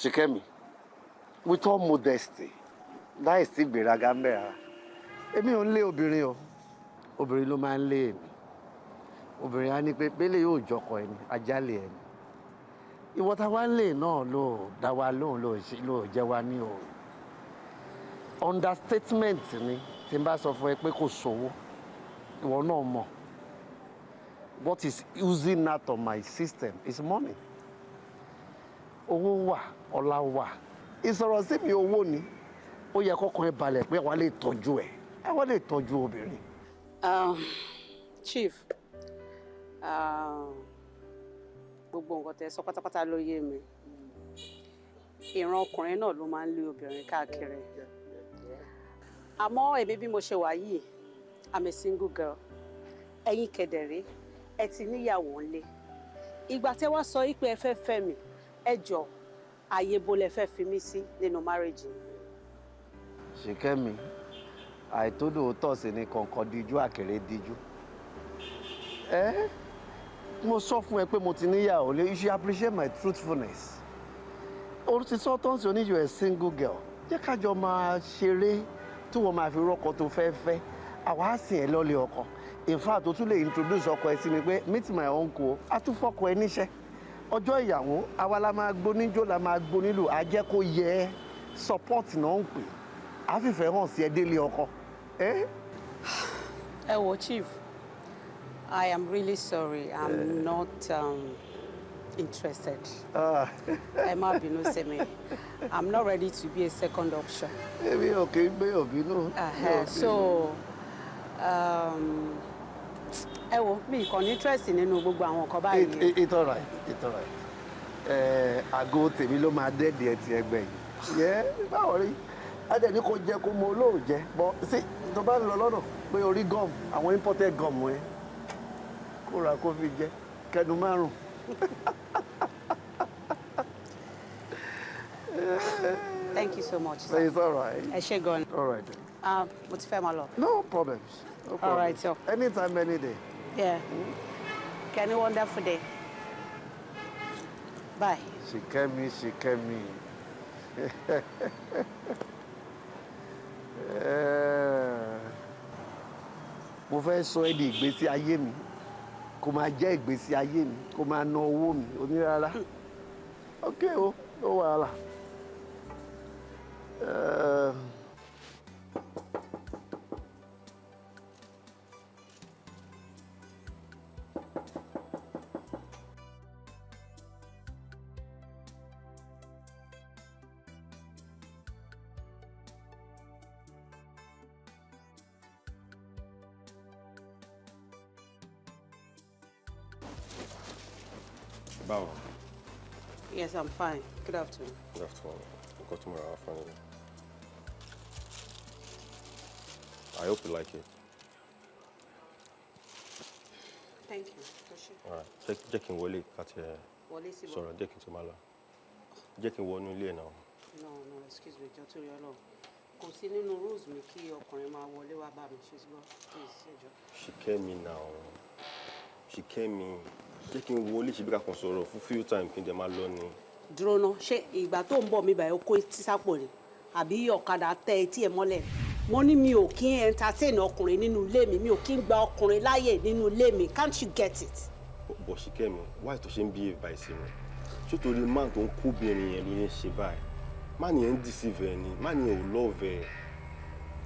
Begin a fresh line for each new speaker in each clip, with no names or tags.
Ṣìkẹ́mi, with all modesty, láì sí ìgbéraga ń bẹ̀ rárá, èmi ò ń lé obìnrin o, obìnrin ló máa ń lé èmi. Obìnrin á ní pé bẹ́lẹ̀ yóò jọkọ ẹni, ajálẹ̀ ẹni. Ìwọ tá wá ń lè náà ló dá wa lóhùn, ló ṣe ló jẹ́ wa ní o. Understatement ni tí n bá sọ fún ẹ pé kò sówó. Ìwọ náà mọ̀. What is oozing out of my system is money. Owó wà, ọlá wà. Ìsọ̀rọ̀ sí mi owó ni. Ó yẹ kọ́kàn ẹ balẹ̀ pé àwa lè tọ́jú ẹ, àwa lè tọ́jú obìnrin.
Chief, gbogbo nǹkan tẹ́ sọ pátápátá ló yé mi. Ìran ọkùnrin náà ló máa ń lé obìnrin káàkiri. Àmọ́ èmi bí mo ṣe wà yìí, I'm a single girl. Ẹ̀yin kẹ̀dẹ̀rẹ́, ẹ ti níyàwó ńlé. Ìgbà tẹ́ wá sọ yìí pé ẹ fẹ́ fẹ́ mi, ẹ jọ, àyè bo lẹ fẹ́ fi mí sí nínú marriage yìí?
Ṣìkẹ́mi, àìtódò tọ̀ sí ni kọ̀ọ̀kan díjú, àkèrè díjú. Ẹ mo sọ fún ẹ pé mo ti níyàwó lé. You should appreciate my truthfulness. O ti sọ tó ń sọ ní you are a single girl. Jẹ́ ká jọ máa ṣeré tí wọ́n máa fi rọ́kọ tó fẹ́ fẹ́. Àwa á sìn ẹ́ lọ́lé ọkọ. In fact, o tún lè introduce ọkọ ẹ sí mi pé, "Meet my uncle." A tún fọkọ ẹ níṣẹ́. Ọjọ́ ìyàwó àwa la máa gbóníjó, la máa gbónílù, á jẹ́ kó yẹ ẹ́. Support náà ń pè á, fìfẹ́ hàn sí ẹ délé ọkọ. Ẹ
Ẹ wo, Chief, I am really sorry. I'm not interested. Ẹ má bínú sí mi. I'm not ready to be a second option.
Èmi ò kì í gbé òbínú.
So ẹ wo, mi kàn ní interest nínú gbogbo àwọn nǹkan báyìí.
It's all right, it's all right. Ẹ àgọ́ tèmi ló máa dẹ́ẹ̀dì ẹ ti ẹgbẹ́ yìí. Yẹ báwo rí? Adẹ̀ ní kò jẹ́ kó mọ olóòjẹ́ bọ́ sí tó bá ń lọ lọ́nà pé orí gum, àwọn imported gum yẹn, kó ra kó fi jẹ kẹnu márùn.
Thank you so much, sir.
It's all right.
Ẹ ṣé gan.
All right then.
Mo ti fẹ́ máa lọ.
No problems. No problems.
All right, so.
Anytime, any day.
Yeah. Kenny, wonderful day. Bye.
Ṣìkẹ́mi, Ṣìkẹ́mi. Mo fẹ́ sọ ẹ́ di ìgbésí ayé mi, kó máa jẹ́ ìgbésí ayé mi, kó máa ná owó mi onírárá. Ok o, no wàhálà.
Báwo?
Yes, I'm fine. Good afternoon.
Good afternoon. Nǹkan tí mo rà wá fún yín. I hope you like it.
Thank you. O ṣé.
All right. Jẹ́ kí n wọlé ká tiẹ̀
Wọlé síbò?
sọ̀rọ̀, jẹ́ kí n tó máa lọ. Jẹ́ kí n wọnú ilé ẹ̀ náà.
No, excuse me, jọ̀ọ́, torí Ọlọ́run. Kò sí nínú rules mi kí ọkùnrin máa wọlé wá bá mi ṣe gbọ́. Please, ẹ jọ̀ọ́.
Ṣìkẹ́mi now. Ṣìkẹ́mi. Jẹ́ kí n wọlé, ṣe bí ká kàn sọ̀rọ̀ fún few time kí n dẹ̀ máa lọ ni.
Dúró ná, ṣé ìgbà tó ń bọ̀ mí báyìí ó kó etí sápò ni? Àbí ọ̀kadà tẹ etí ẹ̀ mọ́lẹ̀? Mo ní mi ò kí ń entertain ọkùnrin nínú ilé mi, mi ò kí ń gba ọkùnrin láàyè nínú ilé mi. Can't you get it?
But Ṣìkẹ́mi, why tó ṣe ń behave báyìí sí mi? Ṣé torí man tó ń kóbìnrin yẹn ló ń ṣe báyìí? Man yẹn ń deceive ẹ ni, man yẹn ò love ẹ.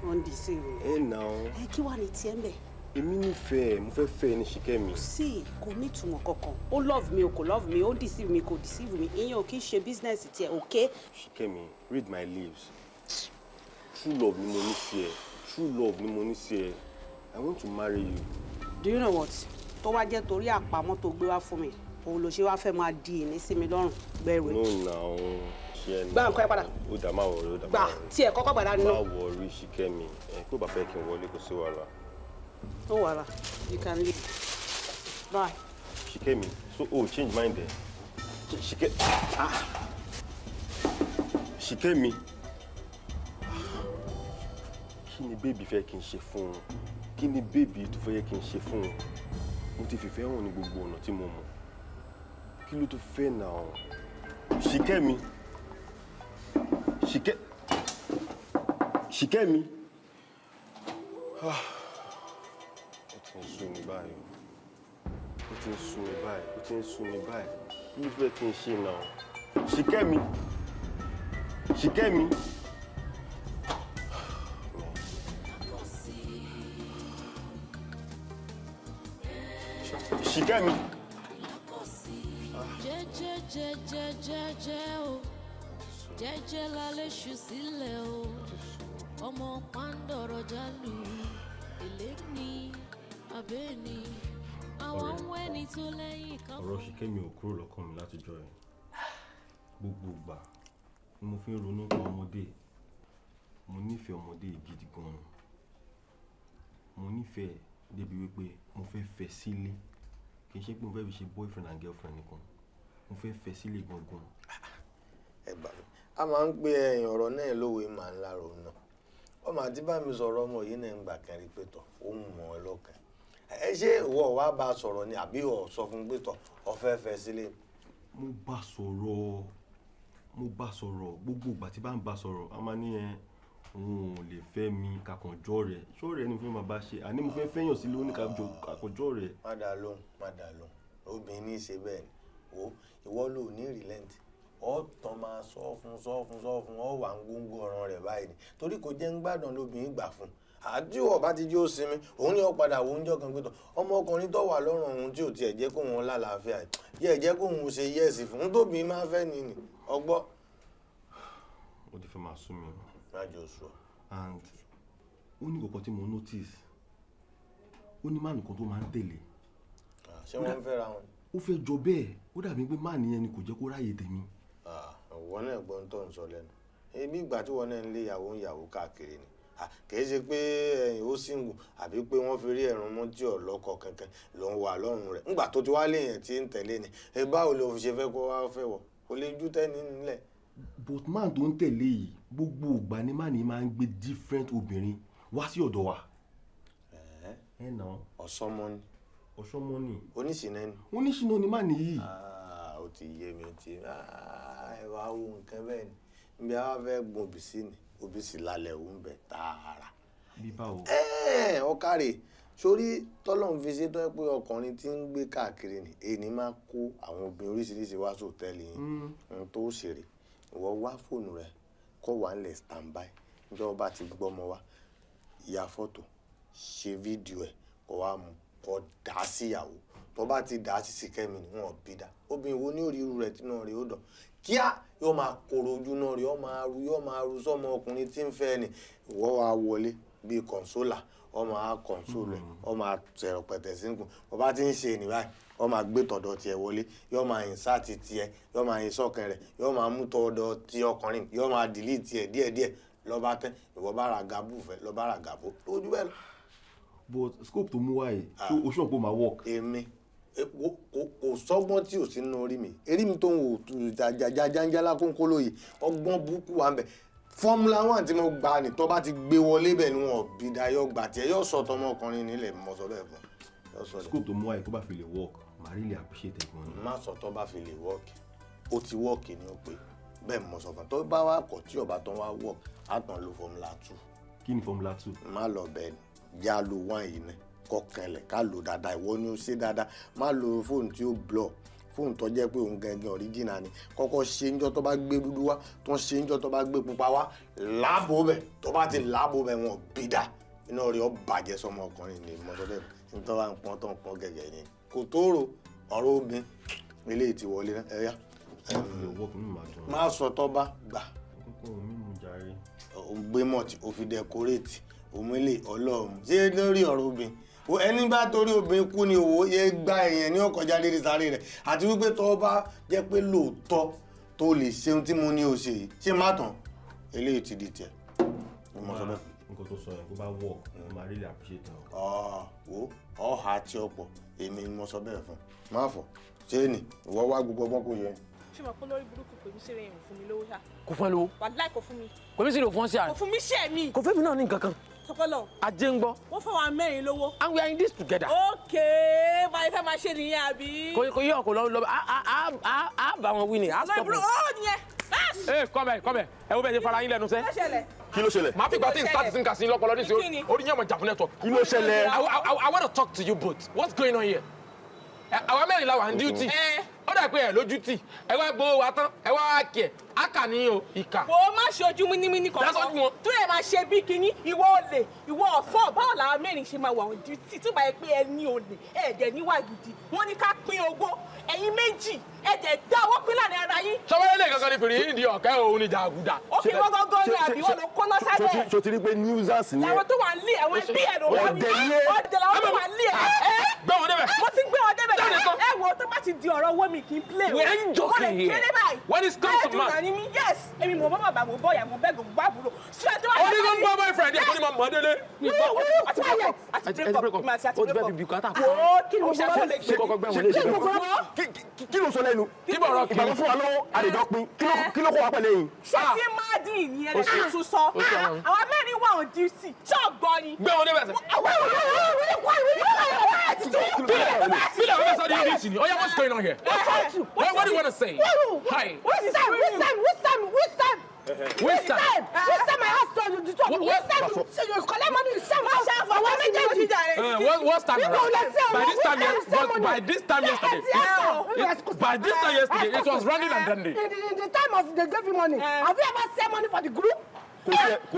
Ó ń deceive mi.
Ẹ nà ó.
Ẹ kí wàá ní tiẹ̀ ń bẹ̀?
Èmi nífẹ̀ẹ́, mo fẹ́ fẹ́ ẹ ní, Ṣìkẹ́mi.
Sí, kò ní ìtumọ̀ kankan. Ó love mi o, kò love mi, ó deceive mi, kò deceive mi. Ìyẹn ò kí ń ṣe business tiẹ̀, okay?
Ṣìkẹ́mi, read my lips. True love ni mo ní sí ẹ. True love ni mo ní sí ẹ. I want to marry you.
Do you know what? Tó wá jẹ́ torí àpamọ́ tó gbé wá fún mi, òun ló ṣe wá fẹ́ máa di ìní sí mi lọ́rùn gbẹrù.
No now, ṣe ẹ.
Gbá nǹkan ẹ padà.
Ó dà, má worry, ó dà, má
Gbà
worry.
tí ẹ kọ́kọ́ gbàdá nínú.
Má worry, Ṣìkẹ́mi. Ẹ kó bá fẹ́ kí n wọlé, kò sí wàhálà.
Ó wàhálà, you can leave. Bye.
Ṣìkẹ́mi, so o change mind ẹ. Ṣìkẹ́, ah! Ṣìkẹ́mi. Kí ni baby fẹ́ kí n ṣe fún un? Kí ni baby tó fẹ́ kí n ṣe fún un? Mo ti fìfẹ́ hàn ní gbogbo ọ̀nà tí mo mọ̀. Kí ló tó fẹ́ náà? Ṣìkẹ́mi. Ṣìkẹ́, Ṣìkẹ́mi. Ah, ó ti ń sú mi báyìí o, ó ti ń sú mi báyìí, ó ti ń sú mi báyìí. Kí ló fẹ́ kí n ṣe náà? Ṣìkẹ́mi, Ṣìkẹ́mi. Ṣìkẹ́mi.
Jẹ́jẹ́jẹ́jẹ́jẹ́ o, jẹ́jẹ́ lálẹ́ ṣù sílẹ̀ o, ọmọ pàǹdọ̀rọ̀ jálù èlé ní abẹ́ni àwọn
Ọ̀rẹ́.
wẹ́ni tó lẹ́yìn kan.
Ọ̀rọ̀ Ṣìkẹ́mi ò kúrò lọ́kàn mi látijọ́ yẹn. Gbogbo ìgbà ni mo fi ń ronú pa ọmọdé. Mo nífẹ̀ẹ́ ọmọdé yìí gidi gan-an. Mo nífẹ̀ẹ́ débi wípé mo fẹ́ fẹ́ sílé. Kì í ṣe pé mo fẹ́ fi ṣe boyfriend and girlfriend nìkan. Mo fẹ́ fẹ́ sílé gangan.
Ẹ gbà mí, a máa ń pe ẹ̀yìn ọ̀rọ̀ náà lówe, máa ń láro náà. Ọmọ àti bá mi sọ̀rọ̀ ọmọ yìí náà ń gbà kẹrin pé tọ̀ ó ń mọ̀ ọ́ lọ́kàn. Ẹ ṣé ìwọ wàá bá a sọ̀rọ̀ ni àbí ọ̀ sọ fún un pé tọ̀ ọ fẹ́ fẹ́ sílé?
Mo bá sọ̀rọ̀, mo bá sọ̀rọ̀. Gbogbo ìgbà tí bá ń bá sọ̀rọ̀, a máa ní ẹ òun ò lè fẹ́ mi, kàkànjọ́ rẹ̀. Ṣọ́ọ̀rẹ́ ni mo fẹ́ máa bá ṣe? Àní mo fẹ́ fẹ́yàn sílé, ó ní kàkànjọ́ rẹ̀.
Má dá lóhùn, má dá lóhùn. Obìnrin ní í ṣe bẹ́ẹ̀ ni. Wo, ìwọ ló ní relent. Ọ tán máa sọ fún, sọ fún, sọ fún, ọ wà ń góńgó ọ̀ràn rẹ̀ báyìí ni. Torí kò jẹ́ ń gbádùn lóbìnrin gbà fún. Àti ìwọ bá ti jẹ́ ó sinmi, òun ni ó padà wo oúnjẹ kan pé tán. Ọmọkùnrin tó wà lọ́rùn òun tí ò tiẹ̀ jẹ́ kóun lálàáfíà yìí, yẹ jẹ́ kóun ṣe yẹ́ẹ̀sì fún un tóbi máa fẹ́ ni nì. Ọgbọ́.
Ó ti fẹ́ máa sú mi o.
Má jẹ́ oṣù ọ.
And ó ní nǹkan tí mo notice. Ó ní máàlù kan tó máa ń tẹ̀lé.
Ṣé wọ́n ń fẹ́ra wọn?
Ó fẹ́ jọ bẹ́ẹ̀, ó dàbí pé máàlù yẹn ni kò jẹ́ kó ráyè tèmi.
Ìwọ náà gbọ́n tó ń sọ lẹ́nu. Ebi ìgbà tí wọ́n náà ń lé ìyàwó ń yàwó káàkiri ni. Kì í ṣe pé ẹ̀yìn ó sìngù àbí pé wọ́n fi rí ẹ̀rùn mú tí ò lọ́kọ kankan ló ń wà lọ́rùn rẹ̀. Ńgbà tó ti wá léèyàn tí ń tẹ̀lé ni. Ẹ báwo ló fi ṣe fẹ́ kó wá fẹ́ wọ̀? Kò lè jú tẹ́ni nílẹ̀.
But man tó ń tẹ̀lé yìí, gbogbo ìgbà ni man yìí máa ń gbé different obìnrin wá sí ọ̀dọ̀ wa. Ẹ nà.
Ọ̀sọ́mọ ni.
Ọ̀sọ́mọ ni.
Oníṣìnà ni.
Oníṣìnà ni man yìí.
Ó ti yé mi, ó ti yé mi. Ẹ wá wo nǹkan bẹ́ẹ̀ ni. Nbí a wá fẹ́ gun òbí sí ni, òbí sì lálẹ́ òun bẹ̀ tààrà.
Bí báwo?
Ọ̀kàrè, sórí tọ́lọ́run fi ṣe tó yẹ pé ọkùnrin tí ń gbé káàkiri ni, èyí máa kó àwọn obìnrin oríṣiríṣi wá sòtẹ́ẹ̀lì yín. Ohun tó ṣeré, ìwọ wá fóònù rẹ kó wà nílẹ̀ standby. Ǹjẹ́ o bá ti gbọ́mọ wá, ya fọ́tò, ṣe fídíò ẹ̀, kó wá mú, kó dà á sí ìyàwó. Tó bá ti dà á sí Ṣìkẹ́mi ni wọ́n bí dà. Obìnrin wo ní ó rí irú rẹ̀ tí náà rí ó dàn. Kíá yóò máa koro ojú náà rí, yóò máa ru, yóò máa ru sọ́mọ ọkùnrin tí ń fẹ́ ni. Ìwọ wá wọlé bíi kọ̀ǹsólà, ó máa kọ̀ǹsólù ẹ̀, ó máa tẹ̀rọ pẹ̀tẹ̀ sínkùn. Bó bá ti ń ṣe ní báyìí, ó máa gbé tọ̀dọ̀ tiẹ̀ wọlé, yóò máa insert tiẹ̀, yóò máa insọ́kàn rẹ̀, yóò máa mú tọ̀dọ̀ ti ọkùnrin, yóò máa delete tiẹ̀ díẹ̀díẹ̀. Lọ bá tẹ́, ìwọ bá ra gàbú fẹ́, lọ bá ra gàbó, lójú bẹ́ẹ̀ lọ.
But scope tó mú wá yìí, ṣé o ṣọ́ pé ó máa work?
Èmi kò sọ́gbọ́n tí ò sí nínú orí mi. Eré mi tó ń wò jàjàjàjàlá kónkó lóye, ọgbọ́n burúkú wà ń bẹ̀. Formula 1 tí mo gbà ní tó bá ti gbé wọlé bẹ́ẹ̀ ni wọ́n bí da yọ gbà tiẹ̀ yóò sọ tọmọkùnrin nílẹ̀ mọ̀ sọ bẹ́ẹ̀ fún. Yóò sọ
Scope tó mú wá yìí tó bá fi lè work, màá really appreciate ẹ̀ gan-an.
Má sọ tó bá fi lè work, ó ti work ni ó pé bẹ́ẹ̀ mọ̀ sọ fún un. Tó bá wá kọ̀ tí ọba tó wá work, á tàn lo Formula 2.
Kí ni Formula 2?
Má lọ bẹ́ẹ̀ ni, já lo 1 yìí náà kọkànlẹ̀ ká lò dáadáa. Ìwọ ni ó ṣe dáadáa, má lo fóònù tí ó blur, fóònù tó jẹ́ pé òun gangan original ni. Kọ́kọ́ ṣe ń jọ́ tó bá gbé dúdú wá, tó ń ṣe ń jọ́ tó bá gbé pupa wá, láàbò bẹ̀. Tó bá ti láàbò bẹ̀, wọn bí dà, iná rí ọ bàjẹ́ sọmọ ọkùnrin ni mọ́tò bẹ́ẹ̀ ní tó bá ń pọ́n tó ń pọ́n gẹ̀gẹ̀ ni kò tóóró ọ̀rọ̀ obìnrin eléyìí ti wọlé náà ẹ̀yà. Má sọ tó bá gbà.
Kókó mímu jàre.
Ò ń gbé mọ̀tì, ò fi decorate òmílẹ̀ ọlọ́run ṣé lórí ọ̀rọ̀ obìnrin ẹni bá torí obìnrin kú ni òwò yẹ gba èèyàn ní ọkọjá lérí sáré rẹ̀. Àti wípé tó bá jẹ́ pé lóòótọ́ tó lè ṣe ohun tí mo ní o ṣe yìí, ṣé má tán eléyìí ti di tiẹ̀. Mo sọ bẹ́ẹ̀.
Nǹkan tó sọ yẹn kó bá work, mo máa really appreciate ẹ.
Wo ọ̀hà tí ó pọ̀, èmi ni mo sọ bẹ́ẹ̀ fún. Má fọ̀ ṣé ni ìwọ wá gbogbo ọgbọ́n kò yẹ.
Ṣé mo pé lórí burúkú pè mí sèré yẹn ò fún mi lówó ṣá?
Kò fún ẹ lówó?
Wàláì kò fún mi.
Kò mí sì lò fún ọ sí àná.
Kò fún mi ṣẹ́ mi.
Kò fẹ́ mi náà ní nǹkan kan.
Sọpọ́lọ̀.
Ajé ń gbọ́.
Wọ́n fún wa mẹ́rin lówó.
And we are in this together.
Ok, báyìí fẹ́ máa ṣe nìyẹn àbí?
Kò yí ọkọ̀ lọ, á bá wọn wí ni.
Lórí burúkú ó nìyẹn. Yes.
Hey, come here, come here. Ẹ wo bẹ́ẹ̀ ṣe fara yín lẹ́nu sẹ́.
Kí ló ṣẹlẹ̀?
Kí ló ṣẹlẹ̀?
Màá fi ìgbà tí n start sí nǹkan sí lọ́pọ̀lọ́
Kí
nísìnyí
ni?
orí yẹn mọ̀ jà fún network.
Kí ló ṣẹlẹ̀?
I want to talk to you both. What's going on here? Àwa mẹ́rin la wà ní duty.
Eh.
Ó dà pé ẹ lójú tì. Ẹ wá gbowó wa tán, ẹ wá kí ẹ̀. Ákà ni o, ìkà.
Wo má ṣe ojú mínímíní
That's
kankan.
what you want.
Tó yẹ máa ṣe bí kinní, ìwọ olè, ìwọ ọ̀fọ́, báwo làwọn mẹ́rin ṣe máa wà on duty tó bá yẹ pé ẹ ní olè, ẹ dẹ̀ níwà gidi. Wọ́n ní ká pín owó, ẹ̀yin méjì, ẹ dẹ̀ dá owó pín láàrin ara yín.
Sọ́wọ́n lè gangan ni fèrè yìí di ọ̀kẹ́ òun ni jàgùdà.
Ó kì í wọ́n gángan ni àbí wọ́n ló kóná sábẹ́.
Ṣo ti rí pé nuisance ni ẹ?
Làwọn tó wà ń lé àwọn ẹbí ẹ̀ ló wá wí.
Ọ̀dẹ̀ ni ẹ.
Ọ̀dẹ̀ làwọn tó wà ń lé ẹ̀.
Gbé wọn débẹ̀.
Mo ti gbé wọn débẹ̀.
Jáde tán.
Ẹ wo tó bá ti di ọ̀rọ̀ owó mi kì í play o.
We ain't joking
Mo lè
here.
kéré báyìí.
When it comes to
Bẹ́ẹ̀
man.
dùn ní mi, yes. Èmi mò ń bá bàbá mo bọ́ ìyá mo bẹ́ẹ̀ gbogbo àbúrò. Ṣé ẹ tó wà
Oní ló ń gbọ́ boyfriend ẹ̀ kó ní ma mọ̀ ọ́ délé.
Àti break up. Àti break up. Àti
Ó ti
break
fẹ́
up.
fi bùkátà.
Wo kí ni mo ṣe lè
Ṣé kọ́kọ́ gbẹ́ wọn léṣe?
Kí ló sọ lẹ́nu?
Kí bọ̀rọ̀
Ìgbà tó fún wa lọ́wọ́, àdèjọ́ pin. Kí ló kó wa pẹ̀lẹ́ yìí?
Ṣé tí máàdì ní ẹ lè tún sọ?
Ó ṣe àwọn mi.
Àwọn mẹ́rin wà on duty. Ṣé ọ̀gbọ́n ni?
Gbé wọn débẹ̀ sẹ́. Fílẹ̀ wọ́n fẹ́ sọ di English ni. Oya, what's going on here? What do you want to say? Hi.
Which time? Which time? Which time? Which time?
Which time?
Which time I asked you to talk?
What-
Which time you collect money? You send house. Àwọn méjèèjì.
What's time
People
around?
will say,
By this time,
"Which
yes,
time
but by this time yesterday, by this time yesterday, it was running and dandy.
In the time of the gave you money, have you ever sent money for the group?
Kò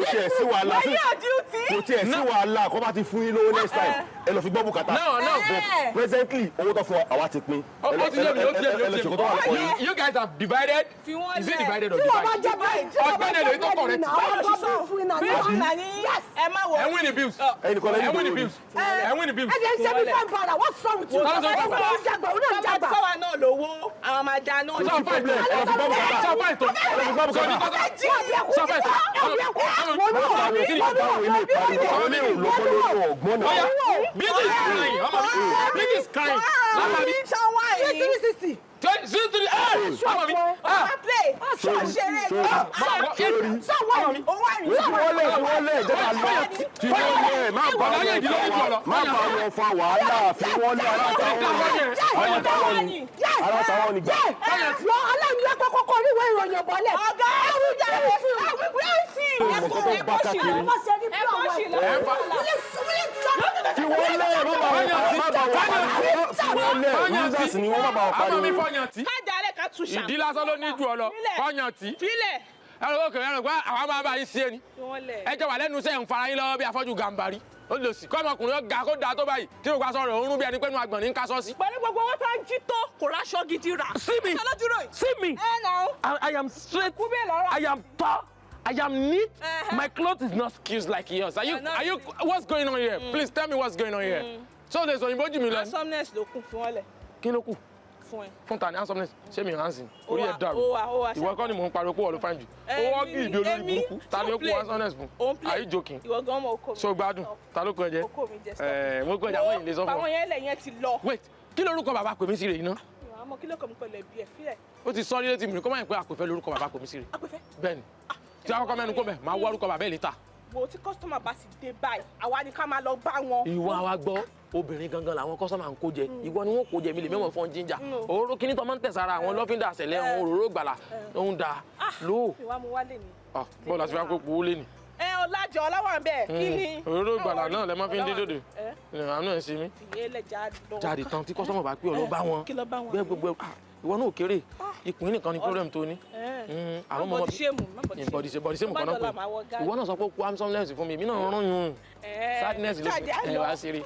tiẹ̀ sí wàhálà.
Were you on duty?
Kò tiẹ̀ sí wàhálà. Kó bá ti fún yín lówó next time, ẹ lọ fi gbọ́ bùkátà.
No, no.
But presently, owó tó fún wa, àwa ti pín.
Ó ti yé mi, ó ti yé mi,
Ẹ
ó
lọ
ti
ṣe kó tó wà
yé
lọ́kọ̀
mi.
yín.
You guys have divided.
Fi wọ́n
Is it
lẹ̀.
divided or
Tí wọ́n bá
divided?
jẹ́ bẹ́ẹ̀, tí wọ́n bá
Ọ̀gbẹ́ni
jẹ́
èlò tó
bẹ́ẹ̀
correct.
ni àwọn bá bí fún iná
Yes. Ẹ má wọ.
Ẹ win the bills.
Ẹnìkan lẹ́yìn
Ẹ win the
ìdòwò ni.
bills. Ẹ win the bills.
Ẹ jẹ́ ń ṣe bí fẹ́ bàrà, what's wrong with you?
Ó sọ
Ó ń jàgbà, ó náà ń
Bàbá
jàgbà.
fáwa náà lówó, àwọn máa dáná.
Sọ fún
Problem, ẹ lọ fi gbọ́ bùkátà.
Sọ fún ètò.
Ẹ lọ fi gbọ́
Sọ ní
bùkátà.
kọ́kọ́.
Sọ
Sọ fún ètò. Oya, Beauty is crying. Ọmọ mi, Beauty is crying. Lápá mi.
Ṣọwọ́ yìí.
360.
Three, three, eight. Ọmọ mi. Ah.
Ọmọ play. Ṣeré. Owó àrìn.
Má bá wọn fa wàhálà, fi wọ́n lé ara táwọn ni gbà.
Wọ́n aláìní lọ́pọ̀ kọ́kọ́ oríwé ìròyìn ọ̀bọ̀lẹ̀.
Ọ̀gá ẹ̀rù jẹ́
Mọ̀ kó tó bá káàkiri. Fi wọ́n lé, má bá wọn pariwo. Fi wọ́n lé, users ni wọ́n má bá wọn
Ọmọ mi
pariwo.
fọyàn tí.
Kájà alẹ́ ká tún ṣà.
Ìdí lásán ló ní jù ọ lọ. Fọyàn tí.
Filẹ̀.
Ẹ̀rọ òkè ẹ̀rọ pé àwọn máa bá yín ṣe ni.
Fi wọ́n lẹ̀.
Ẹ jẹ́ wà lẹ́nu iṣẹ́ ń fara yín lọ́wọ́ bí afọ́jú gàǹbarì. Ó lè sì kọ́ ọmọkùnrin ó ga kó da tó báyìí tí òkú aṣọ rẹ̀ ó ń rún bí ẹni pé inú agbọ̀n ní ń kásọ́ sí.
Pẹ̀lú gbogbo owó tó ń jí tó, kò ráṣọ gidi rà.
See me.
Ṣé lójúrò yìí?
See me.
Ẹ nà ó.
I am straight.
Kú bẹ́ẹ̀ lọ́rọ̀.
I am tall. I am neat.
Uh-huh.
My clothes is not skewed like yours. Are you,
Uh, not
are you, what's going on here? Please tell me what's going on here. So there's òyìnbó jù mí lọ.
Handsomeness ló kún fún ọlẹ̀
Kí ló kù?
fún ẹ.
Fún ta ni handsomeness? Ṣé mi handsome?
Ó
Orí
wà,
ẹ̀ dàrú.
ó wà, ó wà,
Ìwọ kọ́ ni mò ń pariwo pé wọ́n ló fáìn jù. Ó wọ́ bí ìbí olórí burúkú. Ta ni ó kú handsomeness fún?
Òun play.
Are you joking?
Ìwọ gan mọ oko mi.
Ṣé o gbádùn? Ta ló kọ ẹ jẹ?
Oko mi jẹ stop.
Ẹ̀ mo kọ ẹ jẹ àwọn èèyàn lè sọ fún
Àwọn
ọ.
yẹn lẹ̀ yẹn ti lọ.
Wait, kí lorúkọ bàbá pèmí sí rè iná?
Àmọ́ kí ló kọ́ mi pẹ̀lú ẹbí ẹ̀ fílẹ̀.
Ó ti sọ ní létí mi kó má yẹn pé àpèfẹ́ lorúkọ bàbá pèmí sí rè.
Apẹ̀fẹ́.
Bẹ́ẹ̀ni. Tí a kọ́kọ́ mẹ́nu kó bẹ̀, máa wá orúkọ bàbá ẹ̀ létà.
Wo tí kọ́sítọ́mà bá ti dé báyìí, àwa ni ká máa lọ bá wọn.
Ìwọ wa gbọ́ obìnrin gangan làwọn kọ́sọ́mà ń kó jẹ ìwọ ni wọ́n kó jẹ mi lè mẹ́wọ̀n fún jíjà òróró kíní tó máa ń tẹ̀sára àwọn lọ́fíńdà àṣẹlẹ̀ àwọn òróró gbàlà ń da lóò
Ìwà mu wálé ni.
bọ́ọ̀lù àti fífi kó lé ní.
Ẹ ọ̀làjọ ọláwà ń bẹ̀ kí ni.
òróró gbàlà náà lẹ máa fi ń dín dòdò
Ẹ
àánú ẹ̀ sí mi.
fìyẹn lẹ̀ já lọ.
jáde tán tí kọ́sọ́mà bá pé ọ lọ bá wọn
Kí lọ bá wọn?
gbẹ gbogbo ìwọ náà ò kéré ikùn nìkan ni problem tó ní.
Má
àwọn ọmọ
body shame, má body shame.
body shame body shame
Tó bá
kan náà
dọ̀la, màá wọ
pé
gáàdì.
ìwọ náà sọ pé ó kú handsomeness fún mi èmi náà rán yun sadness ló
Jáde á
ẹ
lọ.
wá ṣeré.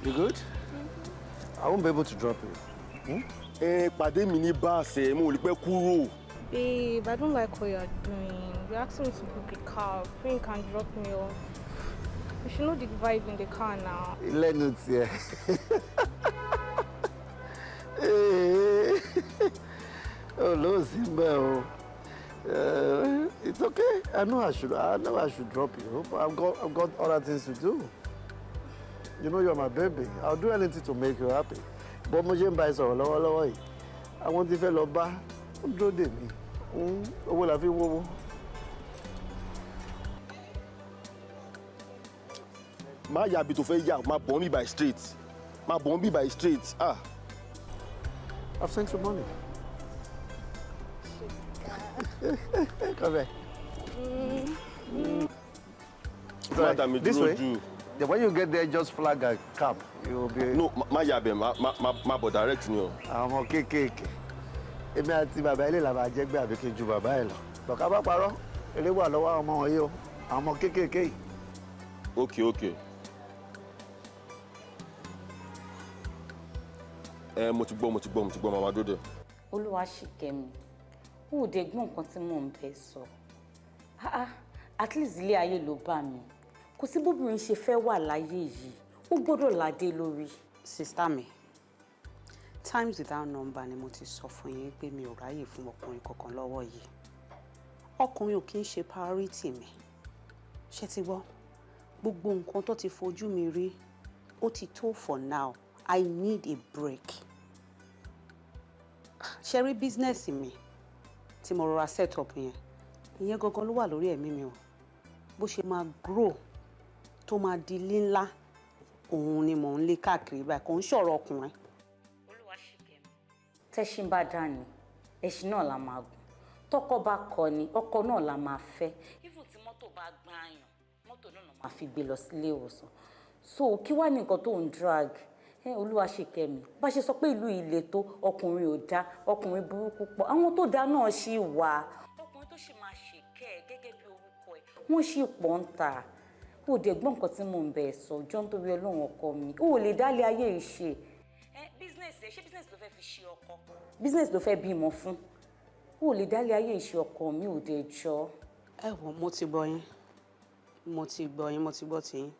You good? I won't be able to drop you.
Ẹ pàdé mi ní báàsì, mo ò lè pẹ́ kúrò.
Babe, I don't like what you're doing. You're asking me to book a car. Prince can drop me off. You should know the vibe in the car now.
Lẹ́nu tiẹ̀. Olóòsì ń bẹ̀ o. It's okay. I know I should drop you, but I've got other things to do. You know you're my baby. I'll do anything to make you happy. But mo ṣe ń bá ẹ sọ̀rọ̀ lọ́wọ́lọ́wọ́ yìí. Àwọn tí fẹ́ lọ bá ó dúró dè mí. Owó la fi ń wówó.
Má yà bí tó fẹ́ yà, má bọ̀ ń bí by straight. Má bọ̀ ń bí by straight. Ah.
I've sent you money. Come here.
Má dà mí
This
dúró
way.
jù.
Then when you get there, just flag a cab. You will be.
No, má yà bẹ̀, má bọ̀ direct ni o.
Àwọn ọmọ kéékèèké. Èmi àti bàbá ilé làbà jẹ́gbẹ́ àbí kí n ju bàbá ẹ̀ lọ. Bọ̀ká bá parọ́, eré wà lọ́wọ́ àwọn ọmọ wọ̀nyí o. Àwọn ọmọ kéékèèké yìí.
Okay. Ẹ mo ti gbọ́, mo ti gbọ́, mo ti gbọ́, màmá dúró dè.
Olúwaṣìkẹ́mi, ó dé gbọ́n nǹkan tí mò ń bẹ sọ. Ah ah, at least ilé ayé ló bá mi. Kò sí bóbìnrin ṣe fẹ́ wà láyé yìí, ó gbọ́dọ̀ ládé lórí.
Sister mi, times without number ni mo ti sọ fún yín pé mi ò ráyè fún ọkùnrin kankan lọ́wọ́ yìí. Ọkùnrin ò kí ń ṣe priority mi. Ṣé ti gbọ́? Gbogbo nǹkan tó ti fojú mi rí, ó ti tó for now. I need a break. Ṣé rí business mi tí mo rọra set up yẹn? Ìyẹn gangan ló wà lórí ẹ̀mí mi o. Bó ṣe máa grow tó máa di ilé ńlá, òun ni mò ń lé káàkiri báyìí, kò ń ṣọ̀rọ̀ ọkùnrin.
Tẹ́ṣin bá dá ni, ẹṣin náà la máa gùn. Tọkọ bá kọ ni, ọkọ náà la máa fẹ́. Even tí mọ́tò bá gbá àyàn, mọ́tò náà la máa fi gbé lọ sílé ìwòsàn. So kí wá ní nǹkan tó ń drag? Ẹ Olúwaṣìkẹ́mi, bá ṣe sọ pé ìlú yìí le tó, ọkùnrin ò dá, ọkùnrin burúkú pọ̀, àwọn tó dá náà ṣì wà. Ọkùnrin tó sì máa ṣèkẹ́ ẹ gẹ́gẹ́ bí orúkọ ẹ̀, wọ́n sì pọ̀ ń ta. Ó dẹ̀ gbọ́ nǹkan tí mò ń bẹ̀ sọ, jọ́ nítorí Ọlọ́run ọkọ mi. Ó lè dálé ayé yìí ṣe. Ẹ business ẹ, ṣé business ló fẹ́ fi ṣe ọkọ? Business ló fẹ́ bímọ fún. Ó lè dálé ayé yìí ṣe ọkọ mi, ò dẹ̀ jọ.
Ẹ wò, mo ti gbọ́ yín, mo ti gbọ́ yín, mo ti gbọ́ tiyín.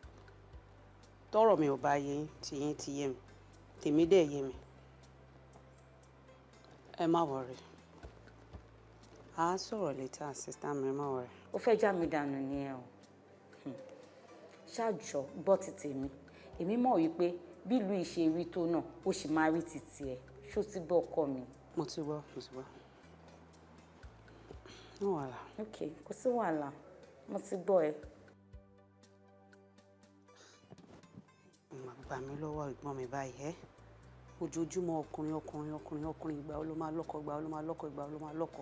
Tọ́rọ̀ mi ò bá yé yín, tiyín ti yé mi, tèmi dẹ̀ yé mi. Ẹ má worry. À á sọ̀rọ̀ later, sister mi, ẹ má worry.
Ó fẹ́ já mi dànù nìyẹn o. Ṣáàjọ gbọ́ ti tèmi. Èmi mọ̀ wípé bí ìlú yìí ṣe rí tó náà, ó sì máa rí titi ẹ̀. Ṣó ti gbọ́ ọkọ mi?
Mo ti gbọ́, mo ti gbọ́. No wàhálà.
Ok, kò sí wàhálà. Mo ti gbọ́ ẹ.
Mà gbà mí lọ́wọ́ ẹ̀gbọ́n mi báyìí ẹ́. Ojoojúmọ́ ọkùnrin, ọkùnrin, ọkùnrin, ọkùnrin, ìgbà wo ló máa lọ́kọ, ìgbà wo ló máa lọ́kọ, ìgbà wo ló máa lọ́kọ.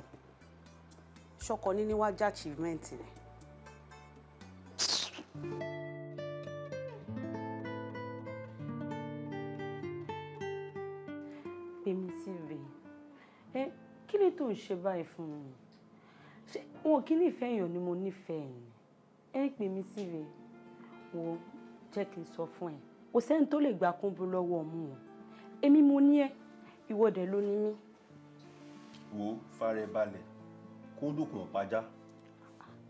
Ṣọkọ níní wá jẹ́ achievement ni.
Pèmí sí rè é, kí ni tó ń ṣe báyìí fún mi? Ṣé wọn kì í nífẹ̀ẹ́ èèyàn ni mo nífẹ̀ẹ́ ni? Ẹ pèmí sí rè, wo jẹ́ kí n sọ fún ẹ. Kò sẹ́ni tó lè gba kúnbó lọ́wọ́ ọmú wọn. Èmi mo ní ẹ, ìwọ dẹ̀ ló ní mí.
Wo fara ẹ balẹ̀, kóńdó kùn pàjá,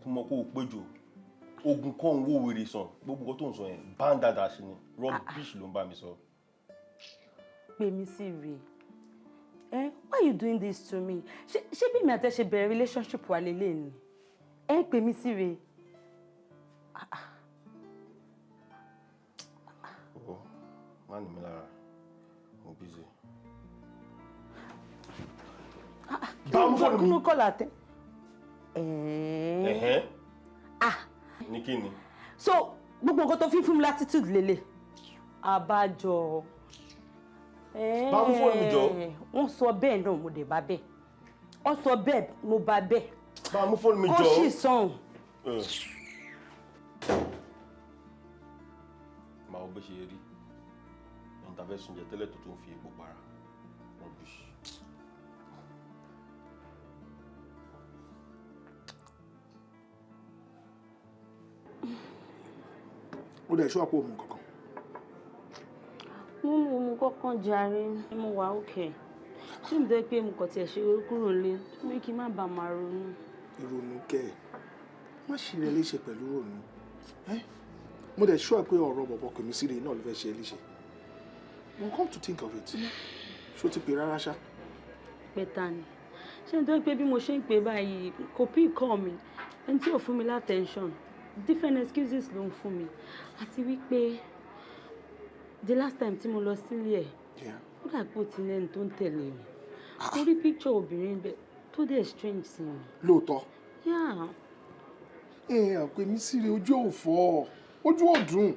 kó mọ kó o péjọ. Ogun kan ń wó wèrè sàn, gbogbo nǹkan tó ń sọ yẹn, báńdàdà sí ni, rubbish ló ń bá mi sọ.
Pèmí sí rè. Eh, why you doing this to me? Ṣé bí mi àti ẹ ṣe bẹ̀rẹ̀ relationship wa lélẹ̀ ni? Ẹ pèmí sí rè.
Ó, má ní mi lára, mo busy.
Bá mú fóònù mi. Kí ló kọ́ làtẹ?
Ẹ̀hẹ́n. Ní kí ni?
So gbogbo nǹkan tó fi fún mi latitude lélẹ̀. Àbájọ.
Bá mú fóònù mi jọ.
Wọ́n sọ bẹ́ẹ̀ náà mo dẹ̀ bá bẹ́ẹ̀. Wọ́n sọ bẹ́ẹ̀ mo bá bẹ́ẹ̀.
Bá mú fóònù mi jọ.
Kó sì sọ̀hún.
Màá wo bó ṣe rí. Ẹni tá a fẹ́ sun jẹ tẹ́lẹ̀ tó tún fi epo para. Rubbish.
Ó dẹ̀ ṣọ́ àpò òmù kankan.
Mo mú omi kọ́kàn jàre, mo wà òkè. Ṣé mi tẹ́ pé mo kàn tiẹ̀ ṣe kúrò nílé, mi kí n má bàa máa ronú.
Ìrònú kẹ́ ẹ̀, má ṣe rẹ léṣe pẹ̀lú ìrònú. Mo dẹ̀ ṣọ́ pé ọ̀rọ̀ bọ̀bọ̀ Kèmísírì náà ló fẹ́ ṣe é léṣe. But come to think of it, ṣó ti pè rárá ṣá?
Pẹ̀ta ni. Ṣé nítorí pé bí mo ṣe ń pè báyìí, kò pí kọ́ mi, ẹni tí ò fún mi láttention, different excuses ló ń fún mi. Àti wípé the last time tí mo lọ sílé ẹ̀, ó dà pé ó ti ní ẹni tó ń tẹ̀lé o. Mo rí picture obìnrin bẹ́ẹ̀ tó dẹ̀ strange sí mi.
Lóòótọ́?
Yeah.
Ẹ Kèmísírì, ojú ò fọ́, ojú ò dùn.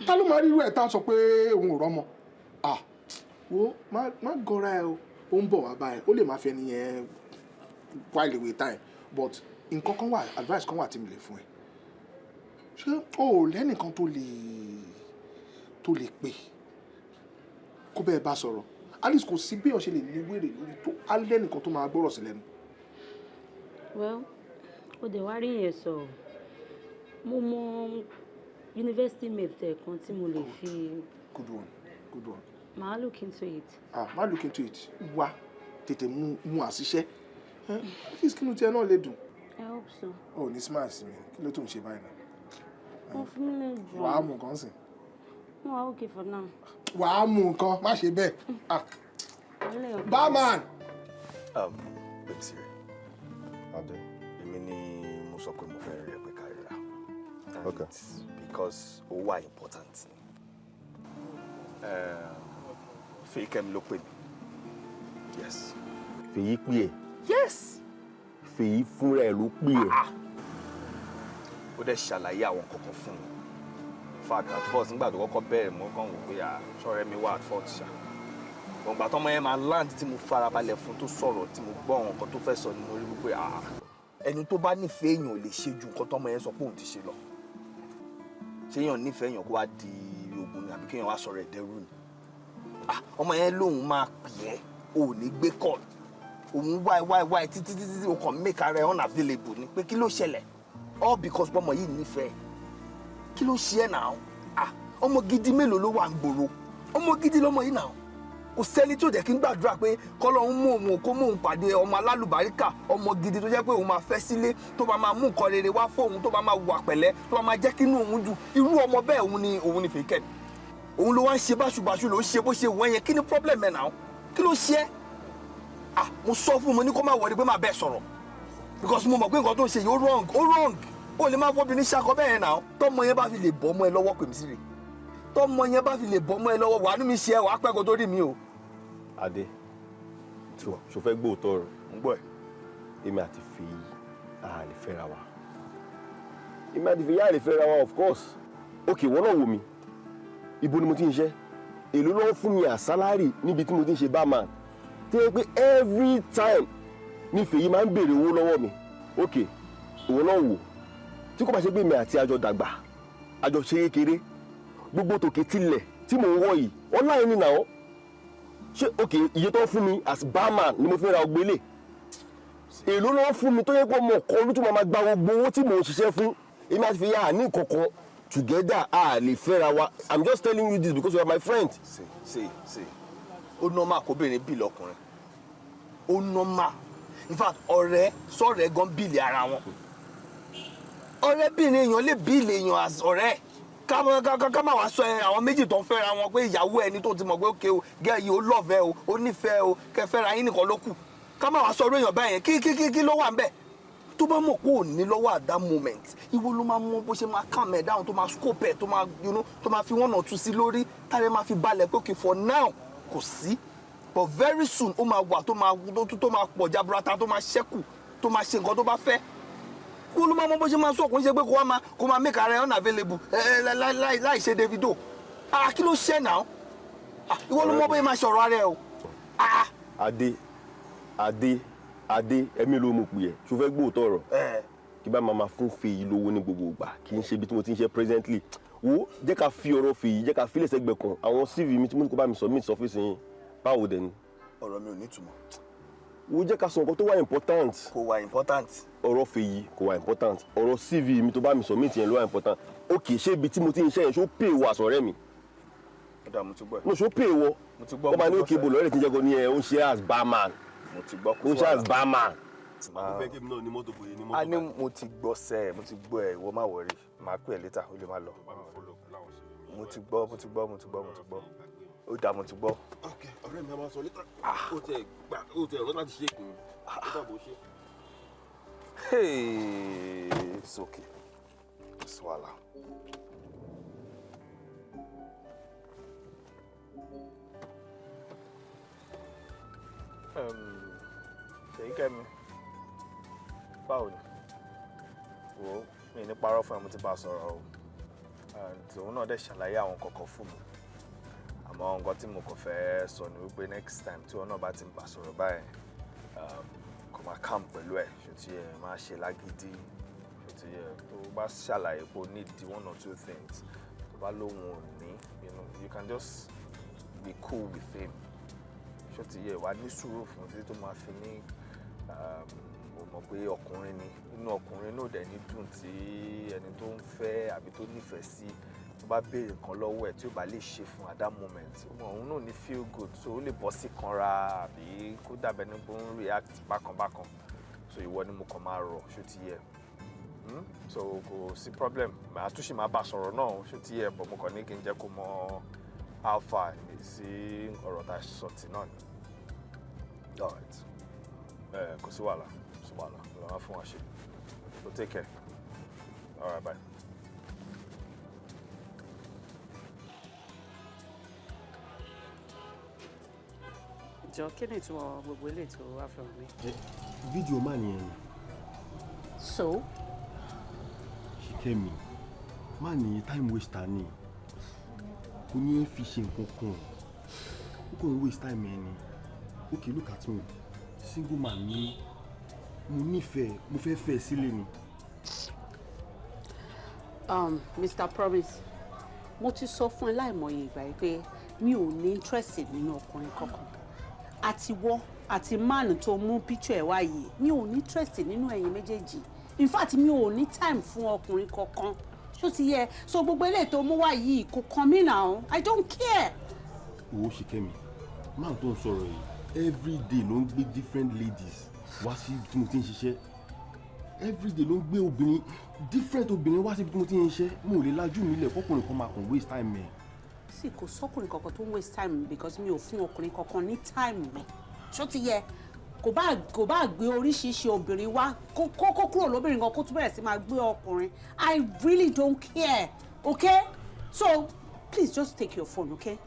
Ta ló máa rí irú ẹ̀ tá a sọ pé òun ò rọ́mọ? Ah, wo, má gọra ẹ o. Ó ń bọ̀ wá báyìí, ó lè má fẹ́ nìyẹn while away time, but nǹkan kan wà, advice kan wà tí mi lè fún ẹ. Ṣé o ò lẹ́nìkan tó lè pè kó bẹ́ẹ̀ bá sọ̀rọ̀? At least, kò sí bí èèyàn ṣe lè ní wèrè lórí tó á lẹ́nìkan tó máa gbọ́rọ̀ sí lẹ́nu.
Well, ó dẹ̀ wá rí yẹn sọ. Mo mọ university mate ẹ̀ kan tí mo lè fi.
Good one, good one.
Màá look into it.
Ah, má look into it. Wá tètè mú àṣìṣe, at least kí inú tiẹ̀ náà lè dùn.
I hope so.
O ò ní smile sí mi, kí ló tó ń ṣe báyìí náà?
Wọ́n fún mi lè jọ.
Wàá mú nǹkan sìn.
Mo wà okay for now.
Wàá mú nǹkan, má ṣe bẹ́ẹ̀. Ah,
Alẹ́ ọ̀pẹ.
Barman.
Bẹ́sìrì.
Adé.
Èmi ni mo sọ pé mo fẹ́ rí ẹ pé ká ríra. And it's because ó wà important. Fèyíkẹ́mi ló pè mí. Yes.
Fèyí pè ẹ́?
Yes.
Fèyí fúnra ẹ̀ ló pè ẹ́?
Ó dẹ̀ ṣàlàyé àwọn kankan fún mi. In fact, at first, nígbà tó kọ́kọ́ bẹ̀rẹ̀, mo kàn wò pé à ṣọ́rẹ́ mi wà at fault ṣá. Gbọ̀ngbà tọ́mọ yẹn máa land, tí mo farabalẹ̀ fún tó sọ̀rọ̀, tí mo gbọ́ àwọn nǹkan tó fẹ́ sọ, ni mo rí wípé ah, ẹni tó bá nífẹ̀ẹ́ èèyàn ò lè ṣe ju nǹkan tọ́mọ yẹn sọ pé òun ti ṣe lọ. Ṣé èèyàn nífẹ̀ẹ́ èèyàn kó wá di ogun ni, àbí kéèyàn wá sọ̀rọ̀ ẹ̀ dẹ́rù ni? Ah, ọmọ yẹn lòun máa pè ẹ́, ò ní gbé call. Òun wáì wáì wáì títí títí, o kàn make ara ẹ unavailable ni, pé kí ló ṣẹlẹ̀? All because pọ́mọ yìí nífẹ̀ẹ́. Kí ló ṣe ẹ́ náà? Ah, ọmọ gidi mélòó ló wà ń gbòòrò? Ọmọ gidi lọmọ yìí náà. Kò sẹ́ni tó jẹ́ kí n gbàdúrà pé kọ́lọ́hún mú òun, kó mú òun pàdé ọmọ alálùbáríkà, ọmọ gidi tó jẹ́ pé òun máa fẹ́ sílé, tó máa máa mú nǹkan rere wá fóun, tó máa máa wà pẹ̀lẹ́, tó máa máa jẹ́ kí inú òun dùn. Irú ọmọ bẹ́ẹ̀ òun ni Fèyíkẹ́mi. Òun ló wá ń ṣe báṣubàṣu, ló ń ṣe bó ṣe wọ́n yẹn. Kí ni problem ẹ̀ náà? Kí ló ṣe é? Ah, mo sọ fún un, mo ní kó má wọlé, pé má bẹ́ẹ̀ sọ̀rọ̀, because mo mọ̀ pé nǹkan tó ń ṣe yìí, ó wrong, ó wrong. Ó lè máa fọ́bìnrin ṣakọ bẹ́ẹ̀ yẹn náà. Tọ́mọ yẹn bá fi lè bọ́ ọmọ ẹ lọ́wọ́, pèmí sí rè, tọ́mọ yẹn bá fi lè bọ́ ọmọ ẹ lọ́wọ́, wàá ní mi ṣe ẹ, wàá pẹ́ kó tó rí mi o.
Adé, ṣo fẹ́ gbóòótọ́ rẹ̀?
Ń gbọ́ ẹ.
Èmi àti Fèyí a lè fẹ́ra wa. Èmi àti Fèyí a lè fẹ́ra wa, of course. Ok, ìwọ náà wò mí. Ibo ni mo ti ń ṣe? Èló ló ń fún mi as salary níbi tí mo ti ń ṣe barman? Tí ó yẹ pé every time ní Fèyí máa ń béèrè owó lọ́wọ́ mi. Ok, ìwọ náà wò, tí kò bá ṣe pé mi àti àjọ dàgbà, àjọ ṣe kékeré, gbogbo tòkè tilẹ̀ tí mò ń wọ̀ yìí online ni náà. Ṣé ok, iye tó ń fún mi as barman ni mo fi ra ọgbélé? Èló ló ń fún mi tó yẹ pé ọmọ kan ló tún máa gba gbogbo owó tí mò ń ṣiṣẹ́ fún? Èmi àti Fèyí à ní kankan together, a lè fẹ́ra wa. I'm just telling you this because you are my friend.
See, see, see, ó normal kóbìnrin bill ọkùnrin, ó normal. In fact, ọ̀rẹ́ sọ̀rẹ́ gan bill ara wọn. Ọ̀rẹ́bìnrin èèyàn lè bill èèyàn as ọ̀rẹ́. Ká má wàá sọ ẹ àwọn méjì tó ń fẹ́ra wọn, pé ìyàwó ẹni tó ti mọ̀ pé ókè o, gẹ́ yìí ó love o, ó nífẹ̀ẹ́ o, kẹ́ fẹ́ra yín nìkan ló kù. Ká má wàá sọ ọ̀rọ̀ èèyàn báyẹn. Kí ló wà ń bẹ̀? Tó bá mọ̀ pé ò ní lọ́wọ́ at that moment, ìwọ ló máa mọ bó ṣe máa calm ẹ̀ down, tó máa scope ẹ̀, tó máa tó máa fi one or two sí lórí, táyà máa fi balẹ̀ pé okay, for now kò sí, but very soon ó máa wà, tó máa pọ̀ jaburata, tó máa ṣẹ́kù, tó máa ṣe nǹkan tó bá fẹ́. Kó ló máa mọ bó ṣe máa sọ. Kò ń ṣe pé kó wá máa make ara ẹ unavailable ẹ ẹ láì láì ṣe Davido. Ah, kí ló ṣe náà? Ah, ìwọ ló mọ bóyá máa ṣọ̀rọ̀ ara ẹ o. Ah.
Adé, Adé, Adé, ẹ̀mí ló mú pè ẹ́. Ṣo fẹ́ gbóòótọ́ ọ̀rọ̀? Kí bá máa fún Fèyí lówó ní gbogbo ìgbà, kì í ṣe ibi tí mo ti ń ṣe presently. Wo, jẹ́ ká fi ọ̀rọ̀ Fèyí, jẹ́ ká fi lẹ́sẹ̀gbẹ̀ kan. Àwọn CV mi tí mo ní kó bá mi submit sọ́fíìsì yín, báwo dẹ̀ ni?
Ọ̀rọ̀ mi ò ní ìtumọ̀.
Wo, jẹ́ ká sọ nǹkan tó wà important.
Kò wà important.
Ọ̀rọ̀ Fèyí kò wà important. Ọ̀rọ̀ CV mi tó bá mi submit yẹn ló wà important. Ok, ṣé ibi tí mo ti ń ṣe yẹn, ṣó pè wọ àsọ̀rẹ́ mi?
Ọ̀dà, mo ti gbọ́ ẹ̀.
No, ṣó pè wọ?
Mo ti gbọ́.
Ó máa ní
Mo ti
òkè
gbọ́.
bò lọ́rẹ̀ tí ń jẹ́ kó ní ẹ ó ń ṣe as barman.
Mo ti gbọ́.
Ó ń ṣe as barman.
Mo
fẹ́ kí èmi náà ní mọ́tò bòye ní mọ́tò.
A ní mo ti gbọ́ sẹ́ ẹ̀, mo ti gbọ́ ẹ̀. Ìwọ má worry, màá pè ẹ́ later, ó lè má lọ. Mo ti gbọ́, mo ti gbọ́, mo ti gbọ́, mo ti gbọ́. Ó dáa, mo ti gbọ́.
Ok, ọ̀rẹ́ mi, a máa sọ later. Ó tiẹ̀ gbà, ó tiẹ̀ rọ́ láti ṣe é kùn. Ó dàbò ṣe.
Hey, it's okay. It's wàhálà. Fèyíkẹ́mi, báwo ni? Wo, mi ní parọ́ fún ẹ, mo ti bá a sọ̀rọ̀ o. And òun náà dẹ̀ ṣàlàyé àwọn kọ̀ọ̀kan fún mi. Àmọ́ nǹkan tí mo kàn fẹ́ sọ ni wípé next time tí òun náà bá ti ń bá sọ̀rọ̀ báyìí, kò máa calm pẹ̀lú ẹ̀, ṣó ti yẹ, máa ṣe lágídí, ṣó ti yẹ, tó bá ṣàlàyé pé o need one or two things, tó bá lóhun ò ní, you can just be cool with him. Ṣó ti yẹ, wàá ní sùúrù fún títí tó máa fi ní o mọ̀ pé ọkùnrin ni, inú ọkùnrin náà dẹ̀ ní dùn tí ẹni tó ń fẹ́ àbí tó nífẹ̀ẹ́ sí tó bá béèrè nǹkan lọ́wọ́ ẹ̀ tí ó bá lè ṣe fún at that moment, òun náà ní feel good, so ó lè bọ́ sí kanra àbí kó dàbẹ̀ ní pé ó ń react bákan bákan. So ìwọ ni mo kàn máa rọ̀, ṣó ti yẹ? So kò sí problem, màá tún ṣì máa bá sọ̀rọ̀ náà, ṣó ti yẹ? But mo kàn ní kí n jẹ́ kó mọ how far sí ọ̀rọ̀ tá a sọ tì náà ni. All right, kò sí wàhálà, kò sí wàhálà, lọ́wọ́ fún wa ṣe. So take care. All right, bye.
Jọ, kí ni ìtumọ̀ gbogbo eléyìí tó wá fún mi?
Fídíò máa nìyẹn ni.
So?
Ṣìkẹ́mi, má ní time waster ni. Kò ní fi ṣe nǹkan kan. Ó kàn ń waste time ẹ ni. Okay, look at me. Single man ni. Mo nífẹ̀ẹ́, mo fẹ́ fẹ́ sílé ni.
Mr. Promise, mo ti sọ fún ẹ láìmọye ìgbà yìí pé mi ò ní interest nínú ọkùnrin kankan. Àti wọ́ àti man tó mú picture ẹ̀ wá yìí, mi ò ní interest nínú ẹ̀yin méjèèjì. In fact, mi ò ní time fún ọkùnrin kankan. Ṣó ti yẹ? So gbogbo eléyìí tó mú wá yìí kò kàn mí now. I don't care.
Owó Ṣìkẹ́mi, man tó ń sọ̀rọ̀ yìí, everyday ló ń gbé different ladies wá sí ibi tí mo ti ń ṣiṣẹ́. Everyday ló ń gbé obìnrin, different obìnrin wá sí ibi tí mo ti ń ṣiṣẹ́. Mo ò lè lajú mi lẹ̀ kọ́kùnrin kan máa kàn waste time ẹ̀.
Sì kò sọ́kùnrin kankan tó ń waste time because mi ò fún ọkùnrin kankan ní time mi. Ṣó ti yẹ? Kò bá gbé oríṣiríṣi obìnrin wá, kó kúrò lóbìnrin kan, kó tún bẹ̀rẹ̀ sí máa gbé ọkùnrin, I really don't care, okay? So please just take your phone, okay?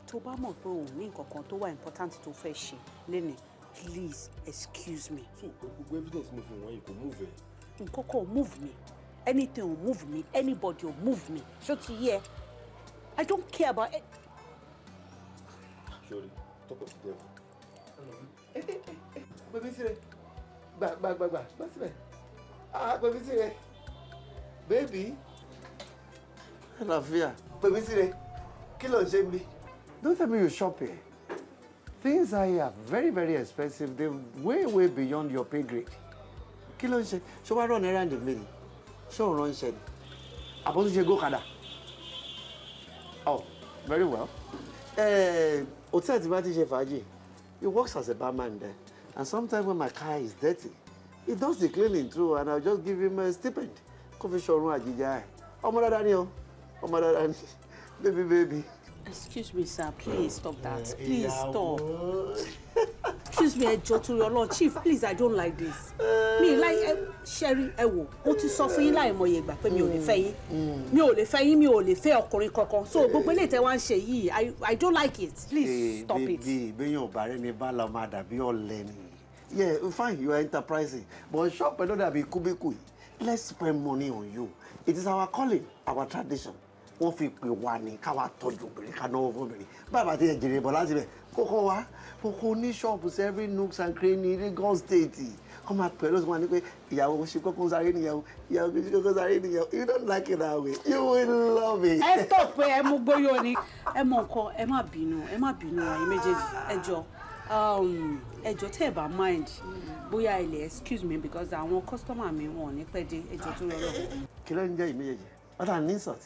Tó bá mọ̀ pé òun ní nǹkan kan tó wà important tó fẹ́ ṣe lénìí, please excuse me.
So gbogbo evidence mo fi wọ̀nyí kò move ẹ?
Nǹkan kan ò move me, anything ò move me, anybody ò move me. Ṣó ti yẹ? I don't care about it.
Sorry, talk of the devil.
Pèmí síre, gbà gbà gbà gbà gbà síbẹ̀. Ah, pèmí síre, baby. Àlàáfíà. Pèmí síre, kí ló ń ṣe mí? Don't tell me you shop here. Things are here very, very expensive. They way, way beyond your pay grade. Kí ló ń ṣe? Ṣé wàá run errand mi ni? Ṣé òun ránṣẹ́ ni? Àbọ̀ tó ṣe gókàdá. Oh, very well. Hotel tí bá ti ṣe fàájì, he works as a barman there. And sometimes when my car is dirty, he does the cleaning too, and I'll just give him a stipend. Kó fi ṣọrun àjíjà ẹ̀. Ọmọ dáadáa ni o. Ọmọ dáadáa ni. Baby, baby.
Excuse me, sir. Please stop that. Please stop. Excuse me, ẹ jọ̀ọ́, torí Ọlọ́run. Chief, please, I don't like this. Mi like Sherry, ẹ wò. Mo ti sọ fún yín láìmọye ìgbà pé mi ò lè fẹ́ yín. Mi ò lè fẹ́ yín, mi ò lè fẹ́ ọkùnrin kankan. So gbogbo eléyìí tẹ́ wá ń ṣe yìí, I don't like it. Please stop it.
Baby, béèyàn ò bá rẹ́ni bá lọ máa dàbí ọ̀lẹ ni. Yeah, fine, you are enterprising. But shop ẹ̀ ló dàbí kúbíkù yìí. Let's spend money on you. It is our calling, our tradition. Wọ́n fi pè wá ní káwa tọ́jú obìnrin, ká náwó fún obìnrin. Bàbá tí ẹ jèrè bọ̀ láti bẹ̀, kókó wá, kókó ní ṣọ́ọ̀bù sí every nooks and cranny ní Lagos State. Kọ́ máa pẹ̀ lóṣù wọn ni pé ìyàwó ṣe kókó sáré nìyàwó, ìyàwó ṣe kókó sáré nìyàwó. You don't like it that way. You will love it.
Ẹ stop pé ẹ mú gbóyò ni. Ẹ mọ nǹkan, ẹ má bínú, ẹ má bínú ẹ̀yin méjèèjì. Ẹ jọ̀ọ́, ẹ jọ̀ọ́, tẹ́ ẹ bá mind, bóyá ẹ lè excuse me because àwọn customer mi, wọn ò ní pẹ́ dé. Ẹ jọ̀ọ́, tó yọ lọ.
Kí ló ń jẹ́ ìméjèèjì? What an insult!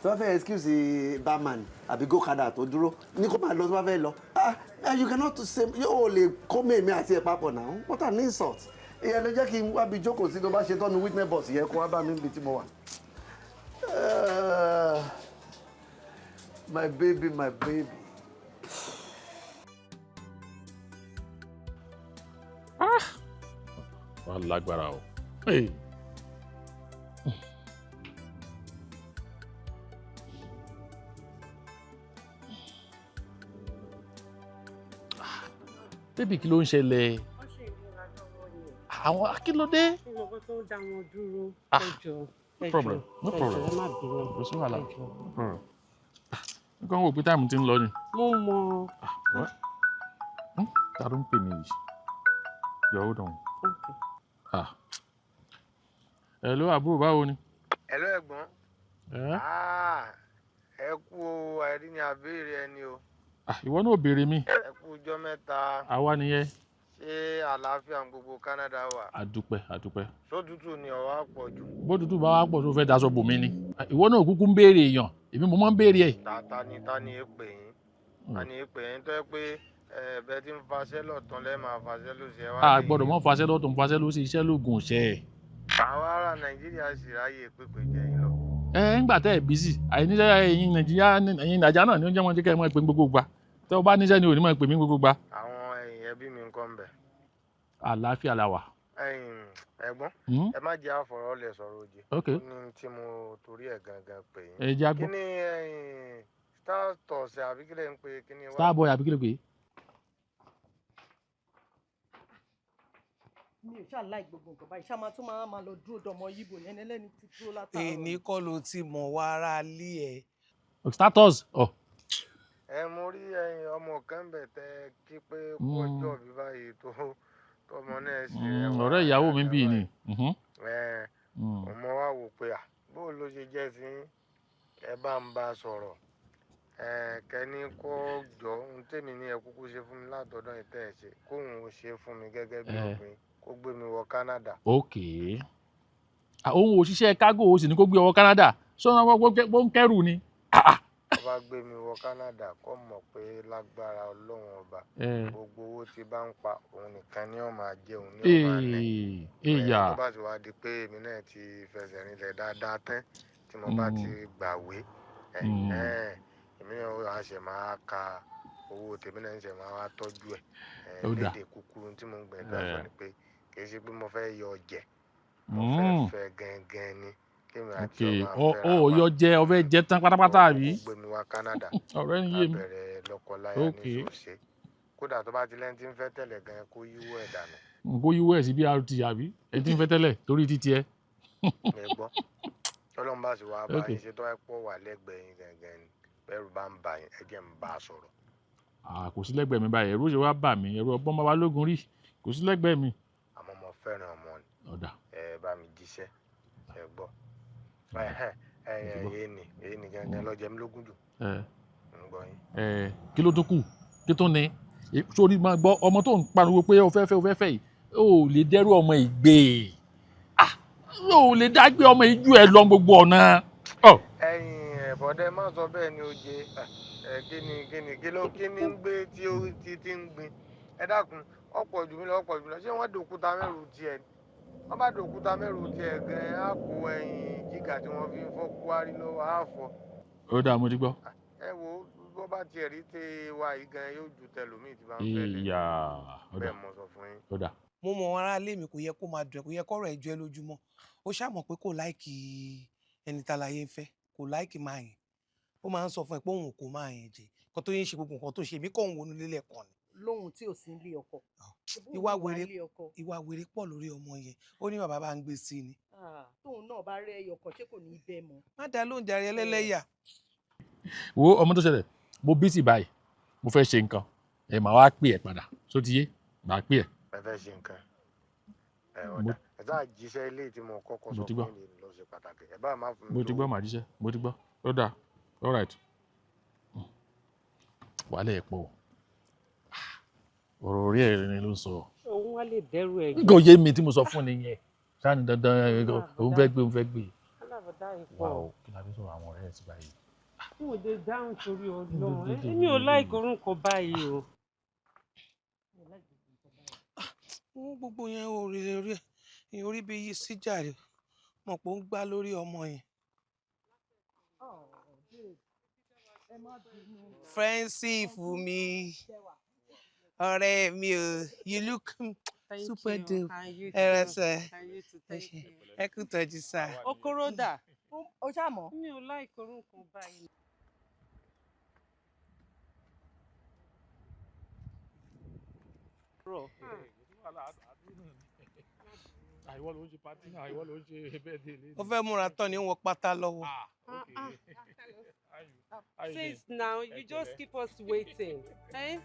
Tó bá fẹ́ excuse barman àbí gokada tó dúró ní kó máa lọ, tó bá fẹ́ lọ. Ah, you cannot say yóò lè kó mèmí àti ẹ̀ papọ̀ náà. What an insult! Ìyẹn ló jẹ́ kí n wábi jókòó sí. Tó bá ṣe tọ́nu witness box yẹn, kó wá bá mi níbi tí mo wà. My baby, my baby.
Wà á lágbára o. Hey. Baby, kí ló ń ṣẹlẹ̀? Àwọn kí ló dé?
Kí ló tó dá wọn dúró?
Ah.
Ẹ jọ̀ọ́.
No problem, no problem.
Ẹ má bínú.
Kò sí wàhálà. No problem. Nǹkan wo pé time ti ń lọ ni.
Mo mọ.
What? Ta ló ń pè mí yìí? Jọ̀ọ́ hold on.
Okay.
Ah. Hello, àbúrò, báwo ni?
Hello, ẹ̀gbọ́n.
Ẹ́?
Ah, ẹ kú o, àìrí ni àbéèrè ẹni o.
Ah, ìwọ náà ò béèrè mi.
Ẹ kú ọjọ́ mẹ́ta.
Àwa nìyẹn.
Ṣé àlàáfíà ń gbogbo Canada wà?
Àdúpẹ́, àdúpẹ́.
Sótútù ni ọ̀wá pọ̀ jù.
Bótútù bá wá pọ̀ tó fẹ́ daṣọ bò mí ni. Ìwọ náà kúkú ń béèrè èèyàn. Èmi mo máa ń béèrè ẹ̀.
Ta ni ta ni èpè yín? Ta ni èpè yín tó yẹ pé ẹ̀ẹ́dẹ́ tí ń faṣẹ́ lọ̀tún lẹ́ẹ̀ máa faṣẹ́ lóṣì ẹ wá
A
ní-
gbọ́dọ̀ mọ́ faṣẹ́ lọ́tún faṣẹ́ lósì, iṣẹ́ lóògùn ṣẹ́ ẹ̀.
Àwọn ará Nàìjíríà sì ráyè pépè jẹ yín lọ.
Ẹ ńgbà tẹ́ ẹ̀ bísí àìníṣẹ́ ẹ̀yin Nàìjíríà, ẹ̀yin Nàìjíríà náà ni ó ń jẹ́ wọn jẹ́ kẹ́ ẹ máa pè mí gbogbo gbà. Tẹ́ ọ bá níṣẹ́ ni ò ní máa pè mí gbogbo gbà.
Àwọn ẹ̀yìn ẹbí mi ń kọ́ ń bẹ̀.
Àlàáfíà la wà.
Ẹ̀yin ẹ̀gbọ́n, ẹ má jẹ́ àfọ̀rọ̀lẹ̀ sọ̀rọ̀ òjì.
Ok.
Ó ní tí mo torí ẹ̀ gangan pè yín.
Ẹ jẹ́ á gbọ́.
Kí ni ẹ̀yin Star Tours àbí kí lẹ̀ ń pè kí ni wá?
Starboy àbí kí ló pè é?
Mi ò ṣáà láì gbogbo nǹkan báyìí, ṣáà máa tún máa lọ dúró dọmọ yíbo yẹn ẹlẹ́ni ti dúró látàárọ̀.
Èní kọ́ ló ti mọ̀ wá ara lé ẹ̀.
Status ọ̀.
Ẹ mo rí ẹ̀yin ọmọ kan bẹ̀ tẹ kí pé kú ọjọ́ bí báyìí tó tọmọ náà ṣe rẹwà.
Ọ̀rẹ́ ìyàwó mi bíi ni.
Ẹ ọmọ wa wò pé à bó ló ṣe jẹ́ sí yín? Ẹ bá ń bá a sọ̀rọ̀, ẹ kẹ́ni kó jọ ohun tèmi ní ẹ kúkú ṣe fún mi látọ̀dọ̀ ìtẹ́ ẹ̀ ṣe kóun ó ṣe fún mi gẹ́gẹ́ bí obìnrin kó gbé mi wọ Canada.
Ok. Ah, òun òṣìṣẹ́ kágò ó sì ní kó gbé ọwọ́ Canada. Sọ́nà wọ́n ń kẹ́rù ni.
Tó bá gbé mi wọ Canada, kó mọ̀ pé lágbára Ọlọ́run Ọba, gbogbo owó tí bá ń pa òun nìkan ni ó máa jẹ, òun ni ó máa ná.
Ìyá.
Tó bá ti wá di pé èmi náà ti fẹsẹ̀ rinlẹ̀ dáadáa tán tí mo bá ti gbàwé, èmi náà wá ṣẹ̀ máa ka owó tèmi náà ń ṣẹ̀ máa wá tọ́jú ẹ̀.
Ó dà.
Lédè kúkúrú tí mo ń gbìyànjú àti sọ ni pé kì í ṣe pé mo fẹ́ yọ jẹ, mo fẹ́ fẹ́ gangan ni kémi àti ọmọ
Ọ ò yọ jẹ, ọ fẹ́ jẹ tán pátápátá àbí?
gbé mi wá Canada.
Ọ̀rẹ́ ń yé mi.
Ká bẹ̀rẹ̀ lọ́kọláya ní ṣòṣe, kódà tó bá ti lẹ́ni tí ń fẹ́ tẹ̀lẹ̀ gan kó yíwọ́ ẹ̀ dànù.
N kò yíwọ́ ẹ̀ sí BRT àbí? Ẹ ti ń fẹ́ tẹ́lẹ̀ torí títí ẹ.
Mi gbọ́ tọ́lọ́run bá sì wá bá yín ṣe tó wáá pọ̀ wà lẹ́gbẹ̀ẹ́ yín gangan ni bẹ́ẹ̀rù bá ń bà yín, ẹ jẹ́ ń bá a sọ̀rọ̀.
Ah, kò sí lẹ́gbẹ̀ẹ́ mi báyìí, ẹ̀rù ó ṣe wá bà mí, ẹ̀rù ọgbọ́n bàbá lógun rí, kò sí lẹ́gbẹ̀ẹ́ mi.
Àmọ́ mo fẹ́ràn ọmọ ni.
Ọ̀dà.
Ẹ bá mi jíṣẹ́, ẹ gbọ́. Ẹ ẹ ni èyí ni gangan ló jẹ mí lógún jù.
Ẹ
Ń gbọ́ yín.
Ẹ kí ló tó kù? Kí tó ní? Sórí máa gbọ́ ọmọ tó ń pariwo pé o fẹ́ fẹ́ o fẹ́ fẹ́ yìí, o ò lè dẹ́rù ọmọ ìgbé. Ah, o ò lè dá gbé ọmọ ìjú ẹ lọ gbogbo ọ̀nà. Ọ.
Ẹ̀yin ẹ̀bọ̀dẹ má sọ bẹ́ẹ̀ ni ó jẹ. Ẹ kí ni kí ni kí ló kí ni ń gbé tí ó ti ń gbin? Ẹ dákun, ọ̀pọ̀ jù mí lọ, ọ̀pọ̀ jù mí lọ. Ṣé wọ́n dòkúta mẹ́rù tiẹ̀ ni? Wọ́n bá dòkúta mẹ́rù tiẹ̀ gan-an, á kó ẹyin jígà tí wọ́n fi ń fọ́ kúárí lọ́wọ́, á fọ́.
Ó dáa, mo ti gbọ́.
Ẹ wo bó bá tiẹ̀ rí tẹ wa yìí gan-an yóò ju tẹlòmíì tí bá ń fẹ́ lẹ̀.
Ìyá. Ó dáa.
Bẹ́ẹ̀ mo sọ fún yín.
Ó dáa.
Mo mọ̀ wọn ará ilé mi, kò yẹ kó máa dùn ẹ́, kò yẹ kọ́rọ̀ ẹ̀ jọ ẹ́ lójúmọ́. Ó ṣàmọ̀ pé kò láìkì ẹni tá láyé ń fẹ́, kò láìkì máa yẹn. Ó máa ń sọ fún ẹ pé òun kò máa yẹn jẹ. Nǹkan tó yẹn ń ṣe, gbogbo nǹkan tó ṣe, èmi kàn ń wọnú lélẹ̀ kan ni.
Lóhun tí ò sí nílé ọkọ.
Ìwà wèrè, ìwà wèrè pọ̀ lórí ọmọ yẹn. Ó ní bàbá bá ń gbé sí i ni.
Tóun náà bá rẹ ẹyọ kan, ṣé kò ní í bẹ́ mọ́?
Má dá lóhùn jàre, ẹlẹ́lẹ́yà.
Wo ọmọ tó ṣẹlẹ̀, mo bísí báyìí, mo fẹ́ ṣe nǹkan, ẹ máa wá pè ẹ́ padà, só ti yé, màá pè ẹ́.
Ẹ fẹ́ ṣe nǹkan. Ẹ ọ̀dà, ẹ sáà jíṣẹ́ ilé tí mo kọ́kọ́
Mo
sọ
ti gbọ́.
fún yín ló ṣe pàtàkì. Ẹ bá má fún mi
Mo ti
lówó.
gbọ́, màá jíṣẹ́, mo ti gbọ́. Ó dáa, all right. Wàhálà ẹ̀ pọ̀ o. Ọ̀rọ̀ orí ẹ̀ ni ló ń sọ.
Òun wá lè dẹ́rù ẹ̀.
Nǹkan ò yé mi tí mo sọ fún nìyẹn. Ṣáà ní dandan òun fẹ́ gbé, òun fẹ́ gbé.
Alábọ̀dá yìí
Wà
pọ̀.
ó, kí la fi sọ̀rọ̀ àwọn ọ̀rẹ́ ẹ̀ sí báyìí?
N ò lè dáhùn torí Ọlọ́run. Èmi ò láìkí orúkọ báyìí o.
Wọ́n gbogbo yẹn ò rí rí ẹ̀ orí bí yí sí jàre, mọ̀ pé ó ń gbá lórí ọmọ yẹn. Friendship mi, ọ̀rẹ́ mi o, you look
Thank
super
you.
dope.
And you
Ẹ rẹ
too.
sẹ.
And you too. Thank you.
Ẹ kú tọ́jú sá.
Okoro dà.
Ó ṣáà mọ̀.
Mi ò láìkí orúkọ báyìí. Rọ̀.
Ìwọ ló ń ṣe party náà, ìwọ ló ń ṣe birthday lé.
Ó fẹ́ múra tán ni ó ń wọ pátá lọ́wọ́.
Since now you just keep us waiting. Eh?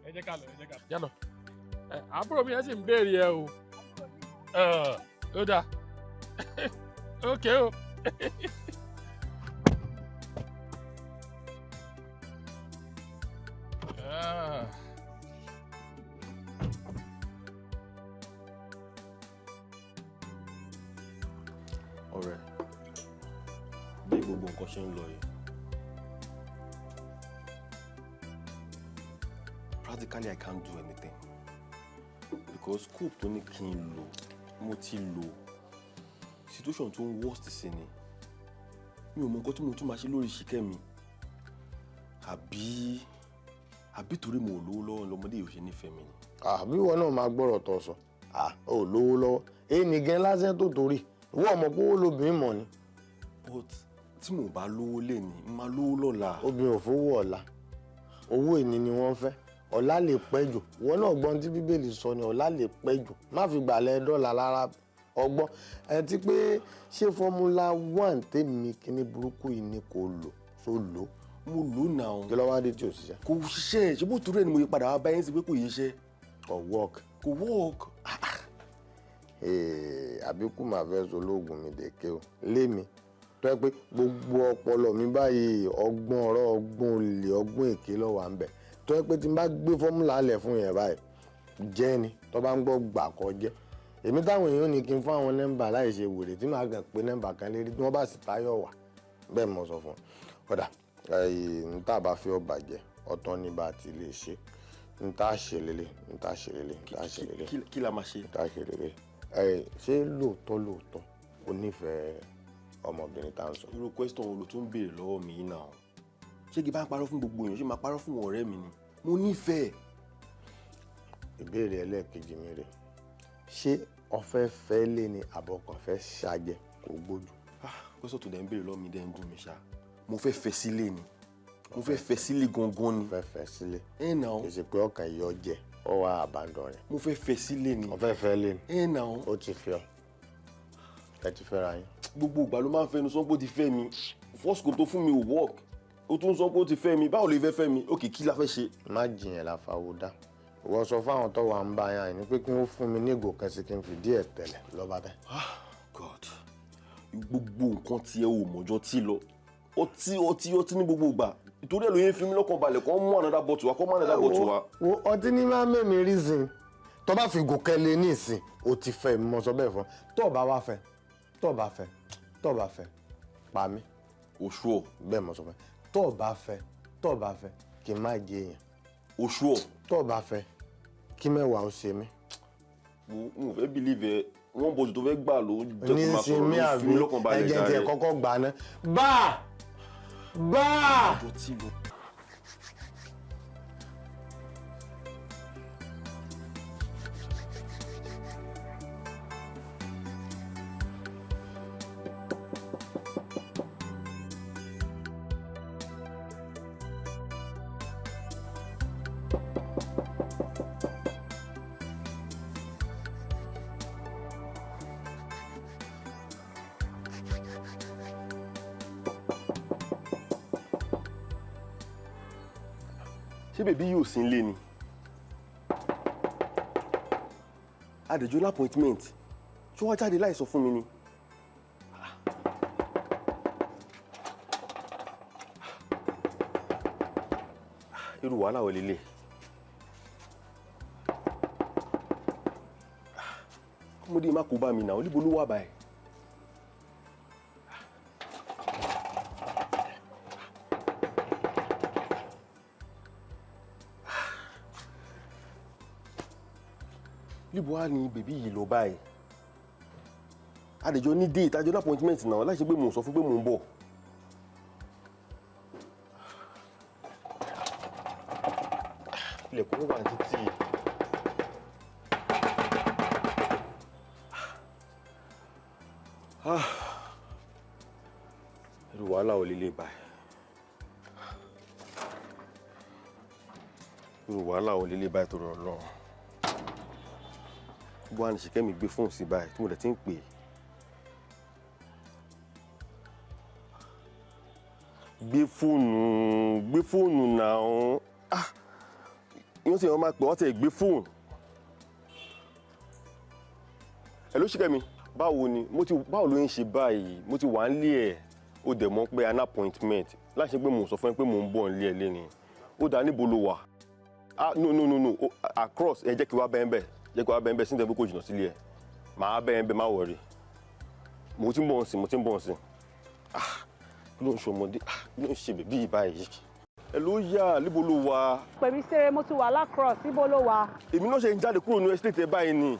Ẹ jẹ́ ká lọ, ẹ jẹ́ ká lọ. Yálọ. Ẹ, àbúrò mi yẹn sì ń béèrè ẹ o. Ẹ, ó dáa. Ok o. Ah.
Ọ̀rẹ́, bí gbogbo nǹkan ṣe ń lọ yìí, practically I can't do anything because scope tó ní kí n lò, mo ti lò. Situation tó ń worst sí ni. Mi ò mọ nǹkan tí mo tún máa ṣe lórí Ṣìkẹ́mi, àbí torí mo ò lówó lọ́wọ́ lọ́mọdé yìí ò ṣe nífẹ̀ẹ́ mi ni.
Àbí ìwọ náà máa gbọ́rọ̀ tó sọ? Ò lówó lọ́wọ́ èyí ni gan lásán tó torí ìwọ ọmọ pé owó lobìnrin mọ̀ ni.
But tí mo bá lówó lé ní, n máa lówó lọ́la.
Obìnrin ò fowó ọ̀la, owó ìní ni wọ́n fẹ́. Ọ̀la lè pẹ́ jù. Ìwọ náà gbọ́n tí Bíbélì sọ ni, ọ̀la lè pẹ́ jù. Má fi gbàlẹ̀ dọ́là lára ọgbọ́n. Ẹ ti pé ṣé Formula One tèmi kíní burúkú yìí ni kò lò tó lò?
Mo lò náà.
Kí ló wá dé tí ò ṣiṣẹ́?
Kò ṣiṣẹ́. Ṣé bó torí ẹ ni mo yí padà wá báyìí sí pé kò yé ṣe?
Kò work.
Kò work.
Àbíkú màá fẹ́ sọ lóògùn mi dèké o. Lémi tó yẹ pé gbogbo ọpọlọ mi báyìí, ọgbọ́n ọ̀rọ̀, ọgbọ́n olè, ọgbọ́n èké ló wà ń bẹ̀. Tó yẹ pé tí n bá gbé fọ́múlà lẹ̀ fún yẹn báyìí, jẹ́ ni tó bá ń gbọ́ gbà kọ́ jẹ́. Èmi táwọn èèyàn ní kí n fún àwọn nẹ́mbà láì ṣe wèrè tí màá gàn pé nẹ́mbà kan lérí tí wọ́n bá sì táyọ̀ wà. Bẹ́ẹ̀ mo sọ fún ọ. Kódà n tá a bá fi ọba jẹ, ọ̀tọ̀ ní bá a ti lè ṣe. N tá a ṣe lélẹ̀, n tá a ṣe lélẹ̀, n tá a ṣe lélẹ̀.
Kí la máa ṣe?
N tá a ṣe lélẹ̀. Ṣé lóòótọ́ lóòótọ́ o nífẹ̀ẹ́ ọmọbìnrin tá à ń sọ?
Irú question wo ló tún béèrè lọ́wọ́ mi yìí náà? Ṣé kí n bá parọ́ fún gbogbo èèyàn, ṣé máa parọ́ fún ọ̀rẹ́ mi ni? Mo nífẹ̀ẹ́.
Ìbéèrè ẹlẹ́ẹ̀kejì mi rè: ṣé o fẹ́ fẹ́ lé ni àbọ̀kàn fẹ́ ṣàjẹ kó gbójú?
Question tó dẹ̀ ń béèrè lọ́wọ́ mi dẹ̀ ń dùn mí ṣá. Mo fẹ́ fẹ́ sílé ni. Mo fẹ́ fẹ́ sílé gangan ni.
Fẹ́ fẹ́ sílé.
Ẹ nà ó.
Kì í ṣe pé ọkàn yìí ọ jẹ, ọ wá àbàdàn rẹ̀.
Mo fẹ́ fẹ́ sílé ni.
Mo fẹ́ fẹ́ lé ni.
Ẹ nà ó.
Ó ti fi ọ. Ẹ ti fẹ́ra yín.
Gbogbo ìgbà ló máa ń fẹnu sọ pé ó ti fẹ́ mi. First scope tó fún mi ò work. Ó tún sọ pé ó ti fẹ́ mi. Báwo lè fẹ́ fẹ́ mi? Okay, kí la fẹ́ ṣe?
Má jiyàn la fàwọ́ dá. Ìwọ sọ fáwọn tó wà ń bá yàn ní pé kí wọ́n fún mi ní ìgò kan sí kí n fìdí ẹ̀ tẹ̀lẹ̀ lọ́ba tẹ́.
God, gbogbo nǹkan tí ẹ ò mọ̀jọ́ tí lọ. Ọtí, ọtí, ọtí ní gbogbo ìgbà. Ìtorí ẹ̀ ló yẹn fi mí lọ́kàn balẹ̀ kó mú another bottle wá, kó mú another bottle wá.
Wo ọtí ní máa mẹ́mi reason. Tó bá fi gòkè lé ní ìsìn, o ti fẹ́ mi, mo sọ bẹ́ẹ̀ fún ọ. Tó bá wá fẹ́, tó bá fẹ́, tó bá fẹ́, pa mí.
Oṣù ọ̀.
Bẹ́ẹ̀ mo sọ fún ẹ. Tó bá fẹ́, tó bá fẹ́, kí n má jẹ èèyàn.
Oṣù ọ̀.
Tó bá fẹ́, kí mẹ́wàá ó ṣe mí.
Mo ò fẹ́ believe ẹ. Wọ́n bọ̀dù tó fẹ́ gbà ló jẹ́ kó máa
Ní
sọ̀rọ̀
ṣe mí
ló fi mí
àbí
lọ́kàn balẹ̀
ẹ̀jẹ̀ tiẹ̀
jàre.
kọ́kọ́ gbà ná. Bá! Bá!
Ọjọ́ tí lọ. Ṣé bèbí yóò sí nílé ni? Adèjọ́ l'appointment. Ṣé wàá jáde láì sọ fún mi ni? Irú wàhálà wo lélẹ̀? Kọ́mọdé má kó bá mi náà, níbo ló wà báyìí? Níbo wá ni bèbí yìí lọ báyìí? Adèjọ́ ní date, àjọ ní appointment náà, láì ṣe pé mò ń sọ fún pé mò ń bọ̀. Ilẹ̀kùn wà títì. Irú wàhálà ò lè báyìí. Irú wàhálà ò lè báyìí torí Ọlọ́run. Bó wá ní Ṣìkẹ́mi gbé fóònù sí báyìí tí mo dẹ̀ ti ń pè é. Gbé fóònù, gbé fóònù náà. Ah, yóò sì wọ́n máa pè wọ́n tẹ̀ gbé fóònù. Hello Ṣìkẹ́mi, báwo ni mo ti, báwo ló ń ṣe báyìí? Mo ti wà nílé ẹ̀, ó dẹ̀ mọ̀ pé an appointment láti ṣe pé mò ń sọ fún ẹ pé mò ń bọ̀ nílé ẹ léni. Ó dáa, níbo ló wà? Ah, no, no, no, no. Across ẹ, jẹ́ kí wá bẹ́ẹ̀ bẹ́ẹ̀, jẹ́ kí wá bẹ́ẹ̀ bẹ́ẹ̀ sí, nítorí pé kò jìnnà sílé ẹ. Màá bẹ́ẹ̀ bẹ́ẹ̀, má worry, mo ti ń bọ̀ nsìn, mo ti ń bọ̀ nsìn. Ah, kí ló ń ṣe ọmọdé? Ah, kí ló ń ṣe baby yìí báyìí? Ẹ ló yà, níbo ló wà?
Pèmí sèré, mo ti wà l'across, ibo ló wà?
Èmi náà ṣe ń jáde kúrò ní estate ẹ báyìí ni.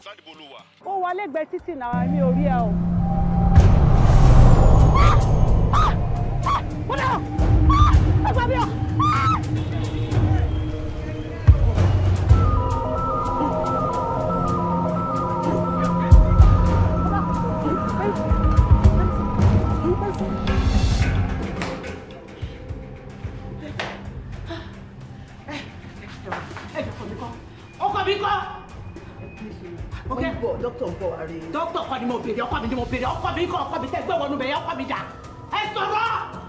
Ó wà lẹ́gbẹ̀ẹ́ títì náà, mi ò rí ẹ o. Mo dà ẹ gbà mí o. Ọkọ mi kọ́.
Ok, dókítà ń bọ̀ wá rí i.
Dókítà kọ́ ni mo béèrè, ọkọ mi ni mo béèrè. Ọkọ mi kọ́, ọkọ mi tẹ́ gbé wọnú bẹ̀yẹ, ọkọ mi dà? Ẹ sọ̀rọ̀.